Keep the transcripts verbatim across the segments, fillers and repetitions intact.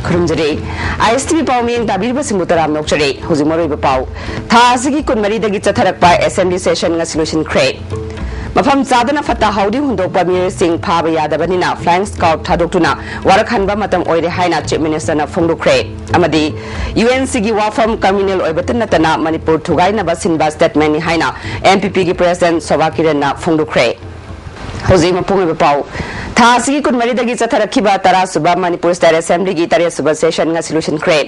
ꯈꯨꯔꯨꯝꯖꯔꯤ꯫ ꯑꯥꯏ S T V ꯄꯥꯎ ꯃꯤꯠꯌꯦꯡ ꯇꯥꯕꯤꯔꯤꯕꯁꯤꯡꯕꯨ ꯇꯔꯥꯝꯅ ꯑꯣꯛꯆꯔꯤ꯫ ꯍꯧꯖꯤꯛ ꯃꯔꯨꯑꯣꯏꯕ ꯄꯥꯎ꯫ ꯊꯥ ꯑꯁꯤꯒꯤ ꯀꯨꯟꯃꯔꯤꯗꯒꯤ ꯆꯠꯊꯔꯛꯄ assembly session ꯉꯁꯤ ꯂꯣꯏꯁꯤꯟꯈ꯭ꯔꯦ꯫ ꯃꯐꯝ ꯆꯥꯗꯅ ꯐꯠꯇ ꯍꯥꯎꯗꯤ ꯍꯨꯟꯗꯣꯛꯄ ꯃꯤꯑꯣꯏꯁꯤꯡ ꯐꯥꯕ ꯌꯥꯗꯕꯅꯤꯅ flying squad ꯊꯥꯗꯣꯛꯇꯨꯅ ꯋꯥꯔꯛꯍꯟꯕ ꯃꯇꯝ ꯑꯣꯏꯔꯦ ꯍꯥꯏꯅ Chief Minister ꯅ ꯐꯣꯡꯗꯣꯛꯈ꯭ꯔꯦ꯫ ꯑꯃꯗꯤ ꯌꯨ ꯑꯦꯟ ꯁꯤꯒꯤ ꯋꯥꯐꯝ communal ꯑꯣꯏꯕꯇ ꯅꯠꯇꯅ ꯃꯅꯤꯄꯨꯔ ꯊꯨꯒꯥꯏꯅꯕ ꯁꯤꯟꯕ statement ꯅꯤ ꯍꯥꯏꯅ ꯑꯦꯝ ꯄꯤ ꯄꯤ ꯒꯤ President ꯁꯣꯚꯥ ꯀꯤꯔꯟꯅ ꯐꯣꯡꯗꯣꯛꯈ꯭ꯔꯦ꯫ ꯍꯧꯖꯤꯛ ꯃꯄꯨꯡ ꯑꯣꯏꯕ ꯄꯥꯎ꯫ ꯊꯥ ꯑꯁꯤꯒꯤ ꯀꯨꯟꯃꯔꯤꯗꯒꯤ ꯆꯠꯊꯔꯛꯈꯤꯕ ꯇꯔꯥꯁꯨꯕ ꯃꯅꯤꯄꯨꯔ State Assembly ꯒꯤ ꯇꯔꯦꯠꯁꯨꯕ session ꯉꯁꯤ ꯂꯣꯏꯁꯤꯟꯈ꯭ꯔꯦ꯫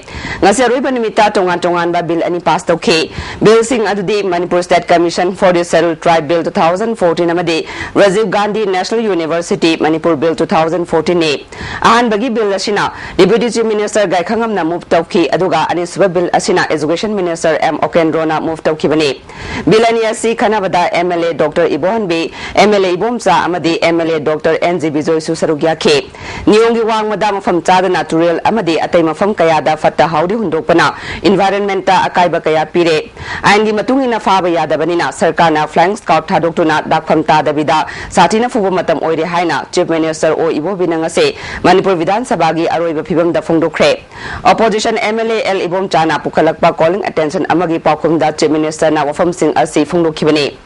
ꯉꯁꯤ ꯑꯔꯣꯏꯕ ꯅꯨꯃꯤꯠꯇ ꯇꯣꯉꯥꯟ ꯇꯣꯉꯥꯟꯕ bill ꯑꯅꯤ pass ꯇꯧꯈꯤ꯫ Bill ꯁꯤꯡ ꯑꯗꯨꯗꯤ Manipur State Commission for the Scheduled Tribe Bill two thousand fourteen ꯑꯃꯗꯤ Rajiv Gandhi National University Manipur Bill two thousand fourteen ꯅꯤ꯫ ꯑꯍꯥꯟꯕꯒꯤ bill ꯑꯁꯤꯅ Deputy Chief Minister ꯒꯥꯏꯈꯪꯉꯝꯅ move ꯇꯧꯈꯤ, ꯑꯗꯨꯒ ꯑꯅꯤꯁꯨꯕ bill ꯑꯁꯤꯅ Education Minister ꯑꯦꯝ ꯑꯣꯀꯦꯟꯗ꯭ꯔꯣꯅ move ꯇꯧꯈꯤꯕꯅꯤ꯫ Bill ꯑꯅꯤ ꯑꯁꯤ ꯈꯟꯅꯕꯗ M L A Doctor Ibohanbi, M L A Ibomcha ꯑꯃꯗꯤ M L A Doctor N G ꯕꯤꯖꯣꯏꯁꯨ ꯁꯔꯨꯛ ꯌꯥꯈꯤ꯫ ꯅꯤꯌꯣꯝꯒꯤ ꯋꯥꯡꯃꯗ ꯃꯐꯝ ꯆꯥꯗꯅ ꯇꯨꯔꯦꯜ ꯑꯃꯗꯤ ꯑꯇꯩ ꯃꯐꯝ ꯀꯌꯥꯗ ꯐꯠꯇ ꯍꯥꯎꯗꯤ ꯍꯨꯟꯗꯣꯛꯄꯅ environment ꯇ ꯑꯀꯥꯏꯕ ꯀꯌꯥ ꯄꯤꯔꯦ꯫ ꯑꯥꯏꯟꯒꯤ ꯃꯇꯨꯡ ꯏꯟꯅ ꯐꯥꯕ ꯌꯥꯗꯕꯅꯤꯅ ꯁꯔꯀꯥꯔꯅ flying squad ꯊꯥꯗꯣꯛꯇꯨꯅ ꯗꯥꯛꯐꯝ ꯇꯥꯗꯕꯤꯗ ꯁꯥꯊꯤꯅ ꯐꯨꯕ ꯃꯇꯝ ꯑꯣꯏꯔꯦ ꯍꯥꯏꯅ Chief Minister ꯑꯣ ꯏꯕꯣꯕꯤꯅ ꯉꯁꯤ ꯃꯅꯤꯄꯨꯔ ꯕꯤꯙꯥꯟ ꯁꯚꯥꯒꯤ ꯑꯔꯣꯏꯕ ꯐꯤꯕꯝꯗ ꯐꯣꯡꯗꯣꯛꯈ꯭ꯔꯦ꯫ Opposition M L A L ꯏꯕꯣꯝꯆꯥꯅ ꯄꯨꯈꯠꯂꯛꯄ calling attention ꯑꯃꯒꯤ ꯄꯥꯎꯈꯨꯝꯗ Chief Minister ꯅ ꯋꯥꯐꯝꯁꯤꯡ ꯑꯁꯤ ꯐꯣꯡꯗꯣꯛꯈꯤꯕꯅꯤ꯫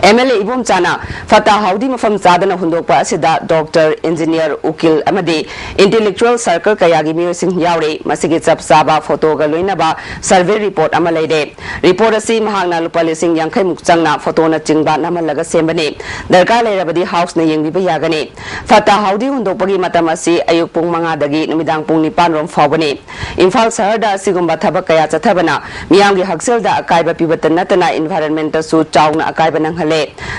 M L A ꯏꯕꯣꯝꯆꯥꯅ ꯐꯠꯇ ꯍꯥꯎꯗꯤ ꯃꯐꯝ ꯆꯥꯗꯅ ꯍꯨꯟꯗꯣꯛꯄ ꯑꯁꯤꯗ doctor, engineer, ꯎꯀꯤꯜ ꯑꯃꯗꯤ intellectual circle ꯀꯌꯥꯒꯤ ꯃꯤꯑꯣꯏꯁꯤꯡ ꯌꯥꯎꯔꯤ꯫ ꯃꯁꯤꯒꯤ ꯆꯞ ꯆꯥꯕ photo ꯒ ꯂꯣꯏꯅꯕ survey report ꯑꯃ ꯂꯩꯔꯦ꯫ Report ꯑꯁꯤ ꯃꯍꯥꯛꯅ ꯂꯨꯄꯥ ꯂꯤꯁꯤꯡ ꯌꯥꯡꯈꯩ ꯃꯨꯛ ꯆꯪꯅ photo ꯅꯆꯤꯡꯕ ꯅꯝꯍꯜꯂꯒ ꯁꯦꯝꯕꯅꯤ꯫ ꯗꯔꯀꯥꯔ ꯂꯩꯔꯕꯗꯤ House ꯅ ꯌꯦꯡꯕꯤꯕ ꯌꯥꯒꯅꯤ꯫ ꯐꯠꯇ ꯍꯥꯎꯗꯤ ꯍꯨꯟꯗꯣꯛꯄꯒꯤ ꯃꯇꯝ ꯑꯁꯤ ꯑꯌꯨꯛ ꯄꯨꯡ ꯃꯉꯥꯗꯒꯤ ꯅꯨꯃꯤꯗꯥꯡ ꯄꯨꯡ ꯅꯤꯄꯥꯟ ꯔꯣꯝ ꯐꯥꯎꯕꯅꯤ꯫ ꯏꯝꯐꯥꯜ ꯁꯍꯔꯗ ꯑꯁꯤꯒꯨꯝꯕ ꯊꯕꯛ ꯀꯌꯥ ꯆꯠꯊꯕꯅ ꯃꯤꯌꯥꯝꯒꯤ ꯍꯛꯁꯦꯜꯗ ꯑꯀꯥꯏꯕ ꯄꯤꯕꯇ ꯅꯠꯇꯅ environment ꯇꯁꯨ ꯆꯥꯎꯅ ꯑꯀꯥꯏꯕ ꯅꯪꯍꯜꯂꯦ꯫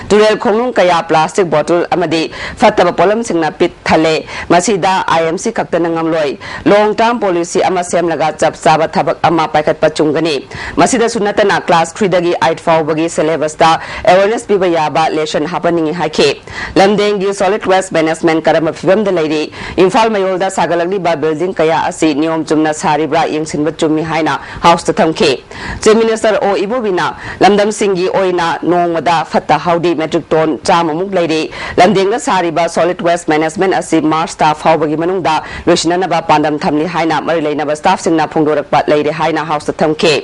ꯇꯨꯔꯦꯜ ꯈꯣꯡꯅꯨꯡ ꯀꯌꯥ plastic bottle ꯑꯃꯗꯤ ꯐꯠꯇꯕ ꯄꯣꯠꯂꯝꯁꯤꯡꯅ ꯄꯤꯛ ꯊꯜꯂꯦ꯫ ꯃꯁꯤꯗ I M C ꯈꯛꯇꯅ ꯉꯝꯂꯣꯏ꯫ Long term policy ꯑꯃ ꯁꯦꯝꯂꯒ ꯆꯞ ꯆꯥꯕ ꯊꯕꯛ ꯑꯃ ꯄꯥꯏꯈꯠꯄ ꯆꯨꯝꯒꯅꯤ꯫ ꯃꯁꯤꯗꯁꯨ ꯅꯠꯇꯅ class three ꯗꯒꯤ eight ꯐꯥꯎꯕꯒꯤ syllabus ꯇ awareness ꯄꯤꯕ ꯌꯥꯕ lesson ꯍꯥꯞꯄꯟꯅꯤꯡꯏ ꯍꯥꯏꯈꯤ꯫ ꯂꯝꯗꯦꯡꯒꯤ solid waste management ꯀꯔꯝꯕ ꯐꯤꯕꯝꯗ ꯂꯩꯔꯤ? ꯏꯝꯐꯥꯜ ꯃꯌꯣꯜꯗ ꯁꯥꯒꯠꯂꯛꯂꯤꯕ building ꯀꯌꯥ ꯑꯁꯤ ꯅꯤꯌꯣꯝ ꯆꯨꯝꯅ ꯁꯥꯔꯤꯕ꯭ꯔꯥ ꯌꯦꯡꯁꯤꯟꯕ ꯆꯨꯝꯃꯤ ꯍꯥꯏꯅ House ꯇ ꯊꯝꯈꯤ꯫ Chief Minister ꯑꯣ ꯏꯕꯣꯕꯤꯅ ꯂꯝꯗꯝꯁꯤꯡꯒꯤ ꯑꯣꯏꯅ ꯅꯣꯡꯃꯗ ꯐꯠꯇ ꯍꯥꯎꯗꯤ metric ton ꯆꯥꯝꯃꯃꯨꯛ ꯂꯩꯔꯤ꯫ ꯂꯝꯗꯦꯡꯗ ꯁꯥꯔꯤꯕ solid waste management ꯑꯁꯤ March ꯊꯥ ꯐꯥꯎꯕꯒꯤ ꯃꯅꯨꯡꯗ ꯂꯣꯏꯁꯤꯟꯅꯅꯕ ꯄꯥꯟꯗꯝ ꯊꯝꯂꯤ ꯍꯥꯏꯅ ꯃꯔꯤ ꯂꯩꯅꯕ staff ꯁꯤꯡꯅ ꯐꯣꯡꯗꯣꯔꯛꯄ ꯂꯩꯔꯦ ꯍꯥꯏꯅ House ꯇ ꯊꯝꯈꯤ꯫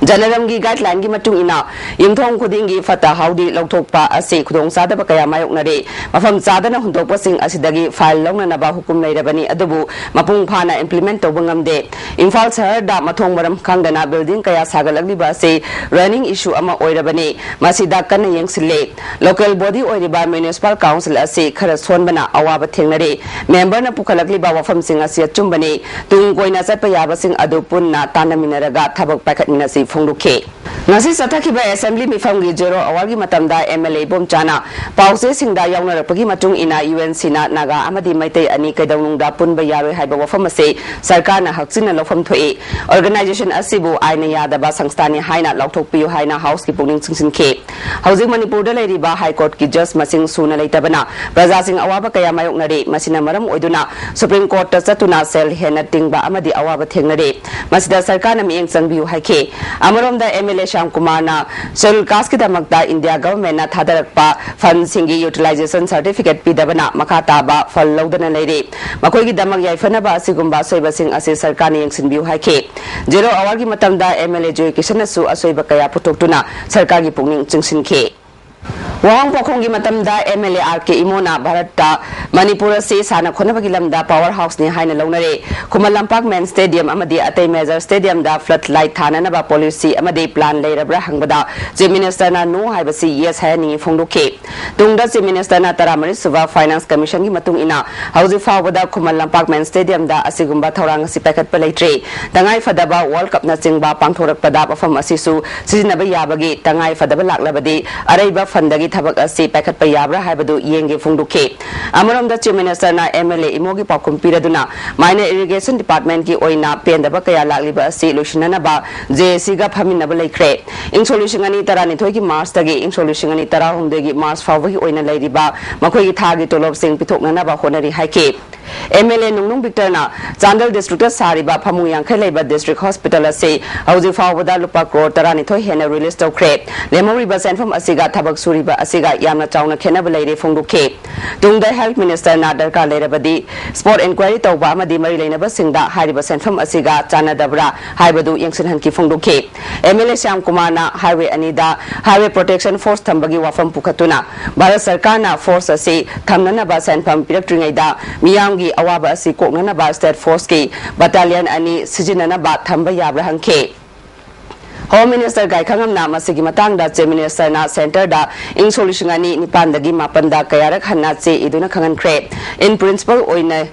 ꯖꯅꯔꯝꯒꯤ guideline ꯒꯤ ꯃꯇꯨꯡ ꯏꯟꯅ ꯌꯨꯝꯊꯣꯡ ꯈꯨꯗꯤꯡꯒꯤ ꯐꯠꯇ ꯍꯥꯎꯗꯤ ꯂꯧꯊꯣꯛꯄ ꯑꯁꯤ ꯈꯨꯗꯣꯡꯆꯥꯗꯕ ꯀꯌꯥ ꯃꯥꯌꯣꯛꯅꯔꯦ꯫ ꯃꯐꯝ ꯆꯥꯗꯅ ꯍꯨꯟꯗꯣꯛꯄꯁꯤꯡ ꯑꯁꯤꯗꯒꯤ fine ꯂꯧꯅꯅꯕ ꯍꯨꯀꯨꯝ ꯂꯩꯔꯕꯅꯤ, ꯑꯗꯨꯕꯨ ꯃꯄꯨꯡ ꯐꯥꯅ implement ꯇꯧꯕ ꯉꯝꯗꯦ꯫ ꯏꯝꯐꯥꯜ ꯁꯍꯔꯗ ꯃꯊꯣꯡ ꯃꯔꯝ ꯈꯪꯗꯅ building ꯀꯌꯥ ꯁꯥꯒꯠꯂꯛꯂꯤꯕ ꯑꯁꯤ running issue ꯑꯃ ꯑꯣꯏꯔꯕꯅꯤ꯫ ꯃꯁꯤꯗ ꯀꯟꯅ ꯌꯦꯡꯁꯤꯜꯂꯦ꯫ Local body ꯑꯣꯏꯔꯤꯕ Municipal Council ꯑꯁꯤ ꯈꯔ ꯁꯣꯟꯕꯅ ꯑꯋꯥꯕ ꯊꯦꯡꯅꯔꯦ꯫ Member ꯅ ꯄꯨꯈꯠꯂꯛꯂꯤꯕ ꯋꯥꯐꯝꯁꯤꯡ ꯑꯁꯤ ꯑꯆꯨꯝꯕꯅꯤ꯫ ꯇꯨꯡ ꯀꯣꯏꯅ ꯆꯠꯄ ꯌꯥꯕꯁꯤꯡ ꯑꯗꯨ ꯄꯨꯟꯅ ꯇꯥꯟꯅꯃꯤꯟꯅꯔꯒ ꯊꯕꯛ ꯄꯥꯏꯈꯠꯃꯤꯟꯅꯁꯤ ꯐꯣꯡꯗꯣꯛꯈꯤ꯫ ꯉꯁꯤ ꯆꯠꯊꯈꯤꯕ assembly ꯃꯤꯐꯝꯒꯤ zero hour ꯒꯤ ꯃꯇꯝꯗ MLA ꯏꯕꯣꯝꯆꯥꯅ ꯄꯥꯎꯆꯦꯁꯤꯡꯗ ꯌꯥꯎꯅꯔꯛꯄꯒꯤ ꯃꯇꯨꯡ ꯏꯟꯅ UNC ꯅ ꯅꯥꯒꯥ ꯑꯃꯗꯤ ꯃꯩꯇꯩ ꯑꯅꯤ ꯀꯩꯗꯧꯅꯨꯡꯗ ꯄꯨꯟꯕ ꯌꯥꯔꯣꯏ ꯍꯥꯏꯕ ꯋꯥꯐꯝ ꯑꯁꯤ ꯁꯔꯀꯥꯔꯅ ꯍꯛꯆꯤꯟꯅ ꯂꯧꯐꯝ ꯊꯣꯛꯏ꯫ Organization ꯑꯁꯤꯕꯨ ꯑꯥꯏꯟꯅ ꯌꯥꯗꯕ ꯁꯪꯁꯊꯥꯅꯤ ꯍꯥꯏꯅ ꯂꯥꯎꯊꯣꯛꯄꯤꯌꯨ ꯍꯥꯏꯅ House ꯀꯤ ꯄꯨꯛꯅꯤꯡ ꯆꯤꯡꯁꯤꯟꯈꯤ꯫ ꯍꯧꯖꯤꯛ ꯃꯅꯤꯄꯨꯔꯗ ꯂꯩꯔꯤꯕ High Court ꯀꯤ judge ꯃꯁꯤꯡ ꯁꯨꯅ ꯂꯩꯇꯕꯅ ꯄ꯭ꯔꯖꯥꯁꯤꯡ ꯑꯋꯥꯕ ꯀꯌꯥ ꯃꯥꯌꯣꯛꯅꯔꯤ꯫ ꯃꯁꯤꯅ ꯃꯔꯝ ꯑꯣꯏꯗꯨꯅ Supreme Court ꯇ ꯆꯠꯇꯨꯅ ꯁꯦꯜ ꯍꯦꯟꯅ ꯇꯤꯡꯕ ꯑꯃꯗꯤ ꯑꯋꯥꯕ ꯊꯦꯡꯅꯔꯤ꯫ ꯃꯁꯤꯗ ꯁꯔꯀꯥꯔꯅ ꯃꯤꯠꯌꯦꯡ ꯆꯪꯕꯤꯌꯨ ꯍꯥꯏꯈꯤ꯫ ꯑꯃꯔꯣꯝꯗ MLA ꯁ꯭ꯌꯥꯝ ꯀꯨꯃꯥꯔꯅ scheduled caste ꯀꯤꯗꯃꯛꯇ ꯏꯟꯗꯤꯌꯥ government ꯅ ꯊꯥꯗꯔꯛꯄ fund ꯁꯤꯡꯒꯤ utilization certificate ꯄꯤꯗꯕꯅ ꯃꯈꯥ ꯇꯥꯕ fund ꯂꯧꯗꯅ ꯂꯩꯔꯤ꯫ ꯃꯈꯣꯏꯒꯤꯗꯃꯛ ꯌꯥꯏꯐꯅꯕ ꯑꯁꯤꯒꯨꯝꯕ ꯑꯁꯣꯏꯕꯁꯤꯡ ꯑꯁꯤ ꯁꯔꯀꯥꯔꯅ ꯌꯦꯡꯁꯤꯟꯕꯤꯌꯨ ꯍꯥꯏꯈꯤ꯫ Zero hour ꯒꯤ ꯃꯇꯝꯗ MLA ꯖꯣꯏ ꯀꯤꯁꯟꯅꯁꯨ ꯑꯁꯣꯏꯕ ꯀꯌꯥ ꯄꯨꯊꯣꯛꯇꯨꯅ ꯁꯔꯀꯥꯔꯒꯤ ꯄꯨꯛꯅꯤꯡ ꯆꯤꯡꯁꯤꯟꯈꯤ꯫ ꯋꯥꯍꯪ ꯄꯥꯎꯈꯨꯝꯒꯤ ꯃꯇꯝꯗ MLA RK ꯏꯃꯣꯅ ꯚꯥꯔꯠꯇ ꯃꯅꯤꯄꯨꯔ ꯑꯁꯤ ꯁꯥꯟꯅ ꯈꯣꯠꯅꯕꯒꯤ ꯂꯝꯗ power house ꯅꯤ ꯍꯥꯏꯅ ꯂꯧꯅꯔꯦ꯫ ꯈꯨꯃꯟ ꯂꯝꯄꯥꯛ main stadium ꯑꯃꯗꯤ ꯑꯇꯩ major stadium ꯗ flood light ꯊꯥꯅꯅꯕ policy ꯑꯃꯗꯤ plan ꯂꯩꯔꯕ꯭ꯔꯥ ꯍꯪꯕꯗ Chief Minister ꯅ no ꯍꯥꯏꯕꯁꯤ yes ꯍꯥꯏꯍꯟꯅꯤꯡꯏ ꯐꯣꯡꯗꯣꯛꯈꯤ꯫ ꯇꯨꯡꯗ Chief Minister ꯅ ꯇꯔꯥꯃꯔꯤ ꯁꯨꯕ Finance Commission ꯒꯤ ꯃꯇꯨꯡ ꯏꯟꯅ ꯍꯧꯖꯤꯛ ꯐꯥꯎꯕꯗ ꯈꯨꯃꯟ ꯂꯝꯄꯥꯛ main stadium ꯗ ꯑꯁꯤꯒꯨꯝꯕ ꯊꯧꯔꯥꯡ ꯑꯁꯤ ꯄꯥꯏꯈꯠꯄ ꯂꯩꯇ꯭ꯔꯤ꯫ ꯇꯉꯥꯏ ꯐꯗꯕ World Cup ꯅꯆꯤꯡꯕ ꯄꯥꯡꯊꯣꯔꯛꯄꯗ ꯃꯐꯝ ꯑꯁꯤꯁꯨ ꯁꯤꯖꯤꯟꯅꯕ ꯌꯥꯕꯒꯤ ꯇꯉꯥꯏ ꯐꯗꯕ ꯂꯥꯛꯂꯕꯗꯤ ꯑꯔꯩꯕ fund ꯗꯒꯤ ꯊꯕꯛ ꯑꯁꯤ ꯄꯥꯏꯈꯠꯄ ꯌꯥꯕ꯭ꯔꯥ ꯍꯥꯏꯕꯗꯨ ꯌꯦꯡꯒꯦ ꯐꯣꯡꯗꯣꯛꯈꯤ꯫ ꯑꯃꯔꯣꯝꯗ Chief Minister ꯅ MLA ꯏꯃꯣꯒꯤ ꯄꯥꯎꯈꯨꯝ ꯄꯤꯔꯗꯨꯅ Minor Irrigation Department ꯀꯤ ꯑꯣꯏꯅ ꯄꯦꯟꯗꯕ ꯀꯌꯥ ꯂꯥꯛꯂꯤꯕ ꯑꯁꯤ ꯂꯣꯏꯁꯤꯟꯅꯅꯕ JAC ꯒ ꯐꯝꯃꯤꯟꯅꯕ ꯂꯩꯈ꯭ꯔꯦ꯫ ꯏꯪ ꯁꯣꯛ ꯂꯤꯁꯤꯡ ꯑꯅꯤ ꯇꯔꯥꯅꯤꯊꯣꯏꯒꯤ March ꯇꯒꯤ ꯏꯪ ꯁꯣꯛ ꯂꯤꯁꯤꯡ ꯑꯅꯤ ꯇꯔꯥꯍꯨꯝꯗꯣꯏꯒꯤ March ꯐꯥꯎꯕꯒꯤ ꯑꯣꯏꯅ ꯂꯩꯔꯤꯕ ꯃꯈꯣꯏꯒꯤ ꯊꯥꯒꯤ ꯇꯣꯂꯣꯞꯁꯤꯡ ꯄꯤꯊꯣꯛꯅꯅꯕ ꯍꯣꯠꯅꯔꯤ ꯍꯥꯏꯈꯤ꯫ MLA ꯅꯣꯡꯅꯨꯡ ꯕꯤꯛꯇꯔꯅ ꯆꯥꯟꯗꯦꯜ district ꯇ ꯁꯥꯔꯤꯕ ꯐꯃꯨꯡ ꯌꯥꯡꯈꯩ ꯂꯩꯕ district hospital ꯑꯁꯤ ꯍꯧꯖꯤꯛ ꯐꯥꯎꯕꯗ ꯂꯨꯄꯥ ꯀ꯭ꯔꯣꯔ ꯇꯔꯥꯅꯤꯊꯣꯏ ꯍꯦꯟꯅ release ꯇꯧꯈ꯭ꯔꯦ꯫ ꯂꯦꯝꯍꯧꯔꯤꯕ ꯁꯦꯟꯐꯝ ꯑꯁꯤꯒ ꯊꯕꯛ ꯁꯨꯔꯤꯕ ꯑꯁꯤꯒ ꯌꯥꯝꯅ ꯆꯥꯎꯅ ꯈꯦꯠꯅꯕ ꯂꯩꯔꯦ ꯐꯣꯡꯗꯣꯛꯈꯤ꯫ ꯇꯨꯡꯗ Health Minister ꯅ ꯗꯔꯀꯥꯔ ꯂꯩꯔꯕꯗꯤ spot enquiry ꯇꯧꯕ ꯑꯃꯗꯤ ꯃꯔꯤ ꯂꯩꯅꯕꯁꯤꯡꯗ ꯍꯥꯏꯔꯤꯕ ꯁꯦꯟꯐꯝ ꯑꯁꯤꯒ ꯆꯥꯟꯅꯗꯕ꯭ꯔꯥ ꯍꯥꯏꯕꯗꯨ ꯌꯦꯡꯁꯤꯟꯍꯟꯈꯤ ꯐꯣꯡꯗꯣꯛꯈꯤ꯫ MLA ꯁ꯭ꯌꯥꯝ ꯀꯨꯃꯥꯔꯅ highway ꯑꯅꯤꯗ Highway Protection Force ꯊꯝꯕꯒꯤ ꯋꯥꯐꯝ ꯄꯨꯈꯠꯇꯨꯅ ꯚꯥꯔꯠ ꯁꯔꯀꯥꯔꯅ force ꯑꯁꯤ ꯊꯝꯅꯅꯕ ꯁꯦꯟꯐꯝ ꯄꯤꯔꯛꯇ꯭ꯔꯤꯉꯩꯗ ꯃꯤꯌꯥꯝꯒꯤ ꯑꯋꯥꯕ ꯑꯁꯤ ꯀꯣꯛꯅꯅꯕ state force ꯀꯤ battalion ꯑꯅꯤ ꯁꯤꯖꯤꯟꯅꯅꯕ ꯊꯝꯕ ꯌꯥꯕ꯭ꯔꯥ ꯍꯪꯈꯤ꯫ Home Minister ꯒꯥꯏꯈꯪꯉꯝꯅ ꯃꯁꯤꯒꯤ ꯃꯇꯥꯡꯗ Chief Minister ꯅ centre ꯗ ꯏꯪ ꯁꯣꯛ ꯂꯤꯁꯤꯡ ꯑꯅꯤ ꯅꯤꯄꯥꯟꯗꯒꯤ ꯃꯥꯄꯟꯗ ꯀꯌꯥꯔꯛ ꯍꯟꯅ ꯆꯦ ꯏꯗꯨꯅ ꯈꯪꯍꯟꯈ꯭ꯔꯦ꯫ In principle ꯑꯣꯏꯅ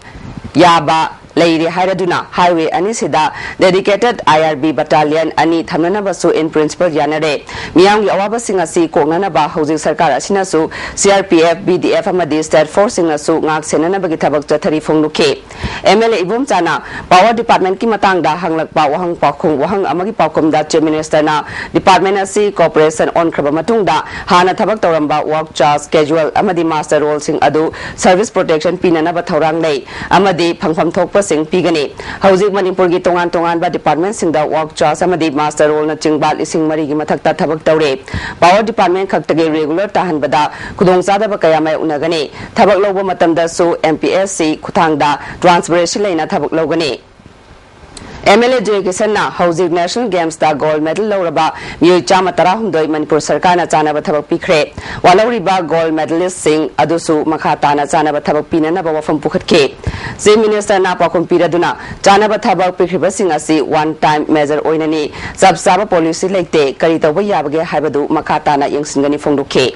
ꯌꯥꯕ ꯂꯩꯔꯦ ꯍꯥꯏꯔꯗꯨꯅ highway ꯑꯅꯤꯁꯤꯗ dedicated IRB battalion ꯑꯅꯤ ꯊꯝꯅꯅꯕꯁꯨ in principle ꯌꯥꯅꯔꯦ꯫ ꯃꯤꯌꯥꯝꯒꯤ ꯑꯋꯥꯕꯁꯤꯡ ꯑꯁꯤ ꯀꯣꯛꯅꯅꯕ ꯍꯧꯖꯤꯛ ꯁꯔꯀꯥꯔ ꯑꯁꯤꯅꯁꯨ CRPF, BDF ꯑꯃꯗꯤ state force ꯁꯤꯡꯅꯁꯨ ꯉꯥꯛ ꯁꯦꯟꯅꯅꯕꯒꯤ ꯊꯕꯛ ꯆꯠꯊꯔꯤ ꯐꯣꯡꯗꯣꯛꯈꯤ꯫ MLA ꯏꯕꯣꯝꯆꯥꯅ Power Department ꯀꯤ ꯃꯇꯥꯡꯗ ꯍꯪꯂꯛꯄ ꯋꯥꯍꯪ ꯄꯥꯎꯈꯨꯝ, ꯋꯥꯍꯪ ꯑꯃꯒꯤ ꯄꯥꯎꯈꯨꯝꯗ Chief Minister ꯅ department ꯑꯁꯤ corporation ꯑꯣꯟꯈ꯭ꯔꯕ ꯃꯇꯨꯡꯗ ꯍꯥꯟꯅ ꯊꯕꯛ ꯇꯧꯔꯝꯕ work charge, casual ꯑꯃꯗꯤ muster roll ꯁꯤꯡ ꯑꯗꯨ service protection ꯄꯤꯅꯅꯕ ꯊꯧꯔꯥꯡ ꯂꯩ ꯑꯃꯗꯤ ꯐꯪꯐꯝ ꯊꯣꯛꯄꯁꯤꯡ ꯄꯤꯒꯅꯤ꯫ ꯍꯧꯖꯤꯛ ꯃꯅꯤꯄꯨꯔꯒꯤ ꯇꯣꯉꯥꯟ ꯇꯣꯉꯥꯟꯕ department ꯁꯤꯡꯗ work charge ꯑꯃꯗꯤ muster roll ꯅꯆꯤꯡꯕ ꯂꯤꯁꯤꯡ ꯃꯔꯤꯒꯤ ꯃꯊꯛꯇ ꯊꯕꯛ ꯇꯧꯔꯦ꯫ Power Department ꯈꯛꯇꯒꯤ regular ꯇꯥꯍꯟꯕꯗ ꯈꯨꯗꯣꯡꯆꯥꯗꯕ ꯀꯌꯥ ꯃꯥꯌꯣꯛꯅꯒꯅꯤ꯫ ꯊꯕꯛ ꯂꯧꯕ ꯃꯇꯝꯗꯁꯨ MPSC ꯈꯨꯊꯥꯡꯗ transparency ꯂꯩꯅ ꯊꯕꯛ ꯂꯧꯒꯅꯤ꯫ MLA ꯖꯦ ꯀꯤꯁꯟꯅ ꯍꯧꯖꯤꯛ National Games ꯇ gold medal ꯂꯧꯔꯕ ꯃꯤꯑꯣꯏ ꯆꯥꯝꯃ ꯇꯔꯥꯍꯨꯝꯗꯣꯏ ꯃꯅꯤꯄꯨꯔ ꯁꯔꯀꯥꯔꯅ ꯆꯥꯅꯕ ꯊꯕꯛ ꯄꯤꯈ꯭ꯔꯦ꯫ ꯋꯥꯠꯍꯧꯔꯤꯕ gold medalist ꯁꯤꯡ ꯑꯗꯨꯁꯨ ꯃꯈꯥ ꯇꯥꯅ ꯆꯥꯅꯕ ꯊꯕꯛ ꯄꯤꯅꯅꯕ ꯋꯥꯐꯝ ꯄꯨꯈꯠꯈꯤ꯫ Chief Minister ꯅ ꯄꯥꯎꯈꯨꯝ ꯄꯤꯔꯗꯨꯅ ꯆꯥꯅꯕ ꯊꯕꯛ ꯄꯤꯈ꯭ꯔꯤꯕꯁꯤꯡ ꯑꯁꯤ one time measure ꯑꯣꯏꯅꯅꯤ꯫ ꯆꯞ ꯆꯥꯕ policy ꯂꯩꯇꯦ, ꯀꯔꯤ ꯇꯧꯕ ꯌꯥꯕꯒꯦ ꯍꯥꯏꯕꯗꯨ ꯃꯈꯥ ꯇꯥꯅ ꯌꯦꯡꯁꯤꯟꯒꯅꯤ ꯐꯣꯡꯗꯣꯛꯈꯤ꯫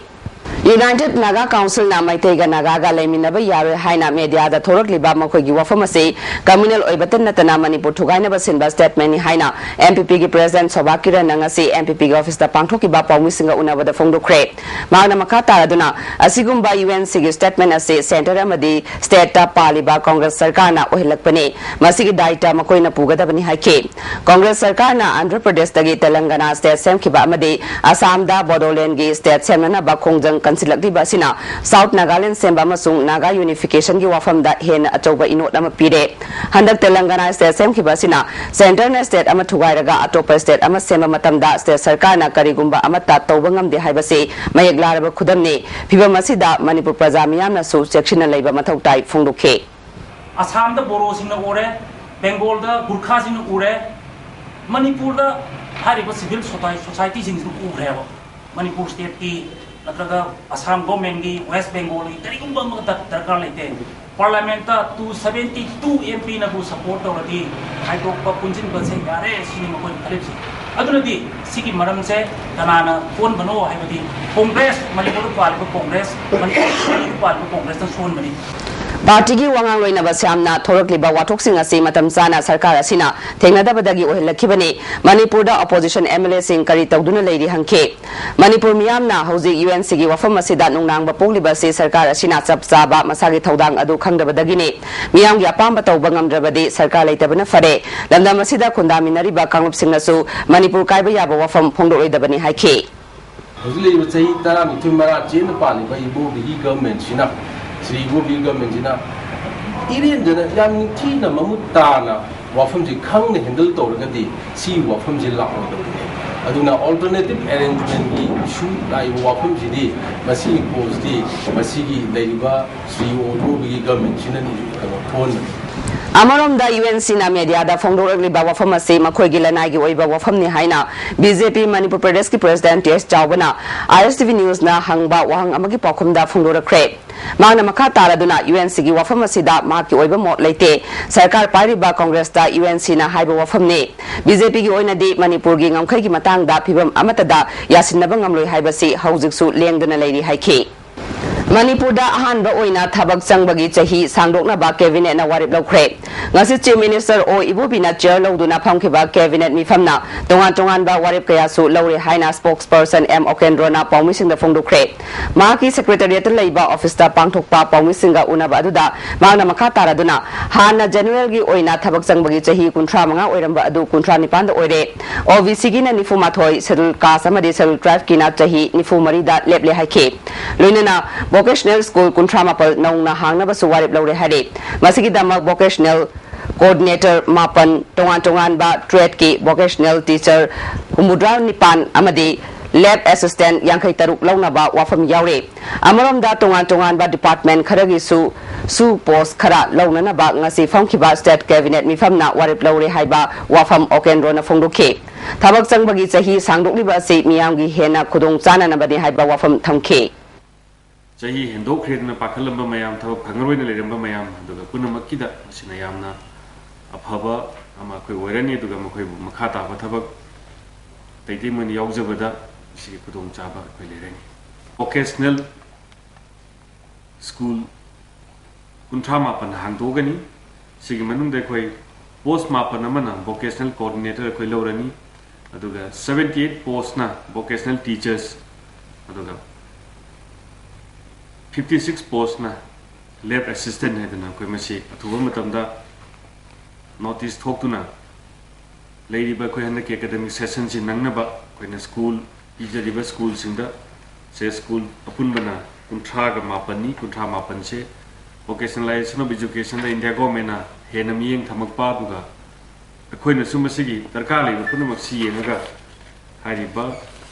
United Naga Councilꯅ ꯃꯩꯇꯩꯒ ꯅꯥꯒꯥꯒ ꯂꯩꯃꯤꯟꯅꯕ ꯌꯥꯔꯣꯏ ꯍꯥꯏꯅ ꯃꯦꯗꯤꯌꯥꯗ ꯊꯣꯔꯛꯂꯤꯕ ꯃꯈꯣꯏꯒꯤ ꯋꯥꯐꯝ ꯑꯁꯤ communal ꯑꯣꯏꯕꯇ ꯅꯠꯇꯅ ꯃꯅꯤꯄꯨꯔ ꯊꯨꯒꯥꯏꯅꯕ ꯁꯤꯟꯕ statementꯅꯤ ꯍꯥꯏꯅ MPPꯒꯤ president ꯁꯣꯚꯥ ꯀꯤꯔꯟꯅ ꯉꯁꯤ MPPꯒꯤ officeꯇ ꯄꯥꯡꯊꯣꯛꯈꯤꯕ ꯄꯥꯎꯃꯤꯁꯤꯡꯒ ꯎꯅꯕꯗ ꯐꯣꯡꯗꯣꯛꯈ꯭ꯔꯦ꯫ ꯃꯍꯥꯛꯅ ꯃꯈꯥ ꯇꯥꯔꯗꯨꯅ, ꯑꯁꯤꯒꯨꯝꯕ UNCꯒꯤ statement ꯑꯁꯤ centre ꯑꯃꯗꯤ stateꯇ ꯄꯥꯜꯂꯤꯕ Congress ꯁꯔꯀꯥꯔꯅ ꯑꯣꯏꯍꯜꯂꯛꯄꯅꯤ꯫ ꯃꯁꯤꯒꯤ ꯗꯥꯏꯇ ꯃꯈꯣꯏꯅ ꯄꯨꯒꯗꯕꯅꯤ ꯍꯥꯏꯈꯤ꯫ Congress ꯁꯔꯀꯥꯔꯅ ꯑꯟꯙ꯭ꯔ ꯄ꯭ꯔꯗꯦꯁꯇꯒꯤ ꯇꯦꯂꯪꯒꯅꯥ state ꯁꯦꯝꯈꯤꯕ ꯑꯃꯗꯤ ꯑꯁꯥꯝꯗ ꯕꯣꯗꯣꯂꯦꯟꯒꯤ state ꯁꯦꯝꯅꯅꯕ ꯈꯣꯡꯖꯪ ꯀꯟꯁꯤꯜꯂꯛꯂꯤꯕ ꯑꯁꯤꯅ South Nagaland ꯁꯦꯝꯕ ꯑꯃꯁꯨꯡ Naga unificationꯒꯤ ꯋꯥꯐꯝꯗ ꯍꯦꯟꯅ ꯑꯆꯧꯕ ꯏꯅꯣꯠ ꯑꯃ ꯄꯤꯔꯦ꯫ ꯍꯟꯗꯛ ꯇꯦꯂꯪꯒꯅꯥ state ꯁꯦꯝꯈꯤꯕ ꯑꯁꯤꯅ centreꯅ state ꯑꯃ ꯊꯨꯒꯥꯏꯔꯒ ꯑꯇꯣꯞꯄ state ꯑꯃ ꯁꯦꯝꯕ ꯃꯇꯝꯗ state ꯁꯔꯀꯥꯔꯅ ꯀꯔꯤꯒꯨꯝꯕ ꯑꯃꯠꯇ ꯇꯧꯕ ꯉꯝꯗꯦ ꯍꯥꯏꯕꯁꯤ ꯃꯌꯦꯛ ꯂꯥꯔꯕ ꯈꯨꯗꯝꯅꯤ꯫ ꯐꯤꯚꯝ ꯑꯁꯤꯗ ꯃꯅꯤꯄꯨꯔ ꯄ꯭ꯔꯖꯥ ꯃꯤꯌꯥꯝꯅꯁꯨ ꯆꯦꯛꯁꯤꯟꯅ ꯂꯩꯕ ꯃꯊꯧ ꯇꯥꯏ ꯐꯣꯡꯗꯣꯛꯈꯤ꯫ ꯑꯁꯥꯝꯗ ꯕꯣꯔꯣꯁꯤꯡꯅ ꯎꯔꯦ, ꯕꯦꯡꯒꯣꯜꯗ ꯒꯨꯔꯈꯥꯁꯤꯡꯅ ꯎꯔꯦ, ꯃꯅꯤꯄꯨꯔꯗ ꯍꯥꯏꯔꯤꯕ civil society- societyꯁꯤꯡꯁꯤꯅ ꯎꯈ꯭ꯔꯦꯕ꯫ ꯃꯅꯤꯄꯨꯔ stateꯀꯤ ꯅꯠꯇ꯭ꯔꯒ ꯑꯁꯥꯝ governmentꯀꯤ, West Bengalꯒꯤ ꯀꯔꯤꯒꯨꯝꯕ ꯑꯃꯠꯇ ꯗꯔꯀꯥꯔ ꯂꯩꯇꯦ꯫ Parliamentꯇ two seventy two MPꯅꯕꯨ support ꯇꯧꯔꯗꯤ ꯈꯥꯏꯗꯣꯛꯄ ꯄꯨꯟꯁꯤꯟꯕꯁꯦ ꯌꯥꯔꯦ ꯁꯤꯅꯤ ꯃꯈꯣꯏꯅ ꯈꯜꯂꯤꯕꯁꯦ꯫ ꯑꯗꯨꯅꯗꯤ ꯁꯤꯒꯤ ꯃꯔꯝꯁꯦ ꯀꯅꯥꯅ ꯁꯣꯟꯕꯅꯣ ꯍꯥꯏꯕꯗꯤ Congress, ꯃꯅꯤꯄꯨꯔꯗ ꯄꯥꯜꯂꯤꯕ Congress, ꯃꯅꯤꯄꯨꯔꯗ ꯄꯥꯜꯂꯤꯕ Congressꯅ ꯁꯣꯟꯕꯅꯤ꯫ Partyꯒꯤ ꯋꯥꯉꯥꯡꯂꯣꯏꯅ ꯕꯁ꯭ꯌꯥꯝꯅ ꯊꯣꯔꯛꯂꯤꯕ ꯋꯥꯊꯣꯛꯁꯤꯡ ꯑꯁꯤ ꯃꯇꯝ ꯆꯥꯅ ꯁꯔꯀꯥꯔ ꯑꯁꯤꯅ ꯊꯦꯡꯅꯗꯕꯗꯒꯤ ꯑꯣꯏꯍꯜꯂꯛꯈꯤꯕꯅꯤ꯫ ꯃꯅꯤꯄꯨꯔꯗ opposition MLAꯁꯤꯡ ꯀꯔꯤ ꯇꯧꯗꯨꯅ ꯂꯩꯔꯤ ꯍꯪꯈꯤ꯫ ꯃꯅꯤꯄꯨꯔ ꯃꯤꯌꯥꯝꯅ ꯍꯧꯖꯤꯛ UNCꯒꯤ ꯋꯥꯐꯝ ꯑꯁꯤꯗ ꯅꯨꯡꯅꯥꯡꯕ ꯄꯣꯛꯂꯤꯕ ꯑꯁꯤ ꯁꯔꯀꯥꯔ ꯑꯁꯤꯅ ꯆꯞ ꯆꯥꯕ ꯃꯁꯥꯒꯤ ꯊꯧꯗꯥꯡ ꯑꯗꯨ ꯈꯪꯗꯕꯗꯒꯤꯅꯤ꯫ ꯃꯤꯌꯥꯝꯒꯤ ꯑꯄꯥꯝꯕ ꯇꯧꯕ ꯉꯝꯗ꯭ꯔꯕꯗꯤ ꯁꯔꯀꯥꯔ ꯂꯩꯇꯕꯅ ꯐꯔꯦ꯫ ꯂꯝꯗꯝ ꯑꯁꯤꯗ ꯈꯨꯟꯗꯥꯃꯤꯟꯅꯔꯤꯕ ꯀꯥꯡꯂꯨꯞꯁꯤꯡꯅꯁꯨ ꯃꯅꯤꯄꯨꯔ ꯀꯥꯏꯕ ꯌꯥꯕ ꯋꯥꯐꯝ ꯐꯣꯡꯗꯣꯛꯂꯣꯏꯗꯕꯅꯤ ꯍꯥꯏꯈꯤ꯫ ꯍꯧꯖꯤꯛ ꯂꯩꯔꯤꯕ ꯆꯍꯤ ꯇꯔꯥꯅꯤꯊꯣꯏ ꯃꯔꯥ ꯆꯦꯟꯅ ꯄꯥꯜꯂꯤꯕ ꯏꯕꯣꯕꯤꯒꯤ governmentꯁꯤꯅ, ꯁ꯭ꯔꯤ ꯏꯕꯣꯕꯤꯒꯤ governmentꯁꯤꯅ ꯏꯔꯦꯟꯖꯅ ꯌꯥꯝ ꯅꯤꯡꯊꯤꯅ ꯃꯃꯨꯠ ꯇꯥꯅ ꯋꯥꯐꯝꯁꯤ ꯈꯪꯅ handle ꯇꯧꯔꯒꯗꯤ ꯁꯤ ꯋꯥꯐꯝꯁꯤ ꯂꯥꯛꯑꯣꯏꯗꯕꯅꯤ꯫ ꯑꯗꯨꯅ alternative arrangementꯀꯤ issue ꯂꯥꯛꯏꯕ ꯋꯥꯐꯝꯁꯤꯗꯤ ꯃꯁꯤꯒꯤ causeꯇꯤ ꯃꯁꯤꯒꯤ ꯂꯩꯔꯤꯕ ꯁ꯭ꯔꯤ ꯏꯕꯣꯕꯤꯒꯤ governmentꯁꯤꯅꯅꯤ ꯀꯩꯅꯣ ꯊꯣꯛꯍꯟꯕꯅꯤ꯫ ꯑꯃꯔꯣꯝꯗ UNCꯅ ꯃꯦꯗꯤꯌꯥꯗ ꯐꯣꯡꯗꯣꯔꯛꯂꯤꯕ ꯋꯥꯐꯝ ꯑꯁꯤ ꯃꯈꯣꯏꯒꯤ ꯂꯅꯥꯏꯒꯤ ꯑꯣꯏꯕ ꯋꯥꯐꯝꯅꯤ ꯍꯥꯏꯅ BJP ꯃꯅꯤꯄꯨꯔ ꯄ꯭ꯔꯗꯦꯁꯀꯤ president ꯇꯤ ꯑꯦꯁ ꯆꯥꯎꯕꯅ ISTV Newsꯅ ꯍꯪꯕ ꯋꯥꯍꯪ ꯑꯃꯒꯤ ꯄꯥꯎꯈꯨꯝꯗ ꯐꯣꯡꯗꯣꯔꯛꯈ꯭ꯔꯦ꯫ ꯃꯍꯥꯛꯅ ꯃꯈꯥ ꯇꯥꯔꯗꯨꯅ UNCꯒꯤ ꯋꯥꯐꯝ ꯑꯁꯤꯗ ꯃꯍꯥꯛꯀꯤ ꯑꯣꯏꯕ ꯃꯣꯠ ꯂꯩꯇꯦ꯫ ꯁꯔꯀꯥꯔ ꯄꯥꯏꯔꯤꯕ ꯀꯣꯡꯒ꯭ꯔꯦꯁꯇ UNCꯅ ꯍꯥꯏꯕ ꯋꯥꯐꯝꯅꯤ꯫ BJPꯒꯤ ꯑꯣꯏꯅꯗꯤ ꯃꯅꯤꯄꯨꯔꯒꯤ ꯉꯝꯈꯩꯒꯤ ꯃꯇꯥꯡꯗ ꯐꯤꯚꯝ ꯑꯃꯠꯇꯗ ꯌꯥꯁꯤꯟꯅꯕ ꯉꯝꯂꯣꯏ ꯍꯥꯏꯕꯁꯤ ꯍꯧꯖꯤꯛꯁꯨ ꯂꯦꯡꯗꯅ ꯂꯩꯔꯤ ꯍꯥꯏꯈꯤ꯫ ꯃꯅꯤꯄꯨꯔꯗ ꯑꯍꯥꯟꯕ ꯑꯣꯏꯅ ꯊꯕꯛ ꯆꯪꯕꯒꯤ ꯆꯍꯤ ꯁꯥꯡꯗꯣꯛꯅꯕ Cabinetꯅ ꯋꯥꯔꯦꯞ ꯂꯧꯈ꯭ꯔꯦ꯫ ꯉꯁꯤ Chief Minister ꯑꯣ ꯏꯕꯣꯕꯤꯅ chair ꯂꯧꯗꯨꯅ ꯐꯝꯈꯤꯕ Cabinet ꯃꯤꯐꯝꯅ ꯇꯣꯉꯥꯟ ꯇꯣꯉꯥꯟꯕ ꯋꯥꯔꯦꯞ ꯀꯌꯥꯁꯨ ꯂꯧꯔꯦ ꯍꯥꯏꯅ spokesperson ꯑꯦꯝ ꯑꯣꯀꯦꯟꯗ꯭ꯔꯣꯅ ꯄꯥꯎꯃꯤꯁꯤꯡꯗ ꯐꯣꯡꯗꯣꯛꯈ꯭ꯔꯦ꯫ ꯃꯍꯥꯛꯀꯤ Secretariatꯇ ꯂꯩꯕ officeꯇ ꯄꯥꯡꯊꯣꯛꯄ ꯄꯥꯎꯃꯤꯁꯤꯡꯒ ꯎꯅꯕ ꯑꯗꯨꯗ ꯃꯍꯥꯛꯅ ꯃꯈꯥ ꯇꯥꯔꯗꯨꯅ ꯍꯥꯟꯅ generalꯒꯤ ꯑꯣꯏꯅ ꯊꯕꯛ ꯆꯪꯕꯒꯤ ꯆꯍꯤ ꯀꯨꯟꯊ꯭ꯔꯥ ꯃꯉꯥ ꯑꯣꯏꯔꯝꯕ ꯑꯗꯨ ꯀꯨꯟꯊ꯭ꯔꯥ ꯅꯤꯄꯥꯟꯗ ꯑꯣꯏꯔꯦ꯫ OBCꯒꯤꯅ ꯅꯤꯐꯨ ꯃꯥꯊꯣꯏ, Scheduled Caste ꯑꯃꯗꯤ Scheduled Tribeꯀꯤꯅ ꯆꯍꯤ ꯅꯤꯐꯨ ꯃꯔꯤꯗ ꯂꯦꯞꯂꯦ ꯍꯥꯏꯈꯤ꯫ ꯂꯣꯏꯅꯅ vocational school ꯀꯨꯟꯊ꯭ꯔꯥ ꯃꯥꯄꯜ ꯅꯧꯅ ꯍꯥꯡꯅꯕꯁꯨ ꯋꯥꯔꯦꯞ ꯂꯧꯔꯦ ꯍꯥꯏꯔꯦ꯫ ꯃꯁꯤꯒꯤꯗꯃꯛ vocational coordinator ꯃꯥꯄꯟ, ꯇꯣꯉꯥꯟ ꯇꯣꯉꯥꯟꯕ tradeꯀꯤ vocational teacher ꯍꯨꯝꯐꯨꯇꯔꯥ ꯅꯤꯄꯥꯟ ꯑꯃꯗꯤ lab assistant ꯌꯥꯡꯈꯩ ꯇꯔꯨꯛ ꯂꯧꯅꯕ ꯋꯥꯐꯝ ꯌꯥꯎꯔꯤ꯫ ꯑꯃꯔꯣꯝꯗ ꯇꯣꯉꯥꯟ ꯇꯣꯉꯥꯟꯕ department ꯈꯔꯒꯤꯁꯨ ꯁꯨ post ꯈꯔ ꯂꯧꯅꯅꯕ ꯉꯁꯤ ꯐꯝꯈꯤꯕ State Cabinet ꯃꯤꯐꯝꯅ ꯋꯥꯔꯦꯞ ꯂꯧꯔꯦ ꯍꯥꯏꯕ ꯋꯥꯐꯝ ꯑꯣꯀꯦꯟꯗ꯭ꯔꯣꯅ ꯐꯣꯡꯗꯣꯛꯈꯤ꯫ ꯊꯕꯛ ꯆꯪꯕꯒꯤ ꯆꯍꯤ ꯁꯥꯡꯗꯣꯛꯂꯤꯕ ꯑꯁꯤ ꯃꯤꯌꯥꯝꯒꯤ ꯍꯦꯟꯅ ꯈꯨꯗꯣꯡ ꯆꯥꯅꯅꯕꯅꯤ ꯍꯥꯏꯕ ꯋꯥꯐꯝ ꯊꯝꯈꯤ꯫ ꯆꯍꯤ ꯍꯦꯟꯗꯣꯛꯈ꯭ꯔꯦꯗꯅ ꯄꯥꯈꯠꯂꯝꯕ ꯃꯌꯥꯝ, ꯊꯕꯛ ꯐꯪꯉꯔꯣꯏꯅ ꯂꯩꯔꯝꯕ ꯃꯌꯥꯝ, ꯑꯗꯨꯒ ꯄꯨꯝꯅꯃꯛꯀꯤꯗ ꯃꯁꯤꯅ ꯌꯥꯝꯅ ꯑꯐꯕ ꯑꯃ ꯑꯩꯈꯣꯏ ꯑꯣꯏꯔꯅꯤ꯫ ꯑꯗꯨꯒ ꯃꯈꯣꯏꯕꯨ ꯃꯈꯥ ꯇꯥꯕ ꯊꯕꯛ ꯑꯇꯩ ꯑꯇꯩ ꯃꯣꯏꯅ ꯌꯥꯎꯖꯕꯗ ꯃꯁꯤꯒꯤ ꯈꯨꯗꯣꯡꯆꯥꯕ ꯑꯩꯈꯣꯏ ꯂꯩꯔꯅꯤ꯫ Vocational school ꯀꯨꯟꯊ꯭ꯔꯥ ꯃꯥꯄꯟ ꯍꯥꯡꯗꯣꯛꯑꯒꯅꯤ꯫ ꯁꯤꯒꯤ ꯃꯅꯨꯡꯗ ꯑꯩꯈꯣꯏ post ꯃꯥꯄꯟ ꯑꯃꯅ vocational coordinator ꯑꯩꯈꯣꯏ ꯂꯧꯔꯅꯤ, ꯑꯗꯨꯒ seventy eight postꯅ vocational teachers, ꯑꯗꯨꯒ fifty six postꯅ lab assistant ꯍꯥꯏꯗꯅ ꯑꯩꯈꯣꯏ ꯃꯁꯤ ꯑꯊꯨꯕ ꯃꯇꯝꯗ notice ꯊꯣꯛꯇꯨꯅ ꯂꯩꯔꯤꯕ ꯑꯩꯈꯣꯏ ꯍꯟꯗꯛꯀꯤ academic sessionꯁꯤ ꯅꯪꯅꯕ ꯑꯩꯈꯣꯏꯅ school ꯄꯤꯖꯔꯤꯕ schoolꯁꯤꯡꯗ ꯁꯦ school ꯑꯄꯨꯟꯕꯅ ꯀꯨꯟꯊ꯭ꯔꯥꯒ ꯃꯥꯄꯟꯅꯤ꯫ ꯀꯨꯟꯊ꯭ꯔꯥ ꯃꯥꯄꯟꯁꯦ vocationalization of educationꯗ India governmentꯅ ꯍꯦꯟꯅ ꯃꯤꯠꯌꯦꯡ ꯊꯝꯃꯛꯄ, ꯑꯗꯨꯒ ꯑꯩꯈꯣꯏꯅꯁꯨ ꯃꯁꯤꯒꯤ ꯗꯔꯀꯥꯔ ꯂꯩꯕ ꯄꯨꯝꯅꯃꯛꯁꯤ ꯌꯦꯡꯉꯒ ꯍꯥꯏꯔꯤꯕ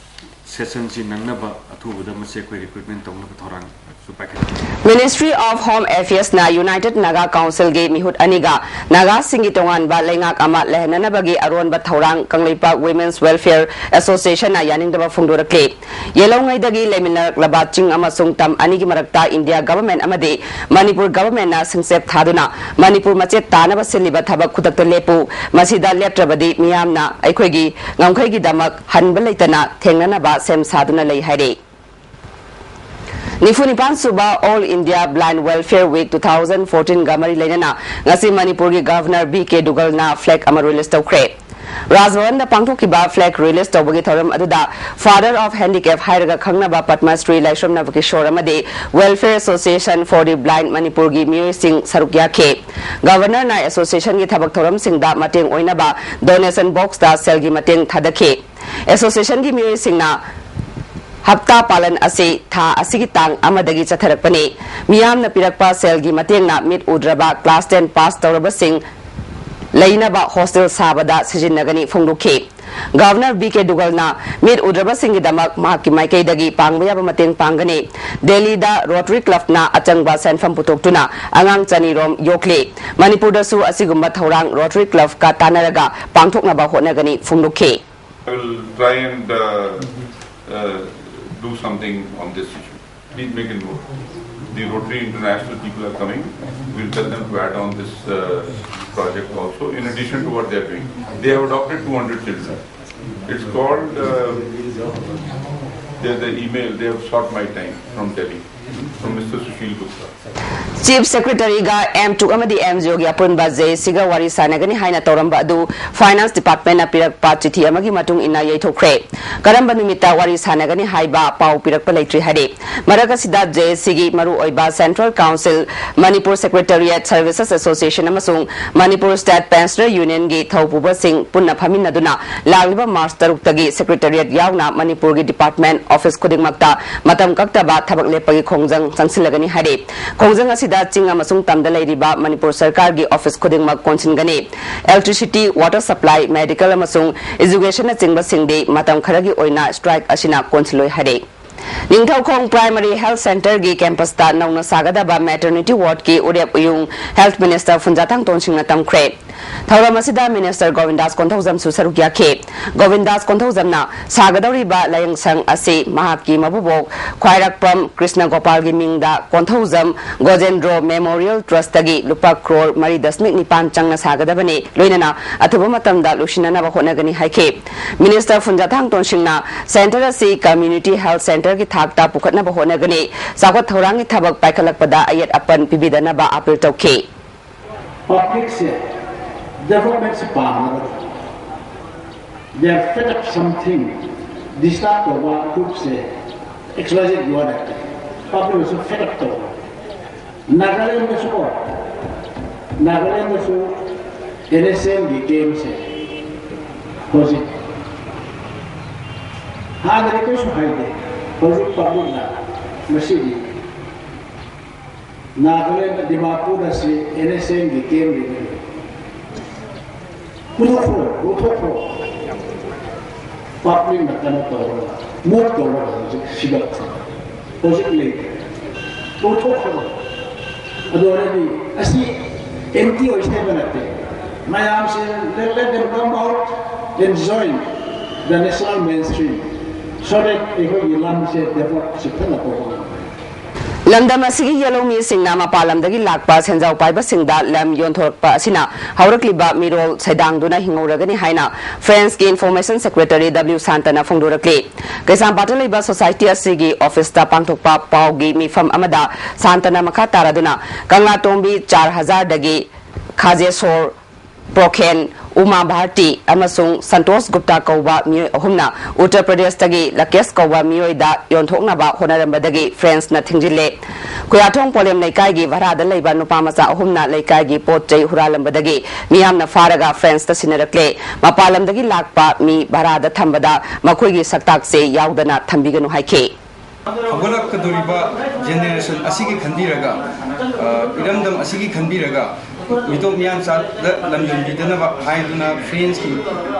sessionꯁꯤ ꯅꯪꯅꯕ ꯑꯊꯨꯕꯗ ꯃꯁꯤ ꯑꯩꯈꯣꯏ recruitment ꯇꯧꯅꯕ ꯊꯧꯔꯥꯡꯁꯨ ꯄꯥꯏꯈꯠꯀꯅꯤ꯫ Ministry of Home Affairsꯅ United Naga Councilꯒꯤ ꯃꯤꯍꯨꯠ ꯑꯅꯤꯒ ꯅꯥꯒꯥꯁꯤꯡꯒꯤ ꯇꯣꯉꯥꯟꯕ ꯂꯩꯉꯥꯛ ꯑꯃ ꯂꯩꯍꯟꯅꯅꯕꯒꯤ ꯑꯔꯣꯟꯕ ꯊꯧꯔꯥꯡ ꯀꯪꯂꯩꯄꯥꯛ Women's Welfare Associationꯅ ꯌꯥꯅꯤꯡꯗꯕ ꯐꯣꯡꯗꯣꯔꯛꯂꯤ꯫ ꯌꯦꯜꯍꯧꯉꯩꯗꯒꯤ ꯂꯩꯃꯤꯟꯅꯔꯛꯂꯕ ꯆꯤꯡ ꯑꯃꯁꯨꯡ ꯇꯝ ꯑꯅꯤꯒꯤ ꯃꯔꯛꯇ ꯏꯟꯗꯤꯌꯥ ꯒꯚꯔꯟꯃꯦꯟꯠ ꯑꯃꯗꯤ ꯃꯅꯤꯄꯨꯔ ꯒꯚꯔꯟꯃꯦꯟꯠꯅ ꯁꯤꯡꯆꯦꯞ ꯊꯥꯗꯨꯅ ꯃꯅꯤꯄꯨꯔ ꯃꯆꯦꯠ ꯇꯥꯅꯕ ꯁꯤꯜꯂꯤꯕ ꯊꯕꯛ ꯈꯨꯗꯛꯇ ꯂꯦꯞꯄꯨ, ꯃꯁꯤꯗ ꯂꯦꯞꯇ꯭ꯔꯕꯗꯤ ꯃꯤꯌꯥꯝꯅ ꯑꯩꯈꯣꯏꯒꯤ ꯉꯝꯈꯩꯒꯤꯗꯃꯛ ꯍꯟꯕ ꯂꯩꯇꯅ ꯊꯦꯡꯅꯅꯕ ꯁꯦꯝ ꯁꯥꯗꯨꯅ ꯂꯩ ꯍꯥꯏꯔꯤ꯫ ꯅꯤꯐꯨ ꯅꯤꯄꯥꯟ ꯁꯨꯕ All India Blind Welfare Week two thousand fourteen ꯒ ꯃꯔꯤ ꯂꯩꯅꯅ ꯉꯁꯤ ꯃꯅꯤꯄꯨꯔꯒꯤ ꯒꯚꯔꯅꯔ ꯕꯤ ꯀꯦ ꯗꯨꯒꯜꯅ ꯐ꯭ꯂꯦꯒ ꯑꯃ ꯔꯤꯂꯤꯖ ꯇꯧꯈ꯭ꯔꯦ꯫ ꯔꯥꯖꯚꯕꯟꯗ ꯄꯥꯡꯊꯣꯛꯈꯤꯕ ꯐ꯭ꯂꯦꯒ ꯔꯤꯂꯤꯖ ꯇꯧꯕꯒꯤ ꯊꯧꯔꯝ ꯑꯗꯨꯗ Father of Handicap ꯍꯥꯏꯔꯒ ꯈꯪꯅꯕ ꯄꯗꯃ ꯁ꯭ꯔꯤ ꯂꯥꯏꯁ꯭ꯔꯝ ꯅꯕꯀꯤꯁꯣꯔ ꯑꯃꯗꯤ Welfare Association for the Blind ꯃꯅꯤꯄꯨꯔꯒꯤ ꯃꯤꯑꯣꯏꯁꯤꯡ ꯁꯔꯨꯛ ꯌꯥꯈꯤ꯫ ꯒꯚꯔꯅꯔꯅ ꯑꯦꯁꯣꯁꯤꯌꯦꯁꯟꯒꯤ ꯊꯕꯛ ꯊꯧꯔꯝꯁꯤꯡꯗ ꯃꯇꯦꯡ ꯑꯣꯏꯅꯕ ꯗꯣꯅꯦꯁꯟ ꯕꯣꯛꯁꯇ ꯁꯦꯜꯒꯤ ꯃꯇꯦꯡ ꯊꯥꯗꯈꯤ꯫ ꯑꯦꯁꯣꯁꯤꯌꯦꯁꯟꯒꯤ ꯃꯤꯑꯣꯏꯁꯤꯡꯅ ꯍꯞꯇꯥ ꯄꯥꯂꯟ ꯑꯁꯤ ꯊꯥ ꯑꯁꯤꯒꯤ ꯇꯥꯡ ꯑꯃꯗꯒꯤ ꯆꯠꯊꯔꯛꯄꯅꯤ꯫ ꯃꯤꯌꯥꯝꯅ ꯄꯤꯔꯛꯄ ꯁꯦꯜꯒꯤ ꯃꯇꯦꯡꯅ ꯃꯤꯠ ꯎꯗ꯭ꯔꯕ ꯀ꯭ꯂꯥꯁ ꯇꯦꯟ ꯄꯥꯁ ꯇꯧꯔꯕꯁꯤꯡ ꯂꯩꯅꯕ ꯍꯣꯁꯇꯦꯜ ꯁꯥꯕꯗ ꯁꯤꯖꯤꯟꯅꯒꯅꯤ ꯐꯣꯡꯗꯣꯛꯈꯤ꯫ ꯒꯚꯔꯅꯔ ꯕꯤ ꯀꯦ ꯗꯨꯒꯜꯅ ꯃꯤꯠ ꯎꯗ꯭ꯔꯕꯁꯤꯡꯒꯤꯗꯃꯛ ꯃꯍꯥꯛꯀꯤ ꯃꯥꯏꯀꯩꯗꯒꯤ ꯄꯥꯡꯕ ꯌꯥꯕ ꯃꯇꯦꯡ ꯄꯥꯡꯒꯅꯤ꯫ ꯗꯦꯜꯂꯤꯗ ꯔꯣꯇꯔꯤ ꯀ꯭ꯂꯕꯅ ꯑꯆꯪꯕ ꯁꯦꯟꯐꯝ ꯄꯨꯊꯣꯛꯇꯨꯅ ꯑꯉꯥꯡ ꯆꯅꯤ ꯔꯣꯝ ꯌꯣꯛꯂꯤ꯫ ꯃꯅꯤꯄꯨꯔꯗꯁꯨ ꯑꯁꯤꯒꯨꯝꯕ ꯊꯧꯔꯥꯡ ꯔꯣꯇꯔꯤ ꯀ꯭ꯂꯕꯀ ꯇꯥꯟꯅꯔꯒ ꯄꯥꯡꯊꯣꯛꯅꯕ ꯍꯣꯠꯅꯒꯅꯤ ꯐꯣꯡꯗꯣꯛꯈꯤ꯫ I will try and uh, uh, do something on this issue. Please make a note. The Rotary International people are coming. We'll tell them to add on this uh, project also, in addition to what they are doing. They have adopted two hundred children. It's called, uh, there's the email, they have sought my time from Delhi, from Mister Sushil Gupta. Chief ꯁꯦꯀ꯭ꯔꯦꯇꯔꯤꯒ M ꯇꯨꯛ ꯑꯃꯗꯤ M G ꯑꯣꯒꯤ ꯑꯄꯨꯟꯕ J ꯑꯦ ꯁꯤꯒ ꯋꯥꯔꯤ ꯁꯥꯟꯅꯒꯅꯤ ꯍꯥꯏꯅ ꯇꯧꯔꯝꯕ ꯑꯗꯨ ꯐꯥꯏꯅꯥꯟꯁ ꯗꯤꯄꯥꯔꯠꯃꯦꯟꯅ ꯄꯤꯔꯛꯄ ꯆꯤꯊꯤ ꯑꯃꯒꯤ ꯃꯇꯨꯡ ꯏꯟꯅ ꯌꯩꯊꯣꯛꯈ꯭ꯔꯦ꯫ ꯀꯔꯝꯕ ꯅꯨꯃꯤꯠꯇ ꯋꯥꯔꯤ ꯁꯥꯟꯅꯒꯅꯤ ꯍꯥꯏꯕ ꯄꯥꯎ ꯄꯤꯔꯛꯄ ꯂꯩꯇ꯭ꯔꯤ ꯍꯥꯏꯔꯤ꯫ ꯃꯔꯛ ꯑꯁꯤꯗ ꯖꯦ ꯑꯦ ꯁꯤꯒꯤ ꯃꯔꯨꯑꯣꯏꯕ central council, Manipur secretariat services association ꯑꯃꯁꯨꯡ ꯃꯅꯤꯄꯨꯔ ꯁ꯭ꯇꯦꯠ ꯄꯦꯟꯁꯅꯔ ꯌꯨꯅꯤꯌꯟꯒꯤ ꯊꯧꯄꯨꯕꯁꯤꯡ ꯄꯨꯟꯅ ꯐꯝꯃꯤꯟꯅꯗꯨꯅ ꯂꯥꯛꯂꯤꯕ ꯃꯥꯔꯆ ꯇꯔꯨꯛꯇꯒꯤ ꯁꯦꯀ꯭ꯔꯦꯇꯔꯤꯌꯦꯠ ꯌꯥꯎꯅ ꯃꯅꯤꯄꯨꯔꯒꯤ ꯗꯤꯄꯥꯔꯠꯃꯦꯟ ꯑꯣꯐꯤꯁ ꯈꯨꯗꯤꯡꯃꯛꯇ ꯃꯇꯝ ꯀꯛꯇꯕ ꯊꯕꯛ ꯂꯦꯞꯄꯒꯤ ꯈꯣꯡꯖꯪ ꯆꯪꯁꯤꯜꯂꯒꯅꯤ ꯍꯥꯏꯔꯤ꯫ ꯈꯣꯡꯖꯪ ꯑꯁꯤꯗ ꯆꯤꯡ ꯑꯃꯁꯨꯡ ꯇꯝꯗ ꯂꯩꯔꯤꯕ ꯃꯅꯤꯄꯨꯔ ꯁꯔꯀꯥꯔꯒꯤ ꯑꯣꯐꯤꯁ ꯈꯨꯗꯤꯡꯃꯛ ꯀꯣꯟꯁꯤꯟꯒꯅꯤ꯫ Electricity, water supply, medical ꯑꯃꯁꯨꯡ educationꯅꯆꯤꯡꯕꯁꯤꯡꯗꯤ ꯃꯇꯝ ꯈꯔꯒꯤ ꯑꯣꯏꯅ ꯁ꯭ꯇ꯭ꯔꯥꯏꯛ ꯑꯁꯤꯅ ꯀꯣꯟꯁꯤꯜꯂꯣꯏ ꯍꯥꯏꯔꯤ꯫ ꯅꯤꯡꯊꯧꯈꯣꯡ Primary Health Centreꯒꯤ campusꯇ ꯅꯧꯅ ꯁꯥꯒꯗꯕ maternity wardꯀꯤ ꯎꯔꯦꯞ ꯎꯌꯨꯡ Health Minister ꯐꯨꯟꯖꯥꯊꯥꯡ ꯇꯣꯟꯁꯤꯡꯅ ꯇꯝꯈ꯭ꯔꯦ꯫ ꯊꯧꯔꯝ ꯑꯁꯤꯗ Minister ꯒꯣꯕꯤꯟꯗꯥꯁ ꯀꯣꯟꯊꯧꯖꯝꯁꯨ ꯁꯔꯨꯛ ꯌꯥꯈꯤ꯫ ꯒꯣꯕꯤꯟꯗꯥꯁ ꯀꯣꯟꯊꯧꯖꯝꯅ ꯁꯥꯒꯗꯧꯔꯤꯕ ꯂꯥꯏꯌꯦꯡꯁꯪ ꯑꯁꯤ ꯃꯍꯥꯛꯀꯤ ꯃꯕꯨꯕꯣꯛ ꯈ꯭ꯋꯥꯏꯔꯥꯛꯄꯝ ꯀ꯭ꯔꯤꯁꯅ ꯒꯣꯄꯥꯜꯒꯤ ꯃꯤꯡꯗ ꯀꯣꯟꯊꯧꯖꯝ ꯒꯣꯖꯦꯟꯗ꯭ꯔꯣ Memorial Trustꯇꯒꯤ ꯂꯨꯄꯥ ꯀ꯭ꯔꯣꯔ ꯃꯔꯤ ꯗꯁꯃꯤꯛ ꯅꯤꯄꯥꯟ ꯆꯪꯅ ꯁꯥꯒꯗꯕꯅꯤ, ꯂꯣꯏꯅꯅ ꯑꯊꯨꯕ ꯃꯇꯝꯗ ꯂꯣꯏꯁꯤꯟꯅꯅꯕ ꯍꯣꯠꯅꯒꯅꯤ ꯍꯥꯏꯈꯤ꯫ Minister ꯐꯨꯟꯖꯥꯊꯥꯡ ꯇꯣꯟꯁꯤꯡꯅ centre ꯑꯁꯤ Community Health Centreꯒꯤ ꯊꯥꯛꯇ ꯄꯨꯈꯠꯅꯕ ꯍꯣꯠꯅꯒꯅꯤ, ꯆꯥꯎꯈꯠ ꯊꯧꯔꯥꯡꯒꯤ ꯊꯕꯛ ꯄꯥꯏꯈꯠꯂꯛꯄꯗ ꯑꯌꯦꯠ ꯑꯄꯟ ꯄꯤꯕꯤꯗꯅꯕ appeal ꯇꯧꯈꯤ꯫ Publicꯁꯦ developmentꯁꯦ ꯄꯥꯝꯗꯕ, they are fed up something, disturb ꯇꯧꯕ groupꯁꯦ XYZ ꯋꯥ ꯅꯠꯇꯦ, publicꯁꯨ fed up ꯇꯧꯕ꯫ ꯅꯥꯒꯥꯂꯦꯟꯗꯁꯨ ꯀꯣ, ꯅꯥꯒꯥꯂꯦꯟꯗꯁꯨ NSCNꯒꯤ campꯁꯦ ꯍꯧꯖꯤꯛ ꯍꯥꯟꯅꯗꯤ ꯀꯩꯁꯨ ꯍꯥꯏꯗꯦ, ꯍꯧꯖꯤꯛ publicꯅ ꯃꯁꯤꯗꯤ ꯅꯥꯒꯥꯂꯦꯟꯗ ꯗꯤꯃꯥꯄꯨꯔꯗ ꯁꯤ NSCNꯒꯤ camp ꯂꯩꯕꯅꯤ꯫ ꯄꯨꯊꯣꯛꯈ꯭ꯔꯣ, ꯂꯧꯊꯣꯛꯈ꯭ꯔꯣ꯫ Publicꯅ ꯀꯩꯅꯣ ꯇꯧꯔꯒ, move ꯇꯧꯔꯒ ꯍꯧꯖꯤꯛ ꯁꯤꯒꯠꯈ꯭ꯔꯣ꯫ ꯍꯧꯖꯤꯛ ꯂꯩꯇ꯭ꯔꯦ꯫ ꯂꯧꯊꯣꯛꯈ꯭ꯔꯣ꯫ ꯑꯗꯨ ꯑꯣꯏꯔꯗꯤ ꯑꯁꯤ empty ꯑꯣꯏꯁꯦ ꯍꯥꯏꯕ ꯅꯠꯇꯦ꯫ ꯃꯌꯥꯝꯁꯦ let, let them come out and join the national mainstream so that ꯑꯩꯈꯣꯏꯒꯤ ꯂꯝꯁꯦ developꯁꯦ ꯐꯖꯅ ꯇꯧꯕ ꯉꯝꯃꯦ꯫ ꯂꯝꯗꯝ ꯑꯁꯤꯒꯤ ꯌꯦꯜꯍꯧꯃꯤꯁꯤꯡꯅ ꯃꯄꯥꯟ ꯂꯝꯗꯒꯤ ꯂꯥꯛꯄ ꯁꯦꯟꯖꯥꯎ ꯄꯥꯏꯕꯁꯤꯡꯗ ꯂꯝ ꯌꯣꯟꯊꯣꯔꯛꯄ ꯑꯁꯤꯅ ꯍꯧꯔꯛꯂꯤꯕ ꯃꯤꯔꯣꯜ ꯁꯩꯗꯥꯡꯗꯨꯅ ꯍꯤꯡꯍꯧꯔꯒꯅꯤ ꯍꯥꯏꯅ Franceꯀꯤ Information Secretary W ꯁꯥꯟꯇꯅ ꯐꯣꯡꯗꯣꯔꯛꯂꯤ꯫ ꯀꯩꯁꯥꯝꯄꯥꯠꯇ ꯂꯩꯕ society ꯑꯁꯤꯒꯤ officeꯇ ꯄꯥꯡꯊꯣꯛꯄ ꯄꯥꯎꯒꯤ ꯃꯤꯐꯝ ꯑꯃꯗ ꯁꯥꯟꯇꯅ ꯃꯈꯥ ꯇꯥꯔꯗꯨꯅ ꯀꯪꯂꯥꯇꯣꯡꯕꯤ ꯆꯥꯔ ꯍꯖꯥꯔꯗꯒꯤ ꯈꯥꯖꯦꯁꯣꯔ ꯄ꯭ꯔꯣꯈꯦꯟ, ꯎꯃꯥ ꯚꯥꯔꯇꯤ ꯑꯃꯁꯨꯡ ꯁꯟꯇꯣꯁ ꯒꯨꯞꯇꯥ ꯀꯧꯕ ꯃꯤꯑꯣꯏ ꯑꯍꯨꯝꯅ ꯎꯠꯇꯔ ꯄ꯭ꯔꯗꯦꯁꯇꯒꯤ ꯂꯀꯦꯁ ꯀꯧꯕ ꯃꯤꯑꯣꯏꯗ ꯌꯣꯟꯊꯣꯛꯅꯕ ꯍꯣꯠꯅꯔꯝꯕꯗꯒꯤ Franceꯅ ꯊꯤꯡꯖꯤꯜꯂꯦ꯫ ꯈꯨꯌꯥꯊꯣꯡ ꯄꯣꯂꯦꯝ ꯂꯩꯀꯥꯏꯒꯤ ꯚꯔꯥꯗ ꯂꯩꯕ ꯅꯨꯄꯥ ꯃꯆꯥ ꯑꯍꯨꯝꯅ ꯂꯩꯀꯥꯏꯒꯤ ꯄꯣꯠ ꯆꯩ ꯍꯨꯔꯥꯜꯂꯝꯕꯗꯒꯤ ꯃꯤꯌꯥꯝꯅ ꯐꯥꯔꯒ Franceꯇ ꯁꯤꯟꯅꯔꯛꯂꯦ꯫ ꯃꯄꯥꯟ ꯂꯝꯗꯒꯤ ꯂꯥꯛꯄ ꯃꯤ ꯚꯔꯥꯗ ꯊꯝꯕꯗ ꯃꯈꯣꯏꯒꯤ ꯁꯛꯇꯥꯛꯁꯦ ꯌꯥꯎꯗꯅ ꯊꯝꯕꯤꯒꯅꯨ ꯍꯥꯏꯈꯤ꯫ ꯍꯧꯒꯠꯂꯛꯀꯗꯧꯔꯤꯕ generation ꯑꯁꯤꯒꯤ ꯈꯟꯕꯤꯔꯒ, ꯑ, ꯏꯔꯝꯗꯝ ꯑꯁꯤꯒꯤ ꯈꯟꯕꯤꯔꯒ ꯃꯤꯇꯣꯞ ꯃꯤꯌꯥꯟꯆꯥꯗ ꯂꯝ ꯌꯣꯟꯕꯤꯗꯅꯕ ꯍꯥꯏꯗꯨꯅ Franceꯀꯤ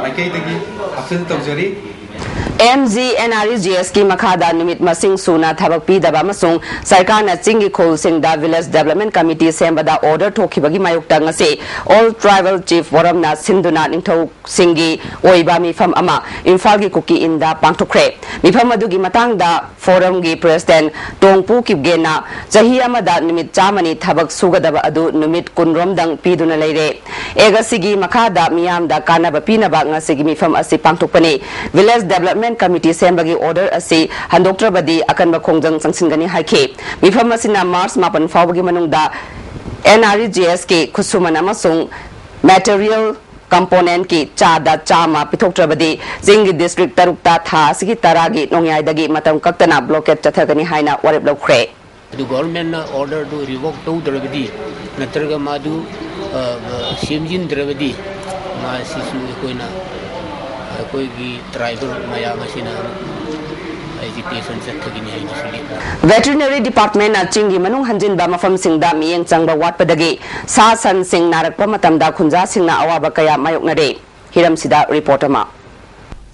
ꯃꯥꯏꯀꯩꯗꯒꯤ appeal ꯇꯧꯖꯔꯤ꯫ M G N R E G ꯑꯦꯁꯀꯤ ꯃꯈꯥꯗ ꯅꯨꯃꯤꯠ ꯃꯁꯤꯡ ꯁꯨꯅ ꯊꯕꯛ ꯄꯤꯗꯕ ꯑꯃꯁꯨꯡ ꯁꯔꯀꯥꯔꯅ ꯆꯤꯡꯒꯤ ꯈꯨꯜꯁꯤꯡꯗ Village Development Committee ꯁꯦꯝꯕꯗ order ꯊꯣꯛꯈꯤꯕꯒꯤ ꯃꯥꯌꯣꯛꯇ ꯉꯁꯤ All Tribal Chief Forumꯅ ꯁꯤꯟꯗꯨꯅ ꯅꯤꯡꯊꯧꯁꯤꯡꯒꯤ ꯑꯣꯏꯕ ꯃꯤꯐꯝ ꯑꯃ ꯏꯝꯐꯥꯜꯒꯤ ꯀꯨꯀꯤ ꯏꯟꯗ ꯄꯥꯡꯊꯣꯛꯈ꯭ꯔꯦ꯫ ꯃꯤꯐꯝ ꯑꯗꯨꯒꯤ ꯃꯇꯥꯡꯗ Forumꯒꯤ President ꯇꯣꯡꯄꯨ ꯀꯤꯞꯒꯦꯅ ꯆꯍꯤ ꯑꯃꯗ ꯅꯨꯃꯤꯠ ꯆꯥꯝꯃꯅꯤ ꯊꯕꯛ ꯁꯨꯒꯗꯕ ꯑꯗꯨ ꯅꯨꯃꯤꯠ ꯀꯨꯟꯔꯣꯝꯗꯪ ꯄꯤꯗꯨꯅ ꯂꯩꯔꯦ꯫ ꯑꯦꯛ ꯑꯁꯤꯒꯤ ꯃꯈꯥꯗ ꯃꯤꯌꯥꯝꯗ ꯀꯥꯟꯅꯕ ꯄꯤꯅꯕ ꯉꯁꯤꯒꯤ ꯃꯤꯐꯝ ꯑꯁꯤ ꯄꯥꯡꯊꯣꯛꯄꯅꯤ꯫ Village Development Committee ꯁꯦꯝꯕꯒꯤ order ꯑꯁꯤ ꯍꯟꯗꯣꯛꯇ꯭ꯔꯕꯗꯤ ꯑꯀꯟꯕ ꯈꯣꯡꯖꯪ ꯆꯪꯁꯤꯟꯒꯅꯤ ꯍꯥꯏꯈꯤ꯫ ꯃꯤꯐꯝ ꯑꯁꯤꯅ March ꯃꯥꯄꯟ ꯐꯥꯎꯕꯒꯤ ꯃꯅꯨꯡꯗ N R E G S ꯀꯤ ꯈꯨꯠꯁꯨꯃꯟ ꯑꯃꯁꯨꯡ material componentꯀꯤ ꯆꯥꯗ ꯆꯥꯝꯃ ꯄꯤꯊꯣꯛꯇ꯭ꯔꯕꯗꯤ ꯆꯤꯡꯒꯤ district ꯇꯔꯨꯛꯇ ꯊꯥ ꯑꯁꯤꯒꯤ ꯇꯔꯥꯒꯤ ꯅꯣꯡꯌꯥꯏꯗꯒꯤ ꯃꯇꯝ ꯀꯛꯇꯅ blockade ꯆꯠꯊꯒꯅꯤ ꯍꯥꯏꯅ ꯋꯥꯔꯦꯞ ꯂꯧꯈ꯭ꯔꯦ꯫ ꯑꯗꯨ governmentꯅ orderꯗꯨ revoke ꯇꯧꯗ꯭ꯔꯕꯗꯤ, ꯅꯠꯇ꯭ꯔꯒ ꯃꯥꯗꯨ, ꯑ, ꯁꯦꯝꯖꯤꯟꯗ꯭ꯔꯕꯗꯤ, ꯃꯥꯁꯤꯁꯨ ꯑꯩꯈꯣꯏꯅ, ꯑꯩꯈꯣꯏꯒꯤ tribal ꯃꯌꯥꯝ ꯑꯁꯤꯅ ꯑꯃꯨꯛ agitation ꯆꯠꯊꯒꯅꯤ ꯍꯥꯏꯅꯁꯨ ꯂꯩ꯫ Veterinary Departmentꯅ ꯆꯤꯡꯒꯤ ꯃꯅꯨꯡ ꯍꯟꯖꯤꯟꯕ ꯃꯐꯝꯁꯤꯡꯗ ꯃꯤꯠꯌꯦꯡ ꯆꯪꯕ ꯋꯥꯠꯄꯗꯒꯤ ꯁꯥ ꯁꯟꯁꯤꯡ ꯅꯥꯔꯛꯄ ꯃꯇꯝꯗ ꯈꯨꯟꯖꯥꯁꯤꯡꯅ ꯑꯋꯥꯕ ꯀꯌꯥ ꯃꯥꯌꯣꯛꯅꯔꯦ꯫ ꯍꯤꯔꯝꯁꯤꯗ report ꯑꯃ꯫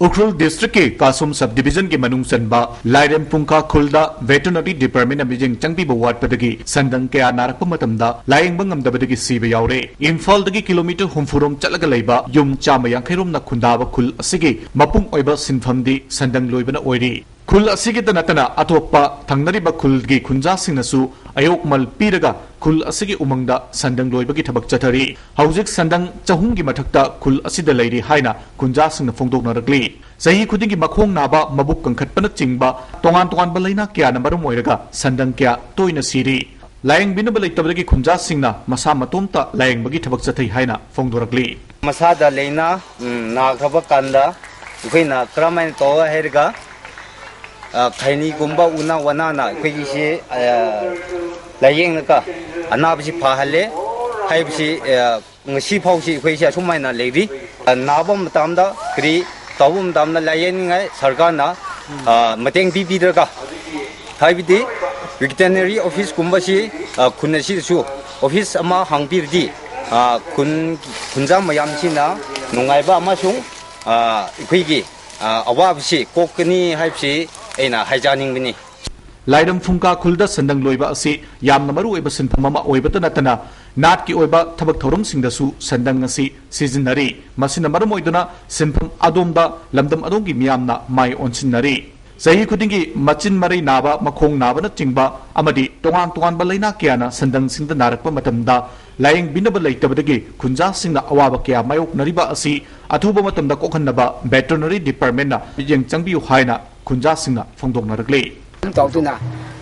ꯎꯈ꯭ꯔꯨꯜ districtꯀꯤ ꯀꯥꯁꯨꯝ sub divisionꯒꯤ ꯃꯅꯨꯡ ꯆꯟꯕ ꯂꯥꯏꯔꯦꯝ ꯄꯨꯡꯈꯥ ꯈꯨꯜꯗ Veterinary Departmentꯅ ꯃꯤꯠꯌꯦꯡ ꯆꯪꯕꯤꯕ ꯋꯥꯠꯄꯗꯒꯤ ꯁꯟꯗꯪ ꯀꯌꯥ ꯅꯥꯔꯛꯄ ꯃꯇꯝꯗ ꯂꯥꯌꯦꯡꯕ ꯉꯝꯗꯕꯗꯒꯤ ꯁꯤꯕ ꯌꯥꯎꯔꯦ꯫ ꯏꯝꯐꯥꯜꯗꯒꯤ kilometre ꯍꯨꯝꯐꯨꯔꯣꯝ ꯆꯠꯂꯒ ꯂꯩꯕ ꯌꯨꯝ ꯆꯥꯝꯃ ꯌꯥꯡꯈꯩꯔꯣꯝꯅ ꯈꯨꯟꯗꯥꯕ ꯈꯨꯜ ꯑꯁꯤꯒꯤ ꯃꯄꯨꯡ ꯑꯣꯏꯕ ꯁꯤꯟꯐꯝꯗꯤ ꯁꯟꯗꯪ ꯂꯣꯏꯕꯅ ꯑꯣꯏꯔꯤ꯫ ꯈꯨꯜ ꯑꯁꯤꯒꯤꯗ ꯅꯠꯇꯅ ꯑꯇꯣꯞꯄ ꯊꯪꯅꯔꯤꯕ ꯈꯨꯜꯒꯤ ꯈꯨꯟꯖꯥꯁꯤꯡꯅꯁꯨ ꯑꯌꯣꯛꯃꯜ ꯄꯤꯔꯒ ꯈꯨꯜ ꯑꯁꯤꯒꯤ ꯎꯃꯪꯗ ꯁꯟꯗꯪ ꯂꯣꯏꯕꯒꯤ ꯊꯕꯛ ꯆꯠꯊꯔꯤ꯫ ꯍꯧꯖꯤꯛ ꯁꯟꯗꯪ ꯆꯍꯨꯝꯒꯤ ꯃꯊꯛꯇ ꯈꯨꯜ ꯑꯁꯤꯗ ꯂꯩꯔꯤ ꯍꯥꯏꯅ ꯈꯨꯟꯖꯥꯁꯤꯡꯅ ꯐꯣꯡꯗꯣꯛꯅꯔꯛꯂꯤ꯫ ꯆꯍꯤ ꯈꯨꯗꯤꯡꯒꯤ ꯃꯈꯣꯡ ꯅꯥꯕ, ꯃꯕꯨꯛ ꯀꯟꯈꯠꯄꯅꯆꯤꯡꯕ ꯇꯣꯉꯥꯟ ꯇꯣꯉꯥꯟꯕ ꯂꯩꯅꯥ ꯀꯌꯥꯅ ꯃꯔꯝ ꯑꯣꯏꯔꯒ ꯁꯟꯗꯪ ꯀꯌꯥ ꯇꯣꯏꯅ ꯁꯤꯔꯤ꯫ ꯂꯥꯌꯦꯡꯕꯤꯅꯕ ꯂꯩꯇꯕꯗꯒꯤ ꯈꯨꯟꯖꯥꯁꯤꯡꯅ ꯃꯁꯥ ꯃꯇꯣꯝꯇ ꯂꯥꯌꯦꯡꯕꯒꯤ ꯊꯕꯛ ꯆꯠꯊꯩ ꯍꯥꯏꯅ ꯐꯣꯡꯗꯣꯔꯛꯂꯤ꯫ ꯃꯁꯥꯗ ꯂꯩꯅꯥ, ꯎꯝ, ꯅꯥꯈ꯭ꯔꯕ ꯀꯥꯟꯗ ꯑꯩꯈꯣꯏꯅ ꯀꯔꯝꯍꯥꯏꯅ ꯇꯧ ꯍꯥꯏꯔꯒ, ꯑ, ꯈꯩꯅꯤꯒꯨꯝꯕ ꯎꯅꯥ ꯋꯥꯅꯥꯅ ꯑꯩꯈꯣꯏꯒꯤꯁꯤ, ꯑ, ꯂꯥꯌꯦꯡꯉꯒ ꯑꯅꯥꯕꯁꯤ ꯐꯍꯜꯂꯦ ꯍꯥꯏꯕꯁꯤ, ꯑ, ꯉꯁꯤ ꯐꯥꯎꯁꯤ ꯑꯩꯈꯣꯏꯁꯦ ꯑꯁꯨꯃꯥꯏꯅ ꯂꯩꯔꯤ꯫ ꯑ, ꯅꯥꯕ ꯃꯇꯝꯗ ꯀꯔꯤ ꯇꯧꯕ ꯃꯇꯝꯗ ꯂꯥꯌꯦꯡꯅꯤꯡꯉꯥꯏ ꯁꯔꯀꯥꯔꯅ, ꯑ, ꯃꯇꯦꯡ ꯄꯤꯕꯤꯗ꯭ꯔꯒ, ꯍꯥꯏꯕꯗꯤ veterinary officeꯀꯨꯝꯕꯁꯤ, ꯑ, ꯈꯨꯟ ꯑꯁꯤꯗꯁꯨ office ꯑꯃ ꯍꯥꯡꯕꯤꯔꯗꯤ, ꯑ, ꯈꯨꯟ, ꯈꯨꯟꯖꯥ ꯃꯌꯥꯝꯁꯤꯅ ꯅꯨꯡꯉꯥꯏꯕ ꯑꯃꯁꯨꯡ, ꯑ, ꯑꯩꯈꯣꯏꯒꯤ ꯑ, ꯑꯋꯥꯕꯁꯤ ꯀꯣꯛꯀꯅꯤ ꯍꯥꯏꯕꯁꯤ ꯑꯩꯅ ꯍꯥꯏꯖꯅꯤꯡꯕꯅꯤ꯫ ꯂꯥꯏꯔꯝ ꯐꯨꯡꯀꯥ ꯈꯨꯜꯗ ꯁꯟꯗꯪ ꯂꯣꯏꯕ ꯑꯁꯤ ꯌꯥꯝꯅ ꯃꯔꯨꯑꯣꯏꯕ ꯁꯤꯟꯐꯝ ꯑꯃ ꯑꯣꯏꯕꯇ ꯅꯠꯇꯅ, ꯅꯥꯠꯀꯤ ꯑꯣꯏꯕ ꯊꯕꯛ ꯊꯧꯔꯝꯁꯤꯡꯗꯁꯨ ꯁꯟꯗꯪ ꯑꯁꯤ ꯁꯤꯖꯤꯟꯅꯔꯤ꯫ ꯃꯁꯤꯅ ꯃꯔꯝ ꯑꯣꯏꯗꯨꯅ ꯁꯤꯟꯐꯝ ꯑꯗꯣꯝꯗ ꯂꯝꯗꯝ ꯑꯗꯣꯝꯒꯤ ꯃꯤꯌꯥꯝꯅ ꯃꯥꯏ ꯑꯣꯟꯁꯤꯟꯅꯔꯤ꯫ ꯆꯍꯤ ꯈꯨꯗꯤꯡꯒꯤ ꯃꯆꯤꯟ ꯃꯔꯩ ꯅꯥꯕ, ꯃꯈꯣꯡ ꯅꯥꯕꯅꯆꯤꯡꯕ ꯑꯃꯗꯤ ꯇꯣꯉꯥꯟ ꯇꯣꯉꯥꯟꯕ ꯂꯩꯅꯥ ꯀꯌꯥꯅ ꯁꯟꯗꯪꯁꯤꯡꯗ ꯅꯥꯔꯛꯄ ꯃꯇꯝꯗ ꯂꯥꯌꯦꯡꯕꯤꯅꯕ ꯂꯩꯇꯕꯗꯒꯤ ꯈꯨꯟꯖꯥꯁꯤꯡꯅ ꯑꯋꯥꯕ ꯀꯌꯥ ꯃꯥꯌꯣꯛꯅꯔꯤꯕ ꯑꯁꯤ ꯑꯊꯨꯕ ꯃꯇꯝꯗ ꯀꯣꯛꯍꯟꯅꯕ ꯚꯦꯇꯔꯅꯔꯤ ꯗꯤꯄꯥꯔꯠꯃꯦꯟꯅ ꯃꯤꯠꯌꯦꯡ ꯆꯪꯕꯤꯌꯨ ꯍꯥꯏꯅ ꯈꯨꯟꯖꯥꯁꯤꯡꯅ ꯐꯣꯡꯗꯣꯛꯅꯔꯛꯂꯤ꯫ ꯑꯗꯨꯝ ꯇꯧꯗꯨꯅ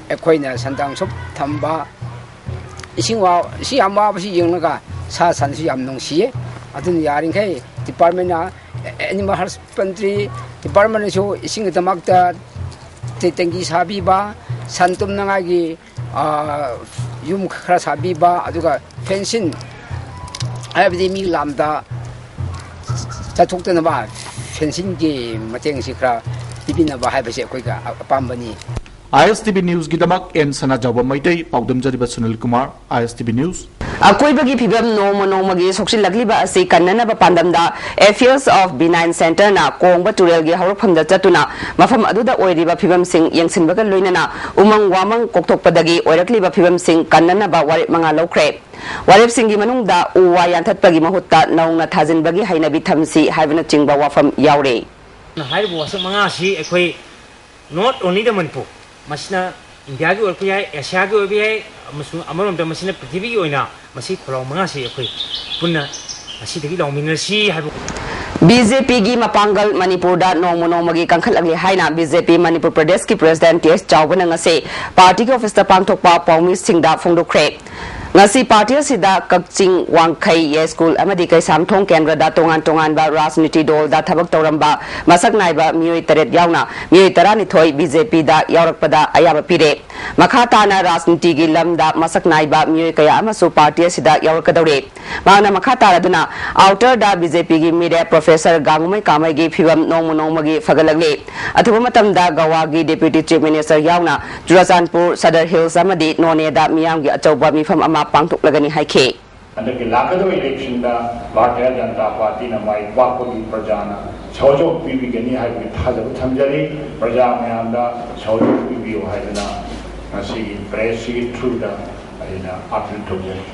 ꯑꯩꯈꯣꯏꯅ ꯁꯟꯗꯪ ꯁꯨꯞ ꯊꯝꯕ, ꯏꯁꯤꯡ ꯋꯥ-, ꯏꯁꯤꯡ ꯌꯥꯝ ꯋꯥꯕꯁꯤ ꯌꯦꯡꯂꯒ ꯁꯥ ꯁꯟꯁꯨ ꯌꯥꯝ ꯅꯨꯡꯁꯤꯌꯦ꯫ ꯑꯗꯨꯅ ꯌꯥꯔꯤꯈꯩ ꯗꯤꯄꯥꯔꯠꯃꯦꯟꯅ, ꯑꯦꯅꯤꯃꯦꯜ ꯍꯁꯕꯦꯟꯗ꯭ꯔꯤ ꯗꯤꯄꯥꯔꯠꯃꯦꯟꯅꯁꯨ ꯏꯁꯤꯡꯒꯤꯗꯃꯛꯇ ꯇꯦ-, ꯇꯦꯡꯀꯤ ꯁꯥꯕꯤꯕ, ꯁꯟ ꯇꯨꯝꯅꯉꯥꯏꯒꯤ, ꯑ, ꯌꯨꯝ ꯈꯔ ꯁꯥꯕꯤꯕ, ꯑꯗꯨꯒ ꯐꯦꯟꯁꯤꯡ, ꯍꯥꯏꯕꯗꯤ ꯃꯤ ꯂꯥꯝꯗ ꯆꯠꯊꯣꯛꯇꯅꯕ ꯐꯦꯟꯁꯤꯡꯒꯤ ꯃꯇꯦꯡꯁꯤ ꯈꯔ ꯄꯤꯕꯤꯅꯕ ꯍꯥꯏꯕꯁꯤ ꯑꯩꯈꯣꯏꯒꯤ ꯑꯄꯥꯝꯕꯅꯤ꯫ ꯑꯥꯏ ꯑꯦꯁ ꯇꯤ ꯚꯤ ꯅ꯭ꯌꯨꯁꯀꯤꯗꯃꯛ ꯑꯦꯟ ꯁꯅꯥꯖꯥꯎꯕ ꯃꯩꯇꯩ, ꯄꯥꯎꯗꯝꯖꯔꯤꯕ Sunil Kumar, I S T V news. ꯑꯀꯣꯏꯕꯒꯤ ꯐꯤꯕꯝ ꯅꯣꯡꯃ ꯅꯣꯡꯃꯒꯤ ꯁꯣꯛꯆꯤꯜꯂꯛꯂꯤꯕ ꯑꯁꯤ ꯀꯟꯅꯅꯕ ꯄꯥꯟꯗꯝꯗ Affairs of Benign Centreꯅ ꯀꯣꯡꯕ ꯇꯨꯔꯦꯜꯒꯤ ꯍꯧꯔꯛꯐꯝꯗ ꯆꯠꯇꯨꯅ ꯃꯐꯝ ꯑꯗꯨꯗ ꯑꯣꯏꯔꯤꯕ ꯐꯤꯕꯝꯁꯤꯡ ꯌꯦꯡꯁꯤꯟꯕꯒ ꯂꯣꯏꯅꯅ ꯎꯃꯪ ꯋꯥꯃꯪ ꯀꯣꯛꯊꯣꯛꯄꯗꯒꯤ ꯑꯣꯏꯔꯛꯂꯤꯕ ꯐꯤꯕꯝꯁꯤꯡ ꯀꯟꯅꯅꯕ ꯋꯥꯔꯦꯞ ꯃꯉꯥ ꯂꯧꯈ꯭ꯔꯦ꯫ ꯋꯥꯔꯦꯞꯁꯤꯡꯒꯤ ꯃꯅꯨꯡꯗ ꯎ ꯋꯥ ꯌꯥꯟꯊꯠꯄꯒꯤ ꯃꯍꯨꯠꯇ ꯅꯧꯅ ꯊꯥꯖꯤꯟꯕꯒꯤ ꯍꯩꯅꯕꯤ ꯊꯝꯁꯤ ꯍꯥꯏꯕꯅꯆꯤꯡꯕ ꯋꯥꯐꯝ ꯌꯥꯎꯔꯤ꯫ ꯍꯥꯏꯔꯤꯕ ꯋꯥꯁꯛ ꯃꯉꯥ ꯑꯁꯤ ꯑꯩꯈꯣꯏ not only the Manipur, ꯃꯁꯤꯅ ꯏꯟꯗꯤꯌꯥꯒꯤ ꯑꯣꯏꯔꯛꯄ ꯌꯥꯏ, ꯑꯦꯁꯤꯌꯥꯒꯤ ꯑꯣꯏꯕ ꯌꯥꯏ, ꯑꯃꯁꯨꯡ ꯑꯃꯔꯣꯝꯗ ꯃꯁꯤꯅ ꯄ꯭ꯔꯤꯊꯤꯕꯤꯒꯤ ꯑꯣꯏꯅ ꯃꯁꯤ ꯈꯣꯜꯂꯥꯎ ꯃꯉꯥꯁꯤ ꯑꯩꯈꯣꯏ ꯄꯨꯟꯅ ꯉꯁꯤꯗꯒꯤ ꯂꯥꯎꯃꯤꯟꯅꯁꯤ ꯍꯥꯏꯕ꯫ ꯕꯤ ꯖꯦ ꯄꯤꯒꯤ ꯃꯄꯥꯡꯒꯜ ꯃꯅꯤꯄꯨꯔꯗ ꯅꯣꯡꯃ ꯅꯣꯡꯃꯒꯤ ꯀꯟꯈꯠꯂꯛꯂꯤ ꯍꯥꯏꯅ ꯕꯤ ꯖꯦ ꯄꯤ ꯃꯅꯤꯄꯨꯔ ꯄ꯭ꯔꯗꯦꯁꯀꯤ ꯄ꯭ꯔꯦꯁꯤꯗꯦꯟꯠ ꯇꯤ ꯑꯦꯁ ꯆꯥꯎꯕꯅ ꯉꯁꯤ ꯄꯥꯔꯇꯤꯒꯤ ꯑꯣꯐꯤꯁꯇ ꯄꯥꯡꯊꯣꯛꯄ ꯄꯥꯎꯃꯤꯁꯤꯡꯗ ꯐꯣꯡꯗꯣꯛꯈ꯭ꯔꯦ꯫ ꯉꯁꯤ ꯄꯥꯔꯇꯤ ꯑꯁꯤꯗ ꯀꯛꯆꯤꯡ, ꯋꯥꯡꯈꯩ, ꯌꯥꯏꯁ꯭ꯀꯨꯜ ꯑꯃꯗꯤ ꯀꯩꯁꯥꯝꯊꯣꯡ ꯀꯦꯟꯗ꯭ꯔꯗ ꯇꯣꯉꯥꯟ ꯇꯣꯉꯥꯟꯕ ꯔꯥꯖꯅꯤꯇꯤ ꯗꯣꯜꯗ ꯊꯕꯛ ꯇꯧꯔꯝꯕ ꯃꯁꯛ ꯅꯥꯏꯕ ꯃꯤꯑꯣꯏ ꯇꯔꯦꯠ ꯌꯥꯎꯅ ꯃꯤꯑꯣꯏ ꯇꯔꯥꯅꯤꯊꯣꯏ ꯕꯤ ꯖꯦ ꯄꯤꯗ ꯌꯥꯎꯔꯛꯄꯗ ꯑꯌꯥꯕ ꯄꯤꯔꯦ꯫ ꯃꯈꯥ ꯇꯥꯅ ꯔꯥꯖꯅꯤꯇꯤꯒꯤ ꯂꯝꯗ ꯃꯁꯛ ꯅꯥꯏꯕ ꯃꯤꯑꯣꯏ ꯀꯌꯥ ꯑꯃꯁꯨ ꯄꯥꯔꯇꯤ ꯑꯁꯤꯗ ꯌꯥꯎꯔꯛꯀꯗꯧꯔꯤ꯫ ꯃꯍꯥꯛꯅ ꯃꯈꯥ ꯇꯥꯔꯗꯨꯅ ꯑꯥꯎꯇꯔꯗ ꯕꯤ ꯖꯦ ꯄꯤꯒꯤ ꯃꯤꯔꯦꯞ ꯄ꯭ꯔꯣꯐꯦꯁꯔ ꯒꯥꯡꯉꯨꯃꯩ ꯀꯥꯃꯩꯒꯤ ꯐꯤꯕꯝ ꯅꯣꯡꯃ ꯅꯣꯡꯃꯒꯤ ꯐꯒꯠꯂꯛꯂꯤ꯫ ꯑꯊꯨꯕ ꯃꯇꯝꯗ ꯒꯋꯥꯒꯤ ꯗꯦꯄ꯭ꯌꯨꯇꯤ ꯆꯤꯐ ꯃꯤꯅꯤꯁꯇꯔ ꯌꯥꯎꯅ ꯆꯨꯔꯆꯥꯟꯄꯨꯔ, ꯁꯗꯔ ꯍꯤꯜꯁ ꯑꯃꯗꯤ ꯅꯣꯅꯦꯗ ꯃꯤꯌꯥꯝꯒꯤ ꯑꯆꯧꯕ ꯃꯤꯐꯝ ꯑꯃ ꯄꯥꯡꯊꯣꯛꯂꯒꯅꯤ ꯍꯥꯏꯈꯤ꯫ ꯍꯟꯗꯛꯀꯤ ꯂꯥꯛꯀꯗꯕ ꯏꯂꯦꯛꯁꯟꯗ ꯚꯥꯔꯇꯤꯌ ꯖꯅꯇꯥ ꯄꯥꯔꯇꯤꯅ ꯃꯥꯏ ꯄꯥꯛꯄꯒꯤ ꯄ꯭ꯔꯖꯥꯅ ꯁꯍꯖꯣꯛ ꯄꯤꯕꯤꯒꯅꯤ ꯍꯥꯏꯕꯒꯤ ꯊꯥꯖꯕ ꯊꯝꯖꯔꯤ꯫ ꯄ꯭ꯔꯖꯥ ꯃꯌꯥꯝꯗ ꯁꯍꯖꯣꯛ ꯄꯤꯕꯤꯌꯨ ꯍꯥꯏꯗꯨꯅ ꯉꯁꯤꯒꯤ ꯄ꯭ꯔꯦꯁꯁꯤꯒꯤ ꯊ꯭ꯔꯨꯗ ꯑꯩꯅ ꯑꯥꯄꯤꯜ ꯇꯧꯖꯔꯤ꯫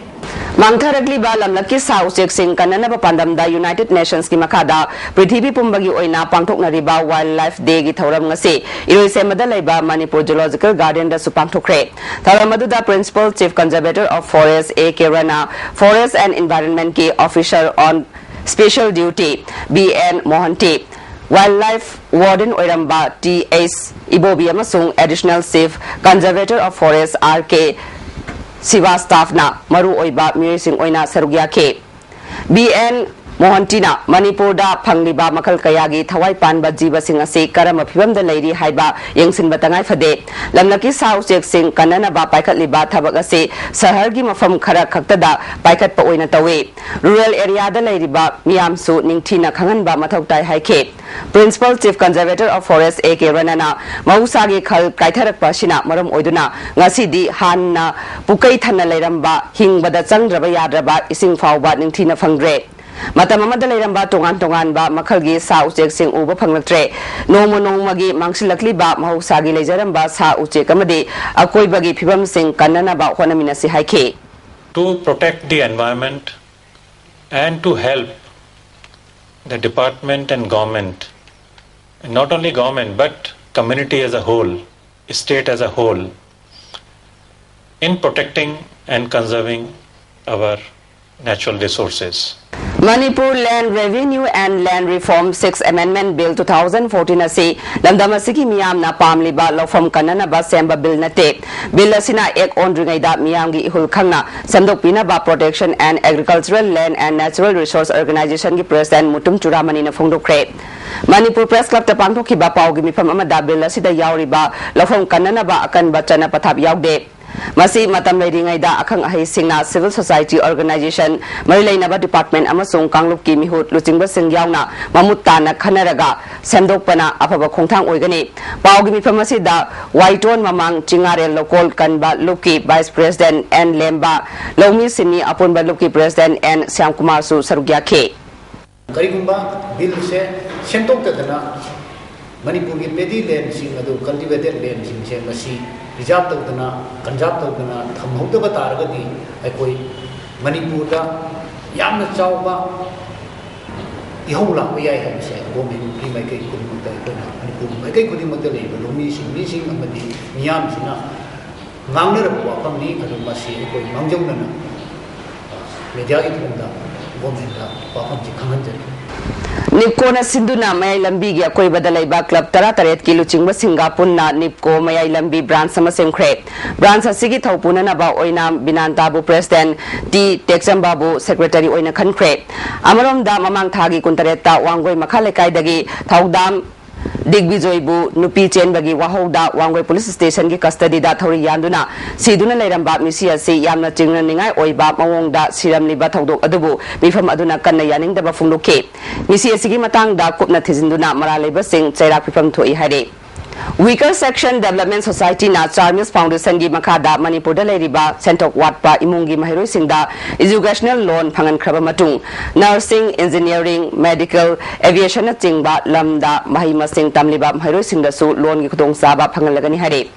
ꯃꯥꯡꯊꯔꯛꯂꯤꯕ ꯂꯝꯂꯛꯀꯤ ꯁꯥ ꯎꯆꯦꯛꯁꯤꯡ ꯀꯟꯅꯅꯕ ꯄꯥꯟꯗꯝꯗ ꯌꯨꯅꯥꯏꯇꯦꯗ ꯅꯦꯁꯟꯁꯀꯤ ꯃꯈꯥꯗ ꯄ꯭ꯔꯤꯊꯤꯕꯤ ꯄꯨꯝꯕꯒꯤ ꯑꯣꯏꯅ ꯄꯥꯡꯊꯣꯛꯅꯔꯤꯕ ꯋꯥꯏꯜꯗ ꯂꯥꯏꯐ ꯗꯦꯒꯤ ꯊꯧꯔꯝ ꯉꯁꯤ ꯏꯔꯣꯏꯁꯦꯝꯕꯗ ꯂꯩꯕ ꯃꯅꯤꯄꯨꯔ ꯖꯨꯂꯣꯖꯤꯀꯦꯜ ꯒꯥꯔꯗꯦꯟꯗꯁꯨ ꯄꯥꯡꯊꯣꯛꯈ꯭ꯔꯦ꯫ ꯊꯧꯔꯝ ꯑꯗꯨꯗ principal chief conservator of forest A K Rana, forest and ꯏꯟꯚꯥꯏꯔꯣꯟꯃꯦꯟꯠꯀꯤ officer on special duty B N Mohanty, wildlife warden ꯑꯣꯏꯔꯝꯕ ꯇꯤ ꯑꯩꯆ ꯏꯕꯣꯕꯤ ꯑꯃꯁꯨꯡ additional chief conservator of forest R K ꯁꯤꯕꯥꯁꯇꯥꯐꯅ ꯃꯔꯨ ꯑꯣꯏꯕ ꯃꯤꯑꯣꯏꯁꯤꯡ ꯑꯣꯏꯅ ꯁꯔꯨꯛ ꯌꯥꯈꯤ꯫ ꯕꯤ ꯑꯦꯟ ꯃꯣꯍꯟꯇꯤꯅ ꯃꯅꯤꯄꯨꯔꯗ ꯐꯪꯂꯤꯕ ꯃꯈꯜ ꯀꯌꯥꯒꯤ ꯊꯋꯥꯏ ꯄꯥꯟꯕ ꯖꯤꯕꯁꯤꯡ ꯑꯁꯤ ꯀꯔꯝꯕ ꯐꯤꯚꯝꯗ ꯂꯩꯔꯤ ꯍꯥꯏꯕ ꯌꯦꯡꯁꯤꯟꯕ ꯇꯉꯥꯏ ꯐꯗꯦ꯫ ꯂꯝꯂꯛꯀꯤ ꯁꯥ ꯎꯆꯦꯛꯁꯤꯡ ꯀꯟꯅꯅꯕ ꯄꯥꯏꯈꯠꯂꯤꯕ ꯊꯕꯛ ꯑꯁꯤ ꯁꯍꯔꯒꯤ ꯃꯐꯝ ꯈꯔ ꯈꯛꯇꯗ ꯄꯥꯏꯈꯠꯄ ꯑꯣꯏꯅ ꯇꯧꯏ꯫ ꯔꯨꯔꯦꯜ ꯑꯦꯔꯤꯌꯥꯗ ꯂꯩꯔꯤꯕ ꯃꯤꯌꯥꯝꯁꯨ ꯅꯤꯡꯊꯤꯅ ꯈꯪꯍꯟꯕ ꯃꯊꯧ ꯇꯥꯏ ꯍꯥꯏꯈꯤ꯫ Principal chief conservator of forest A K ꯔꯅꯅ ꯃꯍꯧꯁꯥꯒꯤ ꯈꯜ ꯀꯥꯏꯊꯔꯛꯄ ꯑꯁꯤꯅ ꯃꯔꯝ ꯑꯣꯏꯗꯨꯅ ꯉꯁꯤꯗꯤ ꯍꯥꯟꯅ ꯄꯨꯀꯩ ꯊꯟꯅ ꯂꯩꯔꯝꯕ, ꯍꯤꯡꯕꯗ ꯆꯪꯗ꯭ꯔꯕ ꯌꯥꯗ꯭ꯔꯕ ꯏꯁꯤꯡ ꯐꯥꯎꯕ ꯅꯤꯡꯊꯤꯅ ꯐꯪꯗ꯭ꯔꯦ꯫ ꯃꯇꯝ ꯑꯃꯗ ꯂꯩꯔꯝꯕ ꯇꯣꯉꯥꯟ ꯇꯣꯉꯥꯟꯕ ꯃꯈꯜꯒꯤ ꯁꯥ ꯎꯆꯦꯛꯁꯤꯡ ꯎꯕ ꯐꯪꯂꯛꯇ꯭ꯔꯦ꯫ ꯅꯣꯡꯃ ꯅꯣꯡꯃꯒꯤ ꯃꯥꯡꯁꯤꯜꯂꯛꯂꯤꯕ ꯃꯍꯧꯁꯥꯒꯤ ꯂꯩꯖꯔꯝꯕ ꯁꯥ ꯎꯆꯦꯛ ꯑꯃꯗꯤ ꯑꯀꯣꯏꯕꯒꯤ ꯐꯤꯕꯝꯁꯤꯡ ꯀꯟꯅꯅꯕ ꯍꯣꯠꯅꯃꯤꯟꯅꯁꯤ ꯍꯥꯏꯈꯤ꯫ To protect the environment and to help the department and government, not only government but community as a whole, state as a whole, in protecting and conserving our natural resources. Manipur Land Revenue and Land Reform Sixth Amendment Bill two thousand fourteen ꯑꯁꯤ ꯂꯝꯗꯝ ꯑꯁꯤꯒꯤ ꯃꯤꯌꯥꯝꯅ ꯄꯥꯝꯂꯤꯕ ꯂꯧꯐꯝ ꯀꯟꯅꯅꯕ ꯁꯦꯝꯕ bill ꯅꯠꯇꯦ꯫ Bill ꯑꯁꯤꯅ ꯑꯦꯛ ꯑꯣꯟꯗ꯭ꯔꯤꯉꯩꯗ ꯃꯤꯌꯥꯝꯒꯤ ꯏꯍꯨꯜ ꯈꯪꯅ ꯁꯦꯝꯗꯣꯛꯄꯤꯅꯕ Protection and Agricultural Land and Natural Resource Organization ꯒꯤ ꯄ꯭ꯔꯦꯁꯤꯗꯦꯟꯠ ꯃꯨꯇꯨꯝ ꯆꯨꯔꯥꯃꯅꯤꯅ ꯐꯣꯡꯗꯣꯛꯈ꯭ꯔꯦ꯫ ꯃꯅꯤꯄꯨꯔ ꯄ꯭ꯔꯦꯁ ꯀ꯭ꯂꯕꯇ ꯄꯥꯡꯊꯣꯛꯈꯤꯕ ꯄꯥꯎꯒꯤ ꯃꯤꯐꯝ ꯑꯃꯗ ꯕꯤꯜ ꯑꯁꯤꯗ ꯌꯥꯎꯔꯤꯕ ꯂꯧꯐꯝ ꯀꯟꯅꯅꯕ ꯑꯀꯟꯕ ꯆꯠꯅ ꯄꯊꯥꯞ ꯌꯥꯎꯗꯦ꯫ ꯃꯁꯤ ꯃꯇꯝ ꯂꯩꯔꯤꯉꯩꯗ ꯑꯈꯪ ꯑꯍꯩꯁꯤꯡꯅ, civil society organization, ꯃꯔꯤ ꯂꯩꯅꯕ department ꯑꯃꯁꯨꯡ ꯀꯥꯡꯂꯨꯞꯀꯤ ꯃꯤꯍꯨꯠ ꯂꯨꯆꯤꯡꯕꯁꯤꯡ ꯌꯥꯎꯅ ꯃꯃꯨꯠ ꯇꯥꯅ ꯈꯟꯅꯔꯒ ꯁꯦꯝꯗꯣꯛꯄꯅ ꯑꯐꯕ ꯈꯣꯡꯊꯥꯡ ꯑꯣꯏꯒꯅꯤ꯫ ꯄꯥꯎꯒꯤ ꯃꯤꯐꯝ ꯑꯁꯤꯗ ꯋꯥꯏꯇꯣꯟ ꯃꯃꯥꯡ ꯆꯤꯡꯉꯥꯔꯦꯜ ꯂꯧꯀꯣꯜ ꯀꯟꯕ ꯂꯨꯞꯀꯤ vice president ꯑꯦꯟ ꯂꯦꯝꯕ, ꯂꯧꯃꯤ ꯁꯤꯟꯃꯤ ꯑꯄꯨꯟꯕ ꯂꯨꯞꯀꯤ president ꯑꯦꯟ ꯁ꯭ꯌꯥꯝꯀꯨꯃꯥꯔꯁꯨ ꯁꯔꯨꯛ ꯌꯥꯈꯤ꯫ ꯀꯔꯤꯒꯨꯝꯕ ꯕꯤꯜꯁꯦ ꯁꯦꯝꯗꯣꯛꯇꯗꯅ ꯃꯅꯤꯄꯨꯔꯒꯤ ꯄꯦꯗꯤ ꯂꯦꯟꯁꯤꯡ ꯑꯗꯨ, ꯀꯜꯇꯤꯚꯦꯇꯦꯠ ꯂꯦꯟꯁꯤꯡꯁꯦ ꯃꯁꯤ ꯄ꯭ꯔꯤꯖꯥꯕ ꯇꯧꯗꯅ, ꯀꯟꯖꯥꯕ ꯇꯧꯗꯅ ꯊꯝꯍꯧꯗꯕ ꯇꯥꯔꯒꯗꯤ ꯑꯩꯈꯣꯏ ꯃꯅꯤꯄꯨꯔꯗ ꯌꯥꯝꯅ ꯆꯥꯎꯕ ꯏꯍꯧ ꯂꯥꯛꯄ ꯌꯥꯏ ꯍꯥꯏꯕꯁꯦ ꯒꯣꯔꯃꯦꯟꯒꯤ ꯃꯥꯏꯀꯩ ꯈꯨꯗꯤꯡꯃꯛꯇ, ꯑꯩꯈꯣꯏꯅ ꯃꯅꯤꯄꯨꯔꯒꯤ ꯃꯥꯏꯀꯩ ꯈꯨꯗꯤꯡꯃꯛꯇ ꯂꯩꯔꯤꯕ ꯂꯧꯃꯤꯁꯤꯡ, ꯃꯤꯁꯤꯡ ꯑꯃꯗꯤ ꯃꯤꯌꯥꯝꯁꯤꯅ ꯉꯥꯡꯅꯔꯕ ꯋꯥꯐꯝꯅꯤ꯫ ꯑꯗꯨ ꯃꯁꯤ ꯑꯩꯈꯣꯏ ꯃꯥꯡꯖꯧꯅꯅ ꯃꯦꯗꯤꯌꯥꯒꯤ ꯊꯣꯡꯗ ꯒꯣꯔꯃꯦꯟꯗ ꯋꯥꯐꯝꯁꯤ ꯈꯪꯍꯟꯖꯔꯤ꯫ ꯅꯤꯞꯀꯣꯅ ꯁꯤꯟꯗꯨꯅ ꯃꯌꯥꯏ ꯂꯝꯕꯤꯒꯤ ꯑꯀꯣꯏꯕꯗ ꯂꯩꯕ ꯀ꯭ꯂꯕ ꯇꯔꯥꯇꯔꯦꯠꯀꯤ ꯂꯨꯆꯤꯡꯕꯁꯤꯡꯒ ꯄꯨꯟꯅ ꯅꯤꯞꯀꯣ ꯃꯌꯥꯏ ꯂꯝꯕꯤ ꯕ꯭ꯔꯥꯟꯁ ꯑꯃ ꯁꯦꯝꯈ꯭ꯔꯦ꯫ ꯕ꯭ꯔꯥꯟꯁ ꯑꯁꯤꯒꯤ ꯊꯧ ꯄꯨꯅꯅꯕ ꯑꯣꯏꯅ ꯕꯤꯅꯥꯟꯇꯥꯕꯨ president, ꯇꯤ ꯇꯦꯛꯆꯝꯕꯥꯕꯨ secretary ꯑꯣꯏꯅ ꯈꯟꯈ꯭ꯔꯦ꯫ ꯑꯃꯔꯣꯝꯗ, ꯃꯃꯥꯡ ꯊꯥꯒꯤ ꯀꯨꯟꯇꯔꯦꯠꯇ ꯋꯥꯡꯒꯣꯏ ꯃꯈꯥ ꯂꯩꯀꯥꯏꯗꯒꯤ ꯊꯧꯗꯥꯝ ꯗꯤꯒꯕꯤꯖꯣꯏꯕꯨ ꯅꯨꯄꯤ ꯆꯦꯟꯕꯒꯤ ꯋꯥꯍꯧꯗ ꯋꯥꯡꯒꯣꯏ ꯄꯨꯂꯤꯁ ꯁ꯭ꯇꯦꯁꯟꯒꯤ ꯀꯁꯇꯗꯤꯗ ꯊꯧꯔꯤ ꯌꯥꯟꯗꯨꯅ ꯁꯤꯗꯨꯅ ꯂꯩꯔꯝꯕ ꯃꯤꯁꯤ ꯑꯁꯤ ꯌꯥꯝꯅ ꯆꯤꯡꯅꯅꯤꯡꯉꯥꯏ ꯑꯣꯏꯕ ꯃꯑꯣꯡꯗ ꯁꯤꯔꯝꯂꯤꯕ ꯊꯧꯗꯣꯛ ꯑꯗꯨꯕꯨ ꯃꯤꯐꯝ ꯑꯗꯨꯅ ꯀꯟꯅ ꯌꯥꯅꯤꯡꯗꯕ ꯐꯣꯡꯗꯣꯛꯈꯤ꯫ ꯃꯤꯁꯤ ꯑꯁꯤꯒꯤ ꯃꯇꯥꯡꯗ ꯀꯨꯞꯅ ꯊꯤꯖꯤꯟꯗꯨꯅ ꯃꯔꯥꯜ ꯂꯩꯕꯁꯤꯡ ꯆꯩꯔꯥꯛ ꯄꯤꯐꯝ ꯊꯣꯛꯏ ꯍꯥꯏꯔꯤ꯫ Weaker Section Development Society ꯅ Charmis Foundation ꯒꯤ ꯃꯈꯥꯗ ꯃꯅꯤꯄꯨꯔꯗ ꯂꯩꯔꯤꯕ ꯁꯦꯟꯊꯣꯛ ꯋꯥꯠꯄ ꯏꯃꯨꯡꯒꯤ ꯃꯍꯩꯔꯣꯏꯁꯤꯡꯗ educational loan ꯐꯪꯍꯟꯈ꯭ꯔꯕ ꯃꯇꯨꯡ, nursing, engineering, medical, aviation ꯅꯆꯤꯡꯕ ꯂꯝꯗ ꯃꯍꯩ ꯃꯁꯤꯡ ꯇꯝꯂꯤꯕ ꯃꯍꯩꯔꯣꯏꯁꯤꯡꯗꯁꯨ loan ꯒꯤ ꯈꯨꯗꯣꯡꯆꯥꯕ ꯐꯪꯍꯜꯂꯒꯅꯤ ꯍꯥꯏꯔꯤ꯫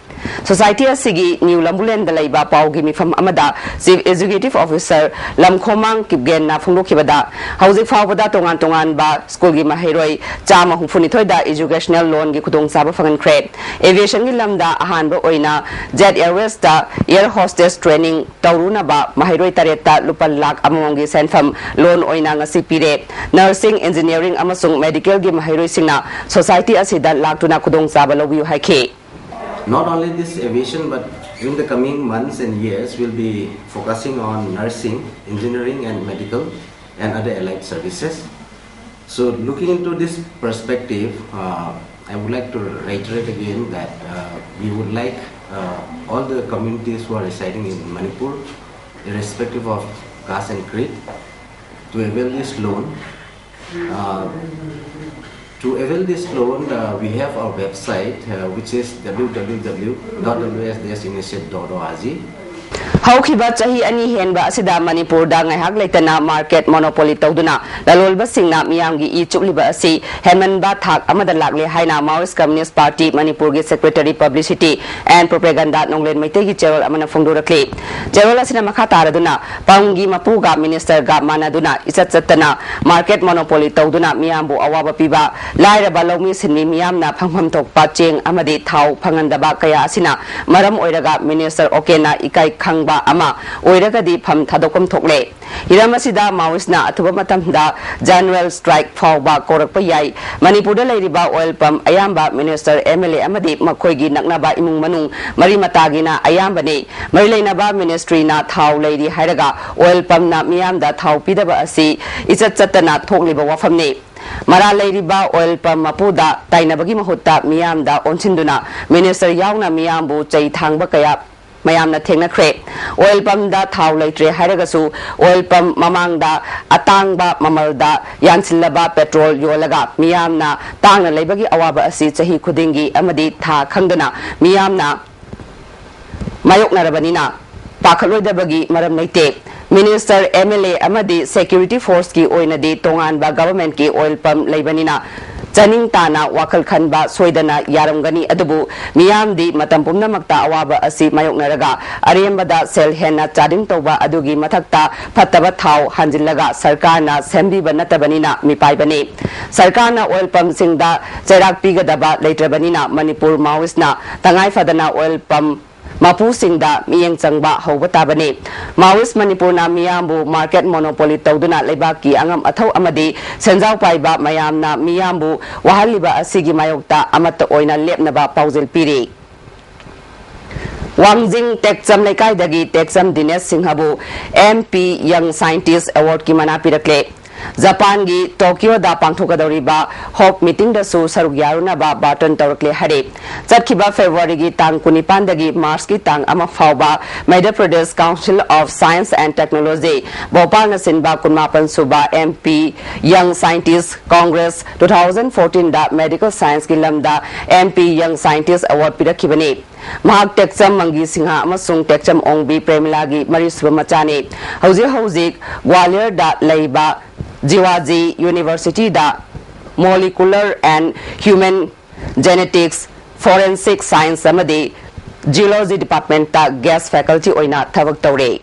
Society ꯑꯁꯤꯒꯤ ꯅ꯭ꯌꯨ ꯂꯝꯕꯨꯂꯦꯟꯗ ꯂꯩꯕ ꯄꯥꯎꯒꯤ ꯃꯤꯐꯝ ꯑꯃꯗ Chief Executive Officer ꯂꯝꯈꯣꯃꯥꯡ ꯀꯤꯞꯒꯦꯟꯅ ꯐꯣꯡꯗꯣꯛꯈꯤꯕꯗ, ꯍꯧꯖꯤꯛ ꯐꯥꯎꯕꯗ ꯇꯣꯉꯥꯟ ꯇꯣꯉꯥꯟꯕ ꯁ꯭ꯀꯨꯜꯒꯤ ꯃꯍꯩꯔꯣꯏ ꯆꯥꯝꯃ ꯍꯨꯝꯐꯨꯅꯤꯊꯣꯏꯗ educational loan ꯒꯤ ꯈꯨꯗꯣꯡꯆꯥꯕ ꯐꯪꯍꯟꯈ꯭ꯔꯦ꯫ Aviation ꯒꯤ ꯂꯝꯗ ꯑꯍꯥꯟꯕ ꯑꯣꯏꯅ Jet Airways ꯇ air hostess training ꯇꯧꯔꯨꯅꯕ ꯃꯍꯩꯔꯣꯏ ꯇꯔꯦꯠꯇ ꯂꯨꯄꯥ ꯂꯥꯈ ꯑꯃꯃꯝꯒꯤ ꯁꯦꯟꯐꯝ loan ꯑꯣꯏꯅ ꯉꯁꯤ ꯄꯤꯔꯦ꯫ Nursing, engineering ꯑꯃꯁꯨꯡ medical ꯒꯤ ꯃꯍꯩꯔꯣꯏꯁꯤꯡꯅ society ꯑꯁꯤꯗ ꯂꯥꯛꯇꯨꯅ ꯈꯨꯗꯣꯡꯆꯥꯕ ꯂꯧꯕꯤꯌꯨ ꯍꯥꯏꯈꯤ꯫ Not only this aviation, but in the coming months and years, we'll be focusing on nursing, engineering, and medical, and other allied services. So, looking into this perspective, uh, I would like to reiterate again that uh, we would like uh, all the communities who are residing in Manipur, irrespective of caste and creed, to avail this loan. Uh, to avail this loan, uh, we have our website, uh, which is w w w dot w s d s initiative dot o r g. ꯍꯧꯈꯤꯕ ꯆꯍꯤ ꯑꯅꯤ ꯍꯦꯟꯕ ꯑꯁꯤꯗ ꯃꯅꯤꯄꯨꯔꯗ ꯉꯥꯏꯍꯥꯛ ꯂꯩꯇꯅ market monopoly ꯇꯧꯗꯨꯅ ꯂꯂꯣꯟꯕꯁꯤꯡꯅ ꯃꯤꯌꯥꯝꯒꯤ ꯏ ꯆꯨꯞꯂꯤꯕ ꯑꯁꯤ ꯍꯦꯟꯃꯟꯕ ꯊꯥꯛ ꯑꯃꯗ ꯂꯥꯛꯂꯦ ꯍꯥꯏꯅ Maoist Communist Party ꯃꯅꯤꯄꯨꯔꯒꯤ Secretary Publicity and Propaganda ꯅꯣꯡꯂꯦꯟ ꯃꯩꯇꯩꯒꯤ ꯆꯦꯔꯣꯜ ꯑꯃꯅ ꯐꯣꯡꯗꯣꯔꯛꯂꯤ꯫ ꯆꯦꯔꯣꯜ ꯑꯁꯤꯅ ꯃꯈꯥ ꯇꯥꯔꯗꯨꯅ ꯄꯝꯒꯤ ꯃꯄꯨꯒ ministerꯒ ꯃꯥꯟꯅꯗꯨꯅ ꯏꯆꯠ ꯆꯠꯇꯅ market monopoly ꯇꯧꯗꯨꯅ ꯃꯤꯌꯥꯝꯕꯨ ꯑꯋꯥꯕ ꯄꯤꯕ, ꯂꯥꯏꯔꯕ ꯂꯧꯃꯤ ꯁꯤꯟꯃꯤ ꯃꯤꯌꯥꯝꯅ ꯐꯪꯐꯝ ꯊꯣꯛꯄ ꯆꯦꯡ ꯑꯃꯗꯤ ꯊꯥꯎ ꯐꯪꯍꯟꯗꯕ ꯀꯌꯥ ꯑꯁꯤꯅ ꯃꯔꯝ ꯑꯣꯏꯔꯒ minister ꯑꯣꯀꯦꯟꯅ ꯏꯀꯥꯏ ꯈꯪꯕ ꯑꯃ ꯑꯣꯏꯔꯒꯗꯤ ꯐꯝ ꯊꯥꯗꯣꯛꯐꯝ ꯊꯣꯛꯂꯦ꯫ ꯍꯤꯔꯝ ꯑꯁꯤꯗ Maoistꯅ ꯑꯊꯨꯕ ꯃꯇꯝꯗ general strike ꯐꯥꯎꯕ ꯀꯧꯔꯛꯄ ꯌꯥꯏ꯫ ꯃꯅꯤꯄꯨꯔꯗ ꯂꯩꯔꯤꯕ oil pump ꯑꯌꯥꯝꯕ minister, M L A ꯑꯃꯗꯤ ꯃꯈꯣꯏꯒꯤ ꯅꯛꯅꯕ ꯏꯃꯨꯡ ꯃꯅꯨꯡ ꯃꯔꯤ ꯃꯇꯥꯒꯤꯅ ꯑꯌꯥꯝꯕꯅꯤ꯫ ꯃꯔꯤ ꯂꯩꯅꯕ ministryꯅ ꯊꯥꯎ ꯂꯩꯔꯤ ꯍꯥꯏꯔꯒ oil pumpꯅ ꯃꯤꯌꯥꯝꯗ ꯊꯥꯎ ꯄꯤꯗꯕ ꯑꯁꯤ ꯏꯆꯠ ꯆꯠꯇꯅ ꯊꯣꯛꯂꯤꯕ ꯋꯥꯐꯝꯅꯤ꯫ ꯃꯔꯥꯜ ꯂꯩꯔꯤꯕ oil pump ꯃꯄꯨꯗ ꯇꯥꯏꯅꯕꯒꯤ ꯃꯍꯨꯠꯇ ꯃꯤꯌꯥꯝꯗ ꯑꯣꯟꯁꯤꯟꯗꯨꯅ minister ꯌꯥꯎꯅ ꯃꯤꯌꯥꯝꯕꯨ ꯆꯩ ꯊꯥꯡꯕ ꯀꯌꯥ ꯃꯌꯥꯝꯅ ꯊꯦꯡꯅꯈ꯭ꯔꯦ꯫ Oil pumpꯗ ꯊꯥꯎ ꯂꯩꯇ꯭ꯔꯦ ꯍꯥꯏꯔꯒꯁꯨ oil pump ꯃꯃꯥꯡꯗ ꯑꯇꯥꯡꯕ ꯃꯃꯜꯗ ꯌꯥꯟꯁꯤꯜꯂꯕ petrol ꯌꯣꯜꯂꯒ ꯃꯤꯌꯥꯝꯅ ꯇꯥꯡꯅ ꯂꯩꯕꯒꯤ ꯑꯋꯥꯕ ꯑꯁꯤ ꯆꯍꯤ ꯈꯨꯗꯤꯡꯒꯤ ꯑꯃꯗꯤ ꯊꯥ ꯈꯪꯗꯅ ꯃꯤꯌꯥꯝꯅ ꯃꯥꯌꯣꯛꯅꯔꯕꯅꯤꯅ ꯄꯥꯈꯠꯂꯣꯏꯗꯕꯒꯤ ꯃꯔꯝ ꯂꯩꯇꯦ꯫ Minister, M L A ꯑꯃꯗꯤ security forceꯀꯤ ꯑꯣꯏꯅꯗꯤ ꯇꯣꯉꯥꯟꯕ governmentꯀꯤ oil pump ꯂꯩꯕꯅꯤꯅ ꯆꯥꯅꯤꯡ ꯇꯥꯅ ꯋꯥꯈꯜ ꯈꯟꯕ ꯁꯣꯏꯗꯅ ꯌꯥꯔꯝꯒꯅꯤ꯫ ꯑꯗꯨꯕꯨ ꯃꯤꯌꯥꯝꯗꯤ ꯃꯇꯝ ꯄꯨꯝꯅꯃꯛꯇ ꯑꯋꯥꯕ ꯑꯁꯤ ꯃꯥꯌꯣꯛꯅꯔꯒ ꯑꯔꯦꯝꯕꯗ ꯁꯦꯜ ꯍꯦꯟꯅ ꯆꯥꯗꯤꯡ ꯇꯧꯕ ꯑꯗꯨꯒꯤ ꯃꯊꯛꯇ ꯐꯠꯇꯕ ꯊꯥꯎ ꯍꯥꯟꯖꯤꯜꯂꯒ ꯁꯔꯀꯥꯔꯅ ꯁꯦꯝꯕꯤꯕ ꯅꯠꯇꯕꯅꯤꯅ ꯃꯤꯄꯥꯏꯕꯅꯤ꯫ ꯁꯔꯀꯥꯔꯅ oil pumpꯁꯤꯡꯗ ꯆꯩꯔꯥꯛ ꯄꯤꯒꯗꯕ ꯂꯩꯇ꯭ꯔꯕꯅꯤꯅ ꯃꯅꯤꯄꯨꯔ Maoistꯅ ꯇꯉꯥꯏ ꯐꯗꯅ oil pump ꯃꯄꯨꯁꯤꯡꯗ ꯃꯤꯠꯌꯦꯡ ꯆꯪꯕ ꯍꯧꯕ ꯇꯥꯕꯅꯤ꯫ Maoist ꯃꯅꯤꯄꯨꯔꯅ ꯃꯤꯌꯥꯝꯕꯨ market monopoly ꯇꯧꯗꯨꯅ ꯂꯩꯕꯥꯛꯀꯤ ꯑꯉꯝ ꯑꯊꯧ ꯑꯃꯗꯤ ꯁꯦꯟꯖꯥꯎ ꯄꯥꯏꯕ ꯃꯌꯥꯝꯅ ꯃꯤꯌꯥꯝꯕꯨ ꯋꯥꯍꯜꯂꯤꯕ ꯑꯁꯤꯒꯤ ꯃꯥꯌꯣꯛꯇ ꯑꯃꯠꯇ ꯑꯣꯏꯅ ꯂꯦꯞꯅꯕ ꯄꯥꯎꯖꯦꯜ ꯄꯤꯔꯤ꯫ ꯋꯥꯡꯖꯤꯡ ꯇꯦꯛꯆꯝ ꯂꯩꯀꯥꯏꯗꯒꯤ ꯇꯦꯛꯆꯝ ꯗꯤꯅꯦꯁ ꯁꯤꯡꯍꯕꯨ M P Young Scientist Awardꯀꯤ ꯃꯅꯥ ꯄꯤꯔꯛꯂꯦ꯫ ꯖꯄꯥꯟꯒꯤ ꯇꯣꯀꯤꯌꯣꯗ ꯄꯥꯡꯊꯣꯛꯀꯗꯧꯔꯤꯕ ꯍꯣꯞ ꯃꯤꯇꯤꯡꯗꯁꯨ ꯁꯔꯨꯛ ꯌꯥꯔꯨꯅꯕ ꯕꯥꯔꯇꯟ ꯇꯧꯔꯛꯂꯦ ꯍꯥꯏꯔꯦ꯫ ꯆꯠꯈꯤꯕ ꯐꯦꯕ꯭ꯔꯨꯋꯥꯔꯤꯒꯤ ꯇꯥꯡ ꯀꯨꯟꯅꯤꯄꯥꯟꯗꯒꯤ ꯃꯥꯔꯆꯀꯤ ꯇꯥꯡ ꯑꯃ ꯐꯥꯎꯕ Madhya Pradesh Council of Science and Technology, ꯚꯣꯄꯥꯜꯅ ꯁꯤꯟꯕ ꯀꯨꯟꯃꯥꯄꯟ ꯁꯨꯕ M P Young Scientist Congress two thousand fourteen ꯗ medical science ꯀꯤ ꯂꯝꯗ M P Young Scientist Award ꯄꯤꯔꯛꯈꯤꯕꯅꯤ꯫ ꯃꯍꯥꯛ ꯇꯦꯛꯆꯝ ꯃꯪꯒꯤ ꯁꯤꯡꯍ ꯑꯃꯁꯨꯡ ꯇꯦꯛꯆꯝ ꯑꯣꯡꯕꯤ ꯄ꯭ꯔꯦꯃꯤꯂꯥꯒꯤ ꯃꯔꯤꯁꯨꯕ ꯃꯆꯥꯅꯤ꯫ ꯍꯧꯖꯤꯛ ꯍꯧꯖꯤꯛ ꯒ꯭ꯋꯥꯂꯤꯌꯔꯗ ꯂꯩꯕ ꯖꯤꯋꯥꯖꯤ ꯌꯨꯅꯤꯚꯔꯁꯤꯇꯤꯗ Molecular and Human Genetics, Forensic Science ꯑꯃꯗꯤ Geology Department ꯇ guest faculty ꯑꯣꯏꯅ ꯊꯕꯛ ꯇꯧꯔꯤ꯫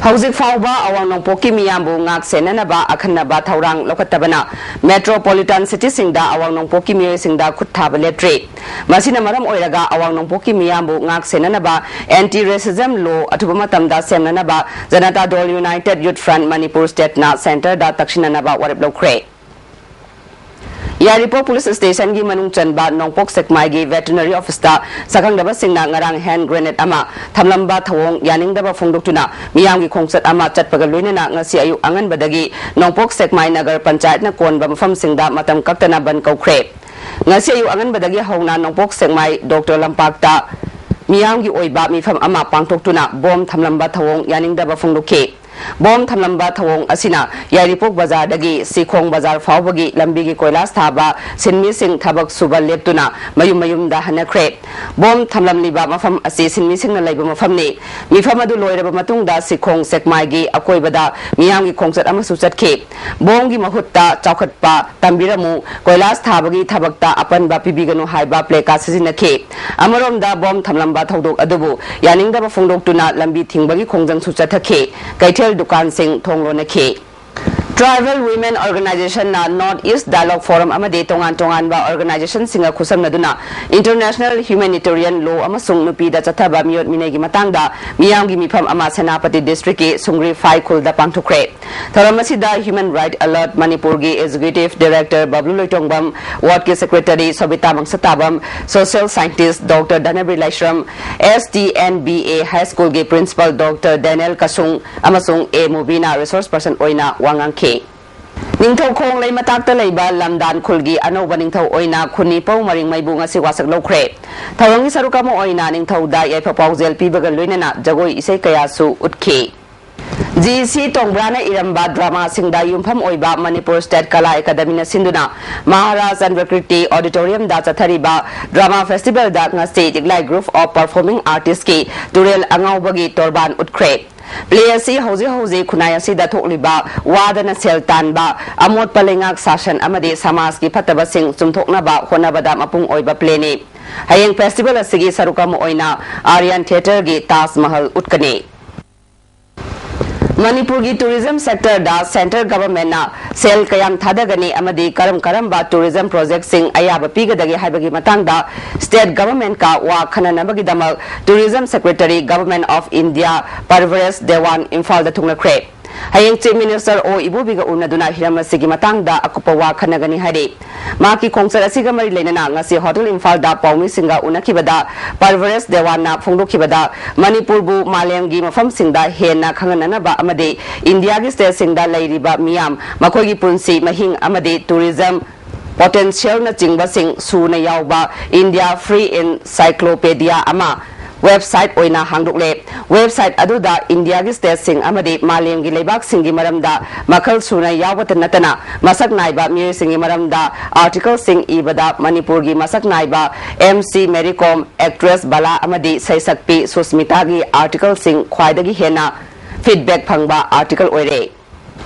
ꯍꯧꯖꯤꯛ ꯐꯥꯎꯕ ꯑꯋꯥꯡ ꯅꯣꯡꯄꯣꯛꯀꯤ ꯃꯤꯌꯥꯝꯕꯨ ꯉꯥꯛ ꯁꯦꯟꯅꯅꯕ ꯑꯈꯟꯅꯕ ꯊꯧꯔꯥꯡ ꯂꯧꯈꯠꯇꯕꯅ metropolitan cityꯁꯤꯡꯗ ꯑꯋꯥꯡ ꯅꯣꯡꯄꯣꯛꯀꯤ ꯃꯤꯑꯣꯏꯁꯤꯡꯗ ꯈꯨꯠ ꯊꯥꯕ ꯂꯦꯞꯇ꯭ꯔꯤ꯫ ꯃꯁꯤꯅ ꯃꯔꯝ ꯑꯣꯏꯔꯒ ꯑꯋꯥꯡ ꯅꯣꯡꯄꯣꯛꯀꯤ ꯃꯤꯌꯥꯝꯕꯨ ꯉꯥꯛ ꯁꯦꯟꯅꯅꯕ anti racism law ꯑꯊꯨꯕ ꯃꯇꯝꯗ ꯁꯦꯝꯅꯅꯕ ꯖꯅꯇꯥ ꯗꯜ United Youth Front Manipur stateꯅ centreꯗ ꯇꯛꯁꯤꯟꯅꯅꯕ ꯋꯥꯔꯦꯞ ꯂꯧꯈ꯭ꯔꯦ꯫ ꯌꯥꯏꯔꯤꯄꯣꯛ police stationꯒꯤ ꯃꯅꯨꯡ ꯆꯟꯕ ꯅꯣꯡꯄꯣꯛ ꯁꯦꯛꯃꯥꯏꯒꯤ veterinary officeꯇ ꯁꯛꯈꯪꯗꯕꯁꯤꯡꯅ ꯉꯔꯥꯡ hand grenade ꯑꯃ ꯊꯝꯂꯝꯕ ꯊꯧꯑꯣꯡ ꯌꯥꯅꯤꯡꯗꯕ ꯐꯣꯡꯗꯣꯛꯇꯨꯅ ꯃꯤꯌꯥꯝꯒꯤ ꯈꯣꯡꯆꯠ ꯑꯃ ꯆꯠꯄꯒ ꯂꯣꯏꯅꯅ ꯉꯁꯤ ꯑꯌꯨꯛ ꯑꯉꯟꯕꯗꯒꯤ ꯅꯣꯡꯄꯣꯛ ꯁꯦꯛꯃꯥꯏ ꯅꯒꯔ ꯄꯟꯆꯥꯌꯠꯅ ꯀꯣꯟꯕ ꯃꯐꯝꯁꯤꯡꯗ ꯃꯇꯝ ꯀꯛꯇꯅ ꯕꯟ ꯀꯧꯈ꯭ꯔꯦ꯫ ꯉꯁꯤ ꯑꯌꯨꯛ ꯑꯉꯟꯕꯗꯒꯤ ꯍꯧꯅ ꯅꯣꯡꯄꯣꯛ ꯁꯦꯛꯃꯥꯏ ꯗꯣꯛꯇꯔ ꯂꯝꯄꯥꯛꯇ ꯃꯤꯌꯥꯝꯒꯤ ꯑꯣꯏꯕ ꯃꯤꯐꯝ ꯑꯃ ꯄꯥꯡꯊꯣꯛꯇꯨꯅ ꯕꯣꯝ ꯊꯝꯂꯝꯕ ꯊꯧꯑꯣꯡ ꯌꯥꯅꯤꯡꯗꯕ ꯐꯣꯡꯗꯣꯛꯈꯤ꯫ ꯕꯣꯝ ꯊꯝꯂꯝꯕ ꯊꯧꯑꯣꯡ ꯑꯁꯤꯅ ꯌꯥꯏꯔꯤꯄꯣꯛ ꯕꯖꯥꯔꯗꯒꯤ ꯁꯤꯈꯣꯡ ꯕꯖꯥꯔ ꯐꯥꯎꯕꯒꯤ ꯂꯝꯕꯤꯒꯤ ꯀꯣꯏꯂꯥꯁ ꯊꯥꯕ ꯁꯤꯟꯃꯤꯁꯤꯡ ꯊꯕꯛ ꯁꯨꯕ ꯂꯦꯞꯇꯨꯅ ꯃꯌꯨꯝ ꯃꯌꯨꯝꯗ ꯍꯟꯅꯈ꯭ꯔꯦ꯫ ꯕꯣꯝ ꯊꯝꯂꯝꯂꯤꯕ ꯃꯐꯝ ꯑꯁꯤ ꯁꯤꯟꯃꯤꯁꯤꯡꯅ ꯂꯩꯕ ꯃꯐꯝꯅꯤ꯫ ꯃꯤꯐꯝ ꯑꯗꯨ ꯂꯣꯏꯔꯕ ꯃꯇꯨꯡꯗ ꯁꯤꯈꯣꯡ ꯁꯦꯛꯃꯥꯏꯒꯤ ꯑꯀꯣꯏꯕꯗ ꯃꯤꯌꯥꯝꯒꯤ ꯈꯣꯡꯆꯠ ꯑꯃꯁꯨ ꯆꯠꯈꯤ꯫ ꯕꯣꯝꯒꯤ ꯃꯍꯨꯠꯇ ꯆꯥꯎꯈꯠꯄ ꯇꯝꯕꯤꯔꯝꯃꯨ, ꯀꯣꯏꯂꯥꯁ ꯊꯥꯕꯒꯤ ꯊꯕꯛꯇ ꯑꯄꯟꯕ ꯄꯤꯕꯤꯒꯅꯨ ꯍꯥꯏꯕ placard ꯁꯤꯖꯤꯟꯅꯈꯤ꯫ ꯑꯃꯔꯣꯝꯗ ꯕꯣꯝ ꯊꯝꯂꯝꯕ ꯊꯧꯗꯣꯛ ꯑꯗꯨꯕꯨ ꯌꯥꯅꯤꯡꯗꯕ ꯐꯣꯡꯗꯣꯛꯇꯨꯅ ꯂꯝꯕꯤ ꯊꯤꯡꯕꯒꯤ ꯈꯣꯡꯖꯪꯁꯨ ꯆꯠꯊꯈꯤ꯫ ꯀꯩꯊꯦꯜ ꯗꯨꯀꯥꯟꯁꯤꯡ ꯊꯣꯡ ꯂꯣꯟꯅꯈꯤ꯫ Tribal Women Organizationꯅ North East Dialogue Forum ꯑꯃꯗꯤ ꯇꯣꯉꯥꯟ ꯇꯣꯉꯥꯟꯕ organizationꯁꯤꯡꯒ ꯈꯨꯠꯁꯝꯅꯗꯨꯅ international humanitarian law ꯑꯃꯁꯨꯡ ꯅꯨꯄꯤꯗ ꯆꯠꯊꯕ ꯃꯤꯑꯣꯠ ꯃꯤꯅꯩꯒꯤ ꯃꯇꯥꯡꯗ ꯃꯤꯌꯥꯝꯒꯤ ꯃꯤꯐꯝ ꯑꯃ ꯁꯦꯅꯥꯄꯇꯤ districtꯀꯤ ꯁꯨꯡꯒ꯭ꯔꯤ ꯐꯥꯏ ꯈꯨꯜꯗ ꯄꯥꯡꯊꯣꯛꯈ꯭ꯔꯦ꯫ ꯊꯧꯔꯝ ꯑꯁꯤꯗ Human Right Alert ꯃꯅꯤꯄꯨꯔꯒꯤ executive director ꯕꯕ꯭ꯂꯨ Loitongbam, wardꯀꯤ secretary ꯁꯣꯕꯤꯇꯥ ꯃꯪꯁꯇꯥꯕꯝ, social scientist Doctor ꯙꯅꯕꯤꯔ Laishram, S T N B A High Schoolꯒꯤ principal Doctor Daniel ꯀꯁꯨꯡ ꯑꯃꯁꯨꯡ A ꯃꯨꯕꯤꯅ resource person ꯑꯣꯏꯅ ꯋꯥ ꯉꯥꯡꯈꯤ꯫ ꯅꯤꯡꯊꯧꯈꯣꯡ ꯂꯩꯃꯇꯥꯛꯇ ꯂꯩꯕ ꯂꯝꯗꯥꯟ ꯈꯨꯜꯒꯤ ꯑꯅꯧꯕ ꯅꯤꯡꯊꯧ ꯑꯣꯏꯅ ꯈꯨꯟꯅꯤꯄꯧ ꯃꯔꯤꯡꯃꯩꯕꯨ ꯉꯁꯤ ꯋꯥꯁꯛ ꯂꯧꯈ꯭ꯔꯦ꯫ ꯊꯧꯔꯝꯒꯤ ꯁꯔꯨꯛ ꯑꯃ ꯑꯣꯏꯅ ꯅꯤꯡꯊꯧꯗ ꯌꯥꯏꯐ ꯄꯥꯎꯖꯦꯜ ꯄꯤꯕꯒ ꯂꯣꯏꯅꯅ ꯖꯒꯣꯏ ꯏꯁꯩ ꯀꯌꯥꯁꯨ ꯎꯠꯈꯤ꯫ ꯖꯤ ꯁꯤ ꯇꯣꯡꯕ꯭ꯔꯥꯅ ꯏꯔꯝꯕ ꯗ꯭ꯔꯃꯥꯁꯤꯡꯗ ꯌꯨꯝꯐꯝ ꯑꯣꯏꯕ ꯃꯅꯤꯄꯨꯔ ꯁ꯭ꯇꯦꯠ ꯀꯂꯥ ꯑꯦꯀꯥꯗꯃꯤꯅ ꯁꯤꯟꯗꯨꯅ ꯃꯍꯥꯔꯥꯖ ꯆꯟꯗ꯭ꯔꯀꯤꯔꯇꯤ ꯑꯣꯗꯤꯇꯣꯔꯤꯌꯝꯗ ꯆꯠꯊꯔꯤꯕ ꯗ꯭ꯔꯃꯥ ꯐꯦꯁꯇꯤꯚꯦꯜꯗ ꯉꯁꯤ ꯂꯤꯛꯂꯥꯏ ꯒ꯭ꯔꯨꯞ ꯑꯣꯐ ꯄꯔꯐꯣꯔꯃꯤꯡ ꯑꯥꯔꯇꯤꯁꯀꯤ ꯇꯨꯔꯦꯜ ꯑꯉꯥꯎꯕꯒꯤ ꯇꯣꯔꯕꯥꯟ ꯎꯠꯈ꯭ꯔꯦ꯫ ꯄ꯭ꯂꯦ ꯑꯁꯤ ꯍꯧꯖꯤꯛ ꯍꯧꯖꯤꯛ ꯈꯨꯟꯅꯥꯏ ꯑꯁꯤꯗ ꯊꯣꯛꯂꯤꯕ ꯋꯥꯗꯅ ꯁꯦꯜ ꯇꯥꯟꯕ, ꯑꯃꯣꯠꯄ ꯂꯩꯉꯥꯛ ꯁꯥꯁꯟ ꯑꯃꯗꯤ ꯁꯃꯥꯖꯀꯤ ꯐꯠꯇꯕꯁꯤꯡ ꯆꯨꯝꯊꯣꯛꯅꯕ ꯍꯣꯠꯅꯕꯗ ꯃꯄꯨꯡ ꯑꯣꯏꯕ ꯄ꯭ꯂꯦꯅꯤ꯫ ꯍꯌꯦꯡ ꯐꯦꯁꯇꯤꯚꯦꯜ ꯑꯁꯤꯒꯤ ꯁꯔꯨꯛ ꯑꯃ ꯑꯣꯏꯅ ꯑꯥꯔꯌꯥꯟ ꯊꯤꯌꯦꯇꯔꯒꯤ ꯇꯥꯖ ꯃꯍꯜ ꯎꯠꯀꯅꯤ꯫ ꯃꯅꯤꯄꯨꯔꯒꯤ ꯇꯨꯔꯤꯖꯝ ꯁꯦꯛꯇꯔꯗ ꯁꯦꯟꯇ꯭ꯔꯦꯜ ꯒꯚꯔꯟꯃꯦꯟꯠꯅ ꯁꯦꯜ ꯀꯌꯥꯝ ꯊꯥꯗꯒꯅꯤ ꯑꯃꯗꯤ ꯀꯔꯝ ꯀꯔꯝꯕ ꯇꯨꯔꯤꯖꯝ ꯄ꯭ꯔꯣꯖꯦꯛꯁꯤꯡ ꯑꯌꯥꯕ ꯄꯤꯒꯗꯒꯦ ꯍꯥꯏꯕꯒꯤ ꯃꯇꯥꯡꯗ ꯁ꯭ꯇꯦꯠ ꯒꯚꯔꯟꯃꯦꯟꯠꯀ ꯋꯥ ꯈꯟꯅꯅꯕꯒꯤꯗꯃꯛ tourism secretary, government of India, Parvez Dewan ꯏꯝꯐꯥꯜꯗ ꯊꯨꯡꯂꯈ꯭ꯔꯦ꯫ ꯍꯌꯦꯡ ꯆꯤꯐ ꯃꯤꯅꯤꯁꯇꯔ ꯑꯣ ꯏꯕꯣꯕꯤꯒ ꯎꯅꯗꯨꯅ ꯍꯤꯔꯝ ꯑꯁꯤꯒꯤ ꯃꯇꯥꯡꯗ ꯑꯀꯨꯞꯄ ꯋꯥ ꯈꯟꯅꯒꯅꯤ ꯍꯥꯏꯔꯤ꯫ ꯃꯍꯥꯛꯀꯤ ꯈꯣꯡꯆꯠ ꯑꯁꯤꯒ ꯃꯔꯤ ꯂꯩꯅꯅ ꯉꯁꯤ ꯍꯣꯇꯦꯜ ꯏꯝꯐꯥꯜꯗ ꯄꯥꯎꯃꯤꯁꯤꯡꯒ ꯎꯅꯈꯤꯕꯗ ꯄꯔꯚꯔꯦꯁ ꯗꯦꯋꯥꯟꯅ ꯐꯣꯡꯗꯣꯛꯈꯤꯕꯗ, ꯃꯅꯤꯄꯨꯔꯕꯨ ꯃꯥꯂꯦꯝꯒꯤ ꯃꯐꯝꯁꯤꯡꯗ ꯍꯦꯟꯅ ꯈꯪꯍꯟꯅꯅꯕ ꯑꯃꯗꯤ ꯏꯟꯗꯤꯌꯥꯒꯤ ꯁ꯭ꯇꯦꯠꯁꯤꯡꯗ ꯂꯩꯔꯤꯕ ꯃꯤꯌꯥꯝ, ꯃꯈꯣꯏꯒꯤ ꯄꯨꯟꯁꯤ ꯃꯍꯤꯡ ꯑꯃꯗꯤ ꯇꯨꯔꯤꯖꯝ ꯄꯣꯇꯦꯟꯁꯤꯌꯦꯜꯅꯆꯤꯡꯕꯁꯤꯡ ꯁꯨꯅ ꯌꯥꯎꯕ ꯏꯟꯗꯤꯌꯥ ꯐ꯭ꯔꯤ ꯏꯟꯁꯥꯏꯀ꯭ꯂꯣꯄꯦꯗꯤꯌꯥ ꯑꯃ ꯋꯦꯕꯁꯥꯏꯠ ꯑꯣꯏꯅ ꯍꯥꯡꯗꯣꯛꯂꯦ꯫ ꯋꯦꯕꯁꯥꯏꯠ ꯑꯗꯨꯗ ꯏꯟꯗꯤꯌꯥꯒꯤ ꯁ꯭ꯇꯦꯠꯁꯤꯡ ꯑꯃꯗꯤ ꯃꯥꯂꯦꯝꯒꯤ ꯂꯩꯕꯥꯛꯁꯤꯡꯒꯤ ꯃꯔꯝꯗ ꯃꯈꯜ ꯁꯨꯅ ꯌꯥꯎꯕꯇ ꯅꯠꯇꯅ ꯃꯁꯛ ꯅꯥꯏꯕ ꯃꯤꯑꯣꯏꯁꯤꯡꯒꯤ ꯃꯔꯝꯗ ꯑꯥꯔꯇꯤꯀꯜꯁꯤꯡ ꯏꯕꯗ ꯃꯅꯤꯄꯨꯔꯒꯤ ꯃꯁꯛ ꯅꯥꯏꯕ ꯑꯦꯝ ꯁꯤ ꯃꯦꯔꯤ ꯀꯣꯝ, ꯑꯦꯛꯇ꯭ꯔꯦꯁ ꯕꯂꯥ ꯑꯃꯗꯤ ꯁꯩꯁꯛꯄꯤ ꯁꯨꯁꯃꯤꯇꯥꯒꯤ ꯑꯥꯔꯇꯤꯀꯜꯁꯤꯡ ꯈ꯭ꯋꯥꯏꯗꯒꯤ ꯍꯦꯟꯅ ꯐꯤꯗꯕꯦꯛ ꯐꯪꯕ ꯑꯥꯔꯇꯤꯀꯜ ꯑꯣꯏꯔꯦ꯫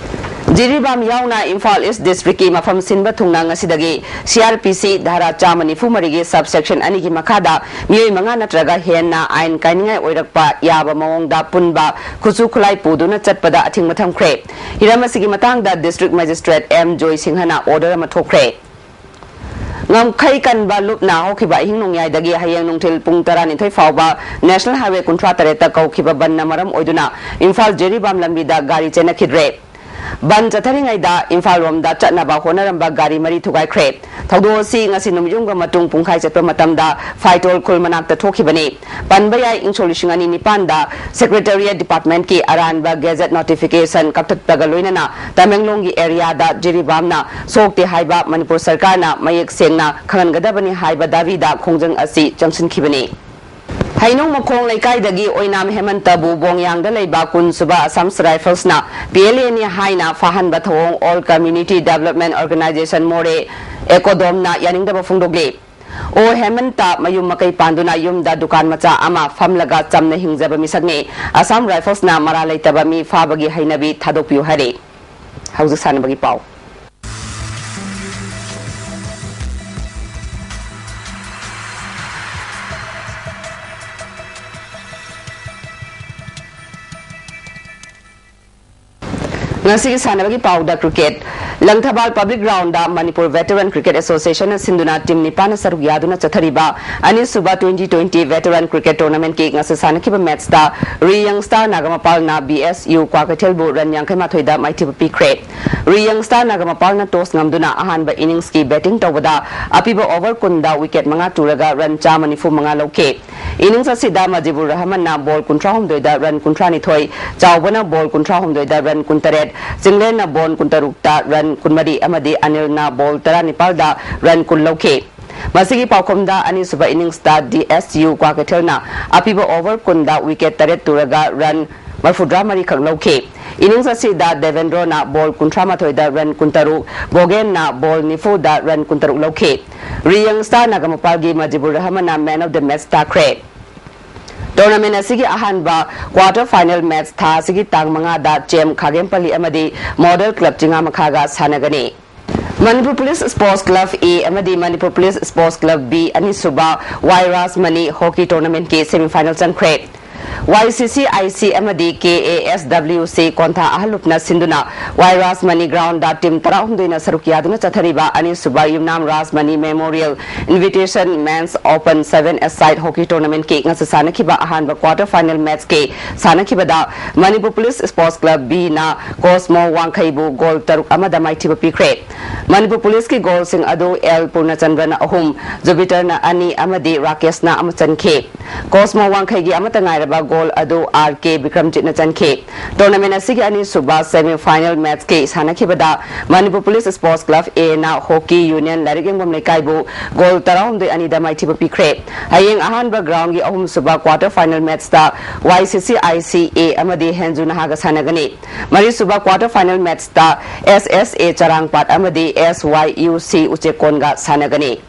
ꯖꯤꯔꯤꯕꯥꯝ ꯌꯥꯎꯅ ꯏꯝꯐꯥꯜ ꯏꯁ ꯗꯤꯁꯇ꯭ꯔꯤꯛꯀꯤ ꯃꯐꯝ ꯁꯤꯟꯕ ꯊꯨꯡꯅ ꯉꯁꯤꯗꯒꯤ ꯁꯤ ꯑꯥꯔ ꯄꯤ ꯁꯤ ꯙꯥꯔꯥ ꯆꯥꯝꯃ ꯅꯤꯐꯨ ꯃꯔꯤꯒꯤ ꯁꯕ ꯁꯦꯛꯁꯟ ꯑꯅꯤꯒꯤ ꯃꯈꯥꯗ ꯃꯤꯑꯣꯏ ꯃꯉꯥ ꯅꯠꯇ꯭ꯔꯒ ꯍꯦꯟꯅ ꯑꯥꯏꯟ ꯀꯥꯏꯅꯤꯡꯉꯥꯏ ꯑꯣꯏꯔꯛꯄ ꯌꯥꯕ ꯃꯑꯣꯡꯗ ꯄꯨꯟꯕ ꯈꯨꯠꯁꯨ ꯈꯨꯠꯂꯥꯏ ꯄꯨꯗꯨꯅ ꯆꯠꯄꯗ ꯑꯊꯤꯡꯕ ꯊꯝꯈ꯭ꯔꯦ꯫ ꯍꯤꯔꯝ ꯑꯁꯤꯒꯤ ꯃꯇꯥꯡꯗ ꯗꯤꯁꯇ꯭ꯔꯤꯛ ꯃꯦꯖꯤꯁꯇ꯭ꯔꯦꯠ ꯑꯦꯝ ꯖꯣꯏ ꯁꯤꯡꯍꯅ ꯑꯣꯔꯗꯔ ꯑꯃ ꯊꯣꯛꯈ꯭ꯔꯦ꯫ ꯉꯝꯈꯩ ꯀꯟꯕ ꯂꯨꯞꯅ ꯍꯧꯈꯤꯕ ꯑꯍꯤꯡ ꯅꯣꯡꯌꯥꯏꯗꯒꯤ ꯍꯌꯦꯡ ꯅꯨꯡꯊꯤꯜ ꯄꯨꯡ ꯇꯔꯥꯅꯤꯊꯣꯏ ꯐꯥꯎꯕ ꯅꯦꯁꯅꯦꯜ ꯍꯥꯏꯋꯦ ꯀꯨꯟꯊ꯭ꯔꯥ ꯇꯔꯦꯠꯇ ꯀꯧꯈꯤꯕ ꯕꯟꯅ ꯃꯔꯝ ꯑꯣꯏꯗꯨꯅ ꯏꯝꯐꯥꯜ ꯖꯤꯔꯤꯕꯥꯝ ꯂꯝꯕꯤꯗ ꯒꯥꯔꯤ ꯆꯦꯟꯅꯈꯤꯗ꯭ꯔꯦ꯫ ꯕꯟ ꯆꯠꯊꯔꯤꯉꯩꯗ ꯏꯝꯐꯥꯜ ꯂꯣꯝꯗ ꯆꯠꯅꯕ ꯍꯣꯠꯅꯔꯝꯕ ꯒꯥꯔꯤ ꯃꯔꯤ ꯊꯨꯒꯥꯏꯈ꯭ꯔꯦ꯫ ꯊꯧꯗꯣꯛ ꯑꯁꯤ ꯉꯁꯤ ꯅꯨꯃꯤꯠꯌꯨꯝꯒ ꯃꯇꯨꯡ ꯄꯨꯡꯈꯥꯏ ꯆꯠꯄ ꯃꯇꯝꯗ ꯐꯥꯏꯇꯣꯜ ꯈꯨꯜ ꯃꯅꯥꯛꯇ ꯊꯣꯛꯈꯤꯕꯅꯤ꯫ ꯄꯟꯕ ꯌꯥꯏ, ꯏꯪꯁꯣꯛ ꯂꯤꯁꯤꯡ ꯑꯅꯤ ꯅꯤꯄꯥꯟꯗ Secretariat Departmentꯀꯤ ꯑꯔꯥꯟꯕ Gazette notification ꯀꯛꯊꯠꯄꯒ ꯂꯣꯏꯅꯅ ꯇꯃꯦꯡꯂꯣꯡꯒꯤ areaꯗ ꯖꯤꯔꯤꯕꯥꯝꯅ ꯁꯣꯛꯇꯦ ꯍꯥꯏꯕ ꯃꯅꯤꯄꯨꯔ ꯁꯔꯀꯥꯔꯅ ꯃꯌꯦꯛ ꯁꯦꯡꯅ ꯈꯪꯍꯟꯒꯗꯕꯅꯤ ꯍꯥꯏꯕ ꯗꯥꯕꯤꯗ ꯈꯣꯡꯖꯪ ꯑꯁꯤ ꯆꯪꯁꯤꯟꯈꯤꯕꯅꯤ꯫ ꯍꯩꯅꯧ ꯃꯈꯣꯡ ꯂꯩꯀꯥꯏꯗꯒꯤ ꯑꯣꯏꯅꯥꯝ ꯍꯦꯃꯟꯇꯕꯨ ꯕꯣꯡꯌꯥꯡꯗ ꯂꯩꯕ ꯀꯨꯟ ꯁꯨꯕ Assam Riflesꯅ P L Aꯅꯤ ꯍꯥꯏꯅ ꯐꯥꯍꯟꯕ ꯊꯧꯑꯣꯡ All Community Development Organisation ꯃꯣꯔꯦ ꯑꯦꯀꯣꯗꯣꯝꯅ ꯌꯥꯅꯤꯡꯗꯕ ꯐꯣꯡꯗꯣꯛꯂꯤ꯫ ꯑꯣ ꯍꯦꯃꯟꯇ ꯃꯌꯨꯝ ꯃꯀꯩ ꯄꯥꯟꯗꯨꯅ ꯌꯨꯝꯗ ꯗꯨꯀꯥꯟ ꯃꯆꯥ ꯑꯃ ꯐꯝꯂꯒ ꯆꯝꯅ ꯍꯤꯡꯖꯕ ꯃꯤꯁꯛꯅꯤ꯫ Assam Riflesꯅ ꯃꯔꯥꯜ ꯂꯩꯇꯕ ꯃꯤ ꯐꯥꯕꯒꯤ ꯍꯩꯅꯕꯤ ꯊꯥꯗꯣꯛꯄꯤꯌꯨ ꯍꯥꯏꯔꯤ꯫ ꯍꯧꯖꯤꯛ ꯁꯥꯟꯅꯕꯒꯤ ꯄꯥꯎ꯫ ꯉꯁꯤꯒꯤ ꯁꯥꯟꯅꯕꯒꯤ ꯄꯥꯎꯗ cricket꯫ Langthabal Public Groundꯗ Manipur Veteran Cricket Associationꯅ ꯁꯤꯟꯗꯨꯅ team ꯅꯤꯄꯥꯟꯅ ꯁꯔꯨꯛ ꯌꯥꯗꯨꯅ ꯆꯠꯊꯔꯤꯕ ꯑꯅꯤꯁꯨꯕ twenty twenty Veteran Cricket Tournamentꯀꯤ ꯉꯁꯤ ꯁꯥꯟꯅꯈꯤꯕ matchꯇ ꯔꯤ Young Star ꯅꯥꯒꯥꯃꯄꯥꯜꯅ B S U ꯀ꯭ꯋꯥꯀꯩꯊꯦꯜꯕꯨ run ꯌꯥꯡꯈꯩ ꯃꯥꯊꯣꯏꯗ ꯃꯥꯏꯊꯤꯕ ꯄꯤꯈ꯭ꯔꯦ꯫ ꯔꯤ Young Star ꯅꯥꯒꯥꯃꯄꯥꯜꯅ toss ꯉꯝꯗꯨꯅ ꯑꯍꯥꯟꯕ inningsꯀꯤ batting ꯇꯧꯕꯗ ꯑꯄꯤꯕ over ꯀꯨꯟꯗ wicket ꯃꯉꯥ ꯇꯨꯔꯒ run ꯆꯥꯝꯃ ꯅꯤꯐꯨ ꯃꯉꯥ ꯂꯧꯈꯤ꯫ Innings ꯑꯁꯤꯗ ꯃꯖꯤꯕꯨꯔ ꯔꯍꯃꯟꯅ ball ꯀꯨꯟꯊ꯭ꯔꯥ ꯍꯨꯝꯗꯣꯏꯗ run ꯀꯨꯟꯊ꯭ꯔꯥ ꯅꯤꯊꯣꯏ, ꯆꯥꯎꯕꯅ ball ꯀꯨꯟꯊ꯭ꯔꯥ ꯍꯨꯝꯗꯣꯏꯗ run ꯀꯨꯟꯇꯔꯦꯠ, ꯆꯤꯡꯂꯦꯟꯅ ball ꯀꯨꯟꯇꯔꯨꯛꯇ run ꯀꯨꯟꯃꯔꯤ ꯑꯃꯗꯤ ꯑꯅꯤꯜꯅ ball ꯇꯔꯥꯅꯤꯄꯥꯜꯗ run ꯀꯨꯟ ꯂꯧꯈꯤ꯫ ꯃꯁꯤꯒꯤ ꯄꯥꯎꯈꯨꯝꯗ ꯑꯅꯤꯁꯨꯕ inningsꯇ D S U ꯀ꯭ꯋꯥꯀꯩꯊꯦꯜꯅ ꯑꯄꯤꯕ over ꯀꯨꯟꯗ wicket ꯇꯔꯦꯠ ꯇꯨꯔꯒ run ꯃꯔꯐꯨꯇꯔꯥ ꯃꯔꯤꯈꯛ ꯂꯧꯈꯤ꯫ Innings ꯑꯁꯤꯗ ꯗꯦꯕꯦꯟꯗ꯭ꯔꯣꯅ ball ꯀꯨꯟꯊ꯭ꯔꯥ ꯃꯥꯊꯣꯏꯗ run ꯀꯨꯟꯇꯔꯨꯛ, ꯕꯣꯒꯦꯟꯅ ball ꯅꯤꯐꯨꯗ run ꯀꯨꯟꯇꯔꯨꯛ ꯂꯧꯈꯤ꯫ ꯔꯤ Young Star ꯅꯥꯒꯥꯃꯄꯥꯜꯒꯤ ꯃꯖꯤꯕꯨꯔ ꯔꯍꯃꯟꯅ man of the match ꯇꯥꯈ꯭ꯔꯦ꯫ Tournament ꯑꯁꯤꯒꯤ ꯑꯍꯥꯟꯕ quarter final match ꯊꯥ ꯑꯁꯤꯒꯤ ꯇꯥꯡ ꯃꯉꯥꯗ ꯆꯦꯝ ꯈꯥꯒꯦꯝꯄꯜꯂꯤ ꯑꯃꯗꯤ Model Club ꯆꯤꯉꯥꯃꯈꯥꯒ ꯁꯥꯟꯅꯒꯅꯤ꯫ Manipur Police Sports Club A ꯑꯃꯗꯤ Manipur Police Sports Club B ꯑꯅꯤꯁꯨꯕ ꯋꯥꯏ ꯔꯥꯖꯃꯅꯤ hockey tournamentꯀꯤ semifinal ꯆꯪꯈ꯭ꯔꯦ꯫ YCCIC ꯑꯃꯗꯤ KASWC ꯀꯣꯟꯊꯥ ꯑꯍꯜ ꯂꯨꯞꯅ ꯁꯤꯟꯗꯨꯅ Y ꯔꯥꯖꯃꯅꯤ ground ꯗ team ꯇꯔꯥꯍꯨꯝꯗꯣꯏꯅ ꯁꯔꯨꯛ ꯌꯥꯗꯨꯅ ꯆꯠꯊꯔꯤꯕ ꯑꯅꯤꯁꯨꯕ ꯌꯨꯝꯅꯥꯝ Rajmani Memorial Invitation Men's Open seven-a-side hockey tournament ꯀꯤ ꯉꯁꯤ ꯁꯥꯟꯅꯈꯤꯕ ꯑꯍꯥꯟꯕ quarter final match ꯀꯤ ꯁꯥꯟꯅꯈꯤꯕꯗ Manipur Police Sports Club B ꯅ Cosmo ꯋꯥꯡꯈꯩꯕꯨ goal ꯇꯔꯨꯛ ꯑꯃꯗ ꯃꯥꯏꯊꯤꯕ ꯄꯤꯈ꯭ꯔꯦ꯫ Manipur Police ꯀꯤ goal ꯁꯤꯡ ꯑꯗꯨ L ꯄꯨꯔꯅꯆꯟꯗ꯭ꯔꯅ ꯑꯍꯨꯝ, ꯖꯨꯕꯤꯇꯔꯅ ꯑꯅꯤ ꯑꯃꯗꯤ ꯔꯥꯀꯦꯁꯅ ꯑꯃ ꯆꯟꯈꯤ꯫ Cosmo ꯋꯥꯡꯈꯩꯒꯤ ꯑꯃꯠꯇ ꯉꯥꯏꯔꯕ goal ꯑꯗꯨ R K ꯕꯤꯀ꯭ꯔꯝꯖꯤꯠꯅ ꯆꯟꯈꯤ꯫ Tournament ꯑꯁꯤꯒꯤ ꯑꯅꯤꯁꯨꯕ semi final match ꯀꯤ ꯁꯥꯟꯅꯈꯤꯕꯗ Manipur Police Sports Club A ꯅ Hockey Union ꯂꯥꯏꯔꯤꯛ ꯌꯦꯡꯐꯝ ꯂꯩꯀꯥꯏꯕꯨ goal ꯇꯔꯥꯍꯨꯝꯗꯣꯏ ꯑꯅꯤꯗ ꯃꯥꯏꯊꯤꯕ ꯄꯤꯈ꯭ꯔꯦ꯫ ꯍꯌꯦꯡ ꯑꯍꯥꯟꯕ ground ꯒꯤ ꯑꯍꯨꯝꯁꯨꯕ quarter final match ꯇ YCCIC A ꯑꯃꯗꯤ ꯍꯦꯟꯖꯨ ꯅꯍꯥꯒ ꯁꯥꯟꯅꯒꯅꯤ꯫ ꯃꯔꯤꯁꯨꯕ quarter final match ꯇ SSA ꯆꯔꯥꯡꯄꯥꯠ ꯑꯃꯗꯤ SYUC ꯎꯆꯦꯛꯀꯣꯟꯒ ꯁꯥꯟꯅꯒꯅꯤ꯫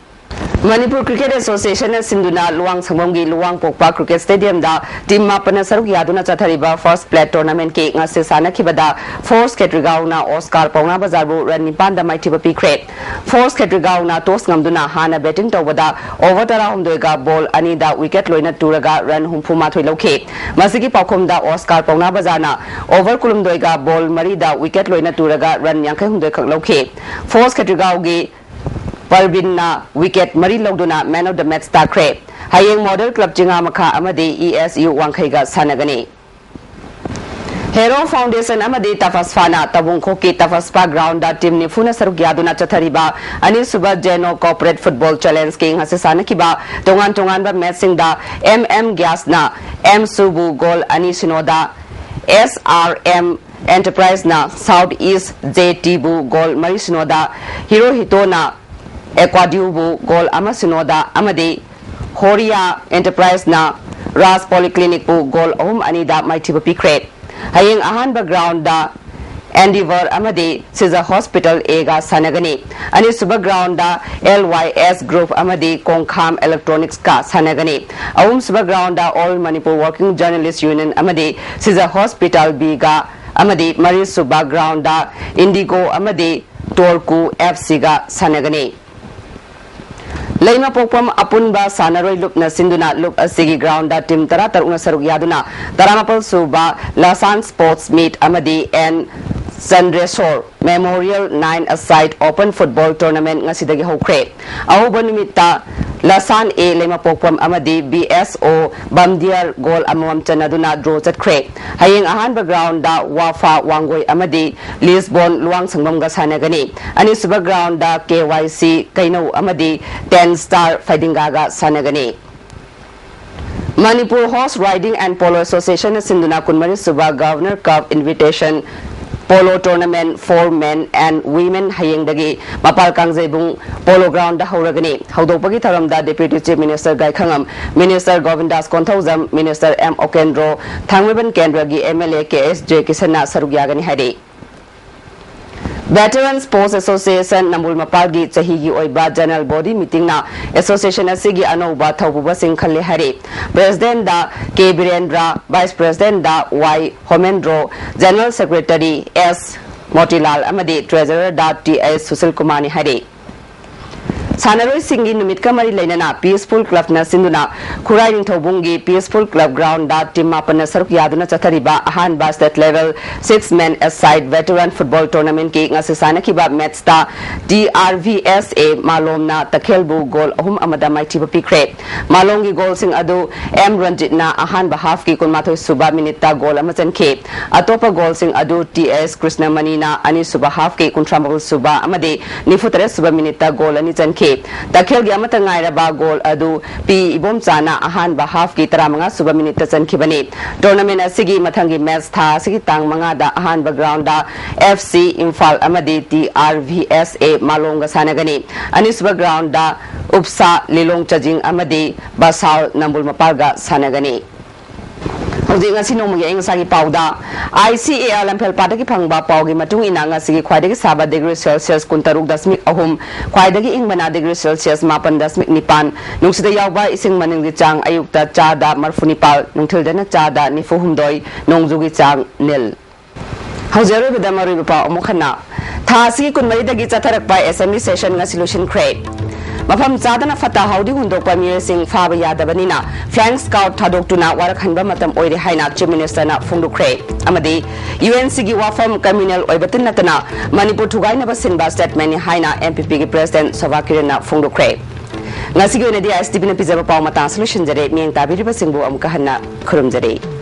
Manipur Cricket Association ꯅ ꯁꯤꯟꯗꯨꯅ ꯂꯨꯋꯥꯡ ꯁꯪꯕꯝꯒꯤ ꯂꯨꯋꯥꯡ ꯄꯣꯛꯄ cricket stadium ꯗ team ꯃꯥꯄꯟꯅ ꯁꯔꯨꯛ ꯌꯥꯗꯨꯅ ꯆꯠꯊꯔꯤꯕ First Plate Tournament ꯀꯤ ꯉꯁꯤ ꯁꯥꯟꯅꯈꯤꯕꯗ Force ꯈꯦꯇ꯭ꯔꯤꯒꯥꯎꯅ Oscar ꯄꯥꯎꯅꯥ ꯕꯖꯥꯔꯕꯨ run ꯅꯤꯄꯥꯟꯗ ꯃꯥꯏꯊꯤꯕ ꯄꯤꯈ꯭ꯔꯦ꯫ Force ꯈꯦꯇ꯭ꯔꯤꯒꯥꯎꯅ toss ꯉꯝꯗꯨꯅ ꯍꯥꯟꯅ batting ꯇꯧꯕꯗ over ꯇꯔꯥꯍꯨꯝꯗꯣꯏꯒ ball ꯑꯅꯤꯗ wicket ꯂꯣꯏꯅ ꯇꯨꯔꯒ run ꯍꯨꯝꯐꯨ ꯃꯥꯊꯣꯏ ꯂꯧꯈꯤ꯫ ꯃꯁꯤꯒꯤ ꯄꯥꯎꯈꯨꯝꯗ Oscar ꯄꯥꯎꯅꯥ ꯕꯖꯥꯔꯅ over ꯀꯨꯟꯍꯨꯝꯗꯣꯏꯒ ball ꯃꯔꯤꯗ wicket ꯂꯣꯏꯅ ꯇꯨꯔꯒ run ꯌꯥꯡꯈꯩ ꯍꯨꯝꯗꯣꯏ ꯈꯛ ꯂꯧꯈꯤ꯫ Force ꯈꯦꯇ꯭ꯔꯤꯒꯥꯎꯒꯤ ꯄꯔꯕꯤꯟꯅ wicket ꯃꯔꯤ ꯂꯧꯗꯨꯅ man of the match ꯇꯥꯈ꯭ꯔꯦ꯫ ꯍꯌꯦꯡ Model Club ꯆꯤꯉꯥꯃꯈꯥ ꯑꯃꯗꯤ ESU ꯋꯥꯡꯈꯩꯒ ꯁꯥꯟꯅꯒꯅꯤ꯫ Hero Foundation ꯑꯃꯗꯤ ꯇꯐꯁꯐꯥꯅ ꯇꯧꯕꯨꯡꯈꯣꯛꯀꯤ ꯇꯐꯁꯐꯥ ground ꯗ team ꯅꯤꯐꯨꯅ ꯁꯔꯨꯛ ꯌꯥꯗꯨꯅ ꯆꯠꯊꯔꯤꯕ ꯑꯅꯤꯁꯨꯕ Zeno Corporate Football Challenge ꯀꯤ ꯉꯁꯤ ꯁꯥꯟꯅꯈꯤꯕ ꯇꯣꯉꯥꯟ ꯇꯣꯉꯥꯟꯕ match ꯁꯤꯡꯗ MM Gyas ꯅ MSU ꯕꯨ goal ꯑꯅꯤ ꯁꯤꯅꯣꯗ, SRM Enterprise ꯅ South East JT ꯕꯨ goal ꯃꯔꯤ ꯁꯤꯅꯣꯗ, Hirohito ꯅ Aquadew ꯕꯨ goal ꯑꯃ ꯁꯤꯅꯣꯗ ꯑꯃꯗꯤ Horia Enterprise ꯅ Raj Polyclinic ꯕꯨ goal ꯑꯍꯨꯝ ꯑꯅꯤꯗ ꯃꯥꯏꯊꯤꯕ ꯄꯤꯈ꯭ꯔꯦ꯫ ꯍꯌꯦꯡ ꯑꯍꯥꯟꯕ ground ꯗ Endeavour ꯑꯃꯗꯤ Siza Hospital A ꯒ ꯁꯥꯟꯅꯒꯅꯤ꯫ ꯑꯅꯤꯁꯨꯕ ground ꯗ LYS Group ꯑꯃꯗꯤ ꯀꯣꯡꯈꯥꯝ Electronics ꯀ ꯁꯥꯟꯅꯒꯅꯤ꯫ ꯑꯍꯨꯝꯁꯨꯕ ground ꯗ All Manipur Working Journalist Union ꯑꯃꯗꯤ Siza Hospital B ꯒ ꯑꯃꯗꯤ ꯃꯔꯤꯁꯨꯕ ground ꯗ Indigo ꯑꯃꯗꯤ Torku FC ꯒ ꯁꯥꯟꯅꯒꯅꯤ꯫ ꯂꯩꯃꯄꯣꯛꯄꯝ ꯑꯄꯨꯟꯕ ꯁꯥꯟꯅꯔꯣꯏ ꯂꯨꯞꯅ ꯁꯤꯟꯗꯨꯅ ꯂꯨꯞ ꯑꯁꯤꯒꯤ ground ꯇꯤꯝ ꯇꯔꯥꯇꯔꯨꯛꯅ ꯁꯔꯨꯛ ꯌꯥꯗꯨꯅ ꯇꯔꯥꯃꯥꯄꯜ ꯁꯨꯕ ꯂꯁꯥꯟ Sports Meet ꯑꯃꯗꯤ and ꯆꯟꯗ꯭ꯔꯦꯁꯣꯔ Memorial Nine-a-Side Open Football Tournament ꯉꯁꯤꯗꯒꯤ ꯍꯧꯈ꯭ꯔꯦ꯫ ꯑꯍꯧꯕ ꯅꯨꯃꯤꯠꯇ ꯂꯁꯥꯟ A ꯂꯩꯃꯄꯣꯛꯄꯝ ꯑꯃꯗꯤ B S O ꯕꯝꯗꯤꯌꯥꯔ goal ꯑꯃꯃꯝ ꯆꯟꯅꯗꯨꯅ draw ꯆꯠꯈ꯭ꯔꯦ꯫ ꯍꯌꯦꯡ ꯑꯍꯥꯟꯕ ground ꯋꯥꯐꯥ ꯋꯥꯡꯒꯣꯏ ꯑꯃꯗꯤ ꯂꯤꯁꯕꯣꯟ ꯂꯨꯋꯥꯡꯁꯪꯕꯝꯒ ꯁꯥꯟꯅꯒꯅꯤ꯫ ꯑꯅꯤꯁꯨꯕ ground K Y C ꯀꯩꯅꯧ ꯑꯃꯗꯤ ten Star ꯐꯩꯗꯤꯡꯒꯥꯒ ꯁꯥꯟꯅꯒꯅꯤ꯫ Manipur Horse Riding and Polo Association ꯅ ꯁꯤꯟꯗꯨꯅ ꯀꯨꯟꯃꯔꯤ ꯁꯨꯕ Governor Cup Invitation Polo Tournament for Men and Women ꯍꯌꯦꯡꯗꯒꯤ ꯃꯄꯥꯜ ꯀꯥꯡꯖꯩꯕꯨꯡ Polo Ground ꯗ ꯍꯧꯔꯒꯅꯤ꯫ ꯍꯧꯗꯣꯛꯄꯒꯤ ꯊꯧꯔꯝꯗ Deputy Chief Minister ꯒꯥꯏꯈꯉꯝ, Minister ꯒꯣꯕꯤꯟꯗꯥꯁ Konthoujam, Minister M ꯑꯣꯀꯦꯟꯗ꯭ꯔꯣ, ꯊꯥꯡꯃꯩꯕꯟ ꯀꯦꯟꯗ꯭ꯔꯒꯤ M L A K S J ꯀꯤꯁꯟꯅ ꯁꯔꯨꯛ ꯌꯥꯒꯅꯤ ꯍꯥꯏꯔꯤ꯫ Veteran Sports Association ꯅꯝꯕꯨꯜ ꯃꯄꯥꯜꯒꯤ ꯆꯍꯤꯒꯤ ꯑꯣꯏꯕ General Body Meeting ꯅ association ꯑꯁꯤꯒꯤ ꯑꯅꯧꯕ ꯊꯧꯄꯨꯕꯁꯤꯡ ꯈꯜꯂꯦ ꯍꯥꯏꯔꯤ꯫ President ꯗ K ꯕꯤꯔꯦꯟꯗ꯭ꯔ, Vice President ꯗ Y ꯍꯣꯃꯦꯟꯗ꯭ꯔꯣ, General Secretary S Motilal ꯑꯃꯗꯤ Treasurer ꯗ T H ꯁꯨꯁꯤꯜ ꯀꯨꯃꯥꯔꯅꯤ ꯍꯥꯏꯔꯤ꯫ ꯁꯥꯟꯅꯔꯣꯏꯁꯤꯡꯒꯤ ꯅꯨꯃꯤꯠꯀ ꯃꯔꯤ ꯂꯩꯅꯅ Peaceful Club ꯅ ꯁꯤꯟꯗꯨꯅ ꯈꯨꯔꯥꯏ ꯅꯤꯡꯊꯧꯕꯨꯡꯒꯤ Peaceful Club Ground ꯗ ꯇꯤꯝ ꯃꯥꯄꯟꯅ ꯁꯔꯨꯛ ꯌꯥꯗꯨꯅ ꯆꯠꯊꯔꯤꯕ ꯑꯍꯥꯟꯕ State Level Six Man-a-Side Veteran Football Tournament ꯀꯤ ꯉꯁꯤ ꯁꯥꯟꯅꯈꯤꯕ match ꯇ T R V S A ꯃꯥꯂꯣꯝꯅ ꯇꯈꯦꯜꯕꯨ goal ꯑꯍꯨꯝ ꯑꯃꯗ ꯃꯥꯏꯊꯤꯕ ꯄꯤꯈ꯭ꯔꯦ꯫ ꯃꯥꯂꯣꯝꯒꯤ goal ꯁꯤꯡ ꯑꯗꯨ M ꯔꯟꯖꯤꯠꯅ ꯑꯍꯥꯟꯕ half ꯀꯤ ꯀꯨꯟꯃꯥꯊꯣꯏ ꯁꯨꯕ minute ꯇ goal ꯑꯃ ꯆꯟꯈꯤ꯫ ꯑꯇꯣꯞꯄ goal ꯁꯤꯡ ꯑꯗꯨ T S ꯀ꯭ꯔꯤꯁꯅꯃꯅꯤꯅ ꯑꯅꯤꯁꯨꯕ half ꯀꯤ ꯀꯨꯟꯊ꯭ꯔꯥ ꯃꯥꯄꯜ ꯁꯨꯕ ꯑꯃꯗꯤ ꯅꯤꯐꯨ ꯇꯔꯦꯠ ꯁꯨꯕ minute ꯇ goal ꯑꯅꯤ ꯆꯟꯈꯤ꯫ ꯇꯈꯦꯜꯒꯤ ꯑꯃꯠꯇ ꯉꯥꯏꯔꯕ goal ꯑꯗꯨ P ꯏꯕꯣꯝꯆꯥꯅ ꯑꯍꯥꯟꯕ half ꯀꯤ ꯇꯔꯥꯃꯉꯥ ꯁꯨꯕ minute ꯇ ꯆꯟꯈꯤꯕꯅꯤ꯫ Tournament ꯑꯁꯤꯒꯤ ꯃꯊꯪꯒꯤ match ꯊꯥ ꯑꯁꯤꯒꯤ ꯇꯥꯡ ꯃꯉꯥꯗ ꯑꯍꯥꯟꯕ ground F C ꯏꯝꯐꯥꯜ ꯑꯃꯗꯤ T R V S A ꯃꯥꯂꯣꯝꯒ ꯁꯥꯟꯅꯒꯅꯤ꯫ ꯑꯅꯤꯁꯨꯕ ground ꯎꯞꯁꯥ ꯂꯤꯂꯣꯡ ꯆꯥꯖꯤꯡ ꯑꯃꯗꯤ ꯕꯁꯥꯜ ꯅꯝꯕꯨꯜ ꯃꯄꯥꯜꯒ ꯁꯥꯟꯅꯒꯅꯤ꯫ ꯍꯧꯖꯤꯛ ꯉꯁꯤ ꯅꯣꯡꯃꯒꯤ ꯑꯏꯪ ꯑꯁꯥꯒꯤ ꯄꯥꯎꯗ, I C A R ꯂꯝꯐꯦꯜ ꯄꯥꯠꯇꯒꯤ ꯐꯪꯕ ꯄꯥꯎꯒꯤ ꯃꯇꯨꯡ ꯏꯟꯅ, ꯉꯁꯤꯒꯤ ꯈ꯭ꯋꯥꯏꯗꯒꯤ ꯁꯥꯕ degree Celsius ꯀꯨꯟꯇꯔꯨꯛ ꯗꯁꯃꯤꯛ ꯑꯍꯨꯝ, ꯈ꯭ꯋꯥꯏꯗꯒꯤ ꯏꯪꯕꯅ degree Celsius ꯃꯥꯄꯟ ꯗꯁꯃꯤꯛ ꯅꯤꯄꯥꯟ, ꯅꯨꯡꯁꯤꯠꯇ ꯌꯥꯎꯕ ꯏꯁꯤꯡ ꯃꯅꯤꯜꯒꯤ ꯆꯥꯡ ꯑꯌꯨꯛꯇ ꯆꯥꯗ ꯃꯔꯤꯐꯨ ꯅꯤꯄꯥꯜ, ꯅꯨꯡꯊꯤꯜꯗꯅ ꯆꯥꯗ ꯅꯤꯐꯨ ꯍꯨꯝꯗꯣꯏ, ꯅꯣꯡꯖꯨꯒꯤ ꯆꯥꯡ ꯅꯤꯜ꯫ ꯍꯧꯖꯤꯛ ꯑꯔꯣꯏꯕꯗ ꯃꯔꯨꯑꯣꯏꯕ ꯄꯥꯎ ꯑꯃꯨꯛ ꯍꯟꯅ꯫ ꯊꯥ ꯑꯁꯤꯒꯤ ꯀꯨꯟꯃꯔꯤꯗꯒꯤ ꯆꯠꯊꯔꯛꯄ assembly session ꯉꯁꯤ ꯂꯣꯏꯁꯤꯟꯈ꯭ꯔꯦ꯫ ꯃꯐꯝ ꯆꯥꯗꯅ ꯐꯠꯇ ꯍꯥꯎꯗꯤ ꯍꯨꯟꯗꯣꯛꯄ ꯃꯤꯑꯣꯏꯁꯤꯡ ꯐꯥꯕ ꯌꯥꯗꯕꯅꯤꯅ flying squad ꯊꯥꯗꯣꯛꯇꯨꯅ ꯋꯥꯔꯛꯍꯟꯕ ꯃꯇꯝ ꯑꯣꯏꯔꯦ ꯍꯥꯏꯅ Chief Minister ꯅ ꯐꯣꯡꯗꯣꯛꯈ꯭ꯔꯦ꯫ ꯑꯃꯗꯤ UNC ꯒꯤ ꯋꯥꯐꯝ communal ꯑꯣꯏꯕꯇ ꯅꯠꯇꯅ ꯃꯅꯤꯄꯨꯔ ꯊꯨꯒꯥꯏꯅꯕ ꯁꯤꯟꯕ statement ꯅꯤ ꯍꯥꯏꯅ NPP ꯒꯤ President ꯁꯣꯚꯥ ꯀꯤꯔꯟꯅ ꯐꯣꯡꯗꯣꯛꯈ꯭ꯔꯦ꯫ ꯉꯁꯤꯒꯤ ꯑꯣꯏꯅꯗꯤ ISTV ꯅ ꯄꯤꯖꯕ ꯄꯥꯎ ꯃꯇꯥꯡ ꯑꯁꯤ ꯂꯣꯏꯁꯤꯟꯖꯔꯦ꯫ ꯃꯤꯠꯌꯦꯡ ꯇꯥꯕꯤꯔꯤꯕꯁꯤꯡꯕꯨ ꯑꯃꯨꯛꯀ ꯍꯟꯅ ꯈꯨꯔꯨꯝꯖꯔꯤ꯫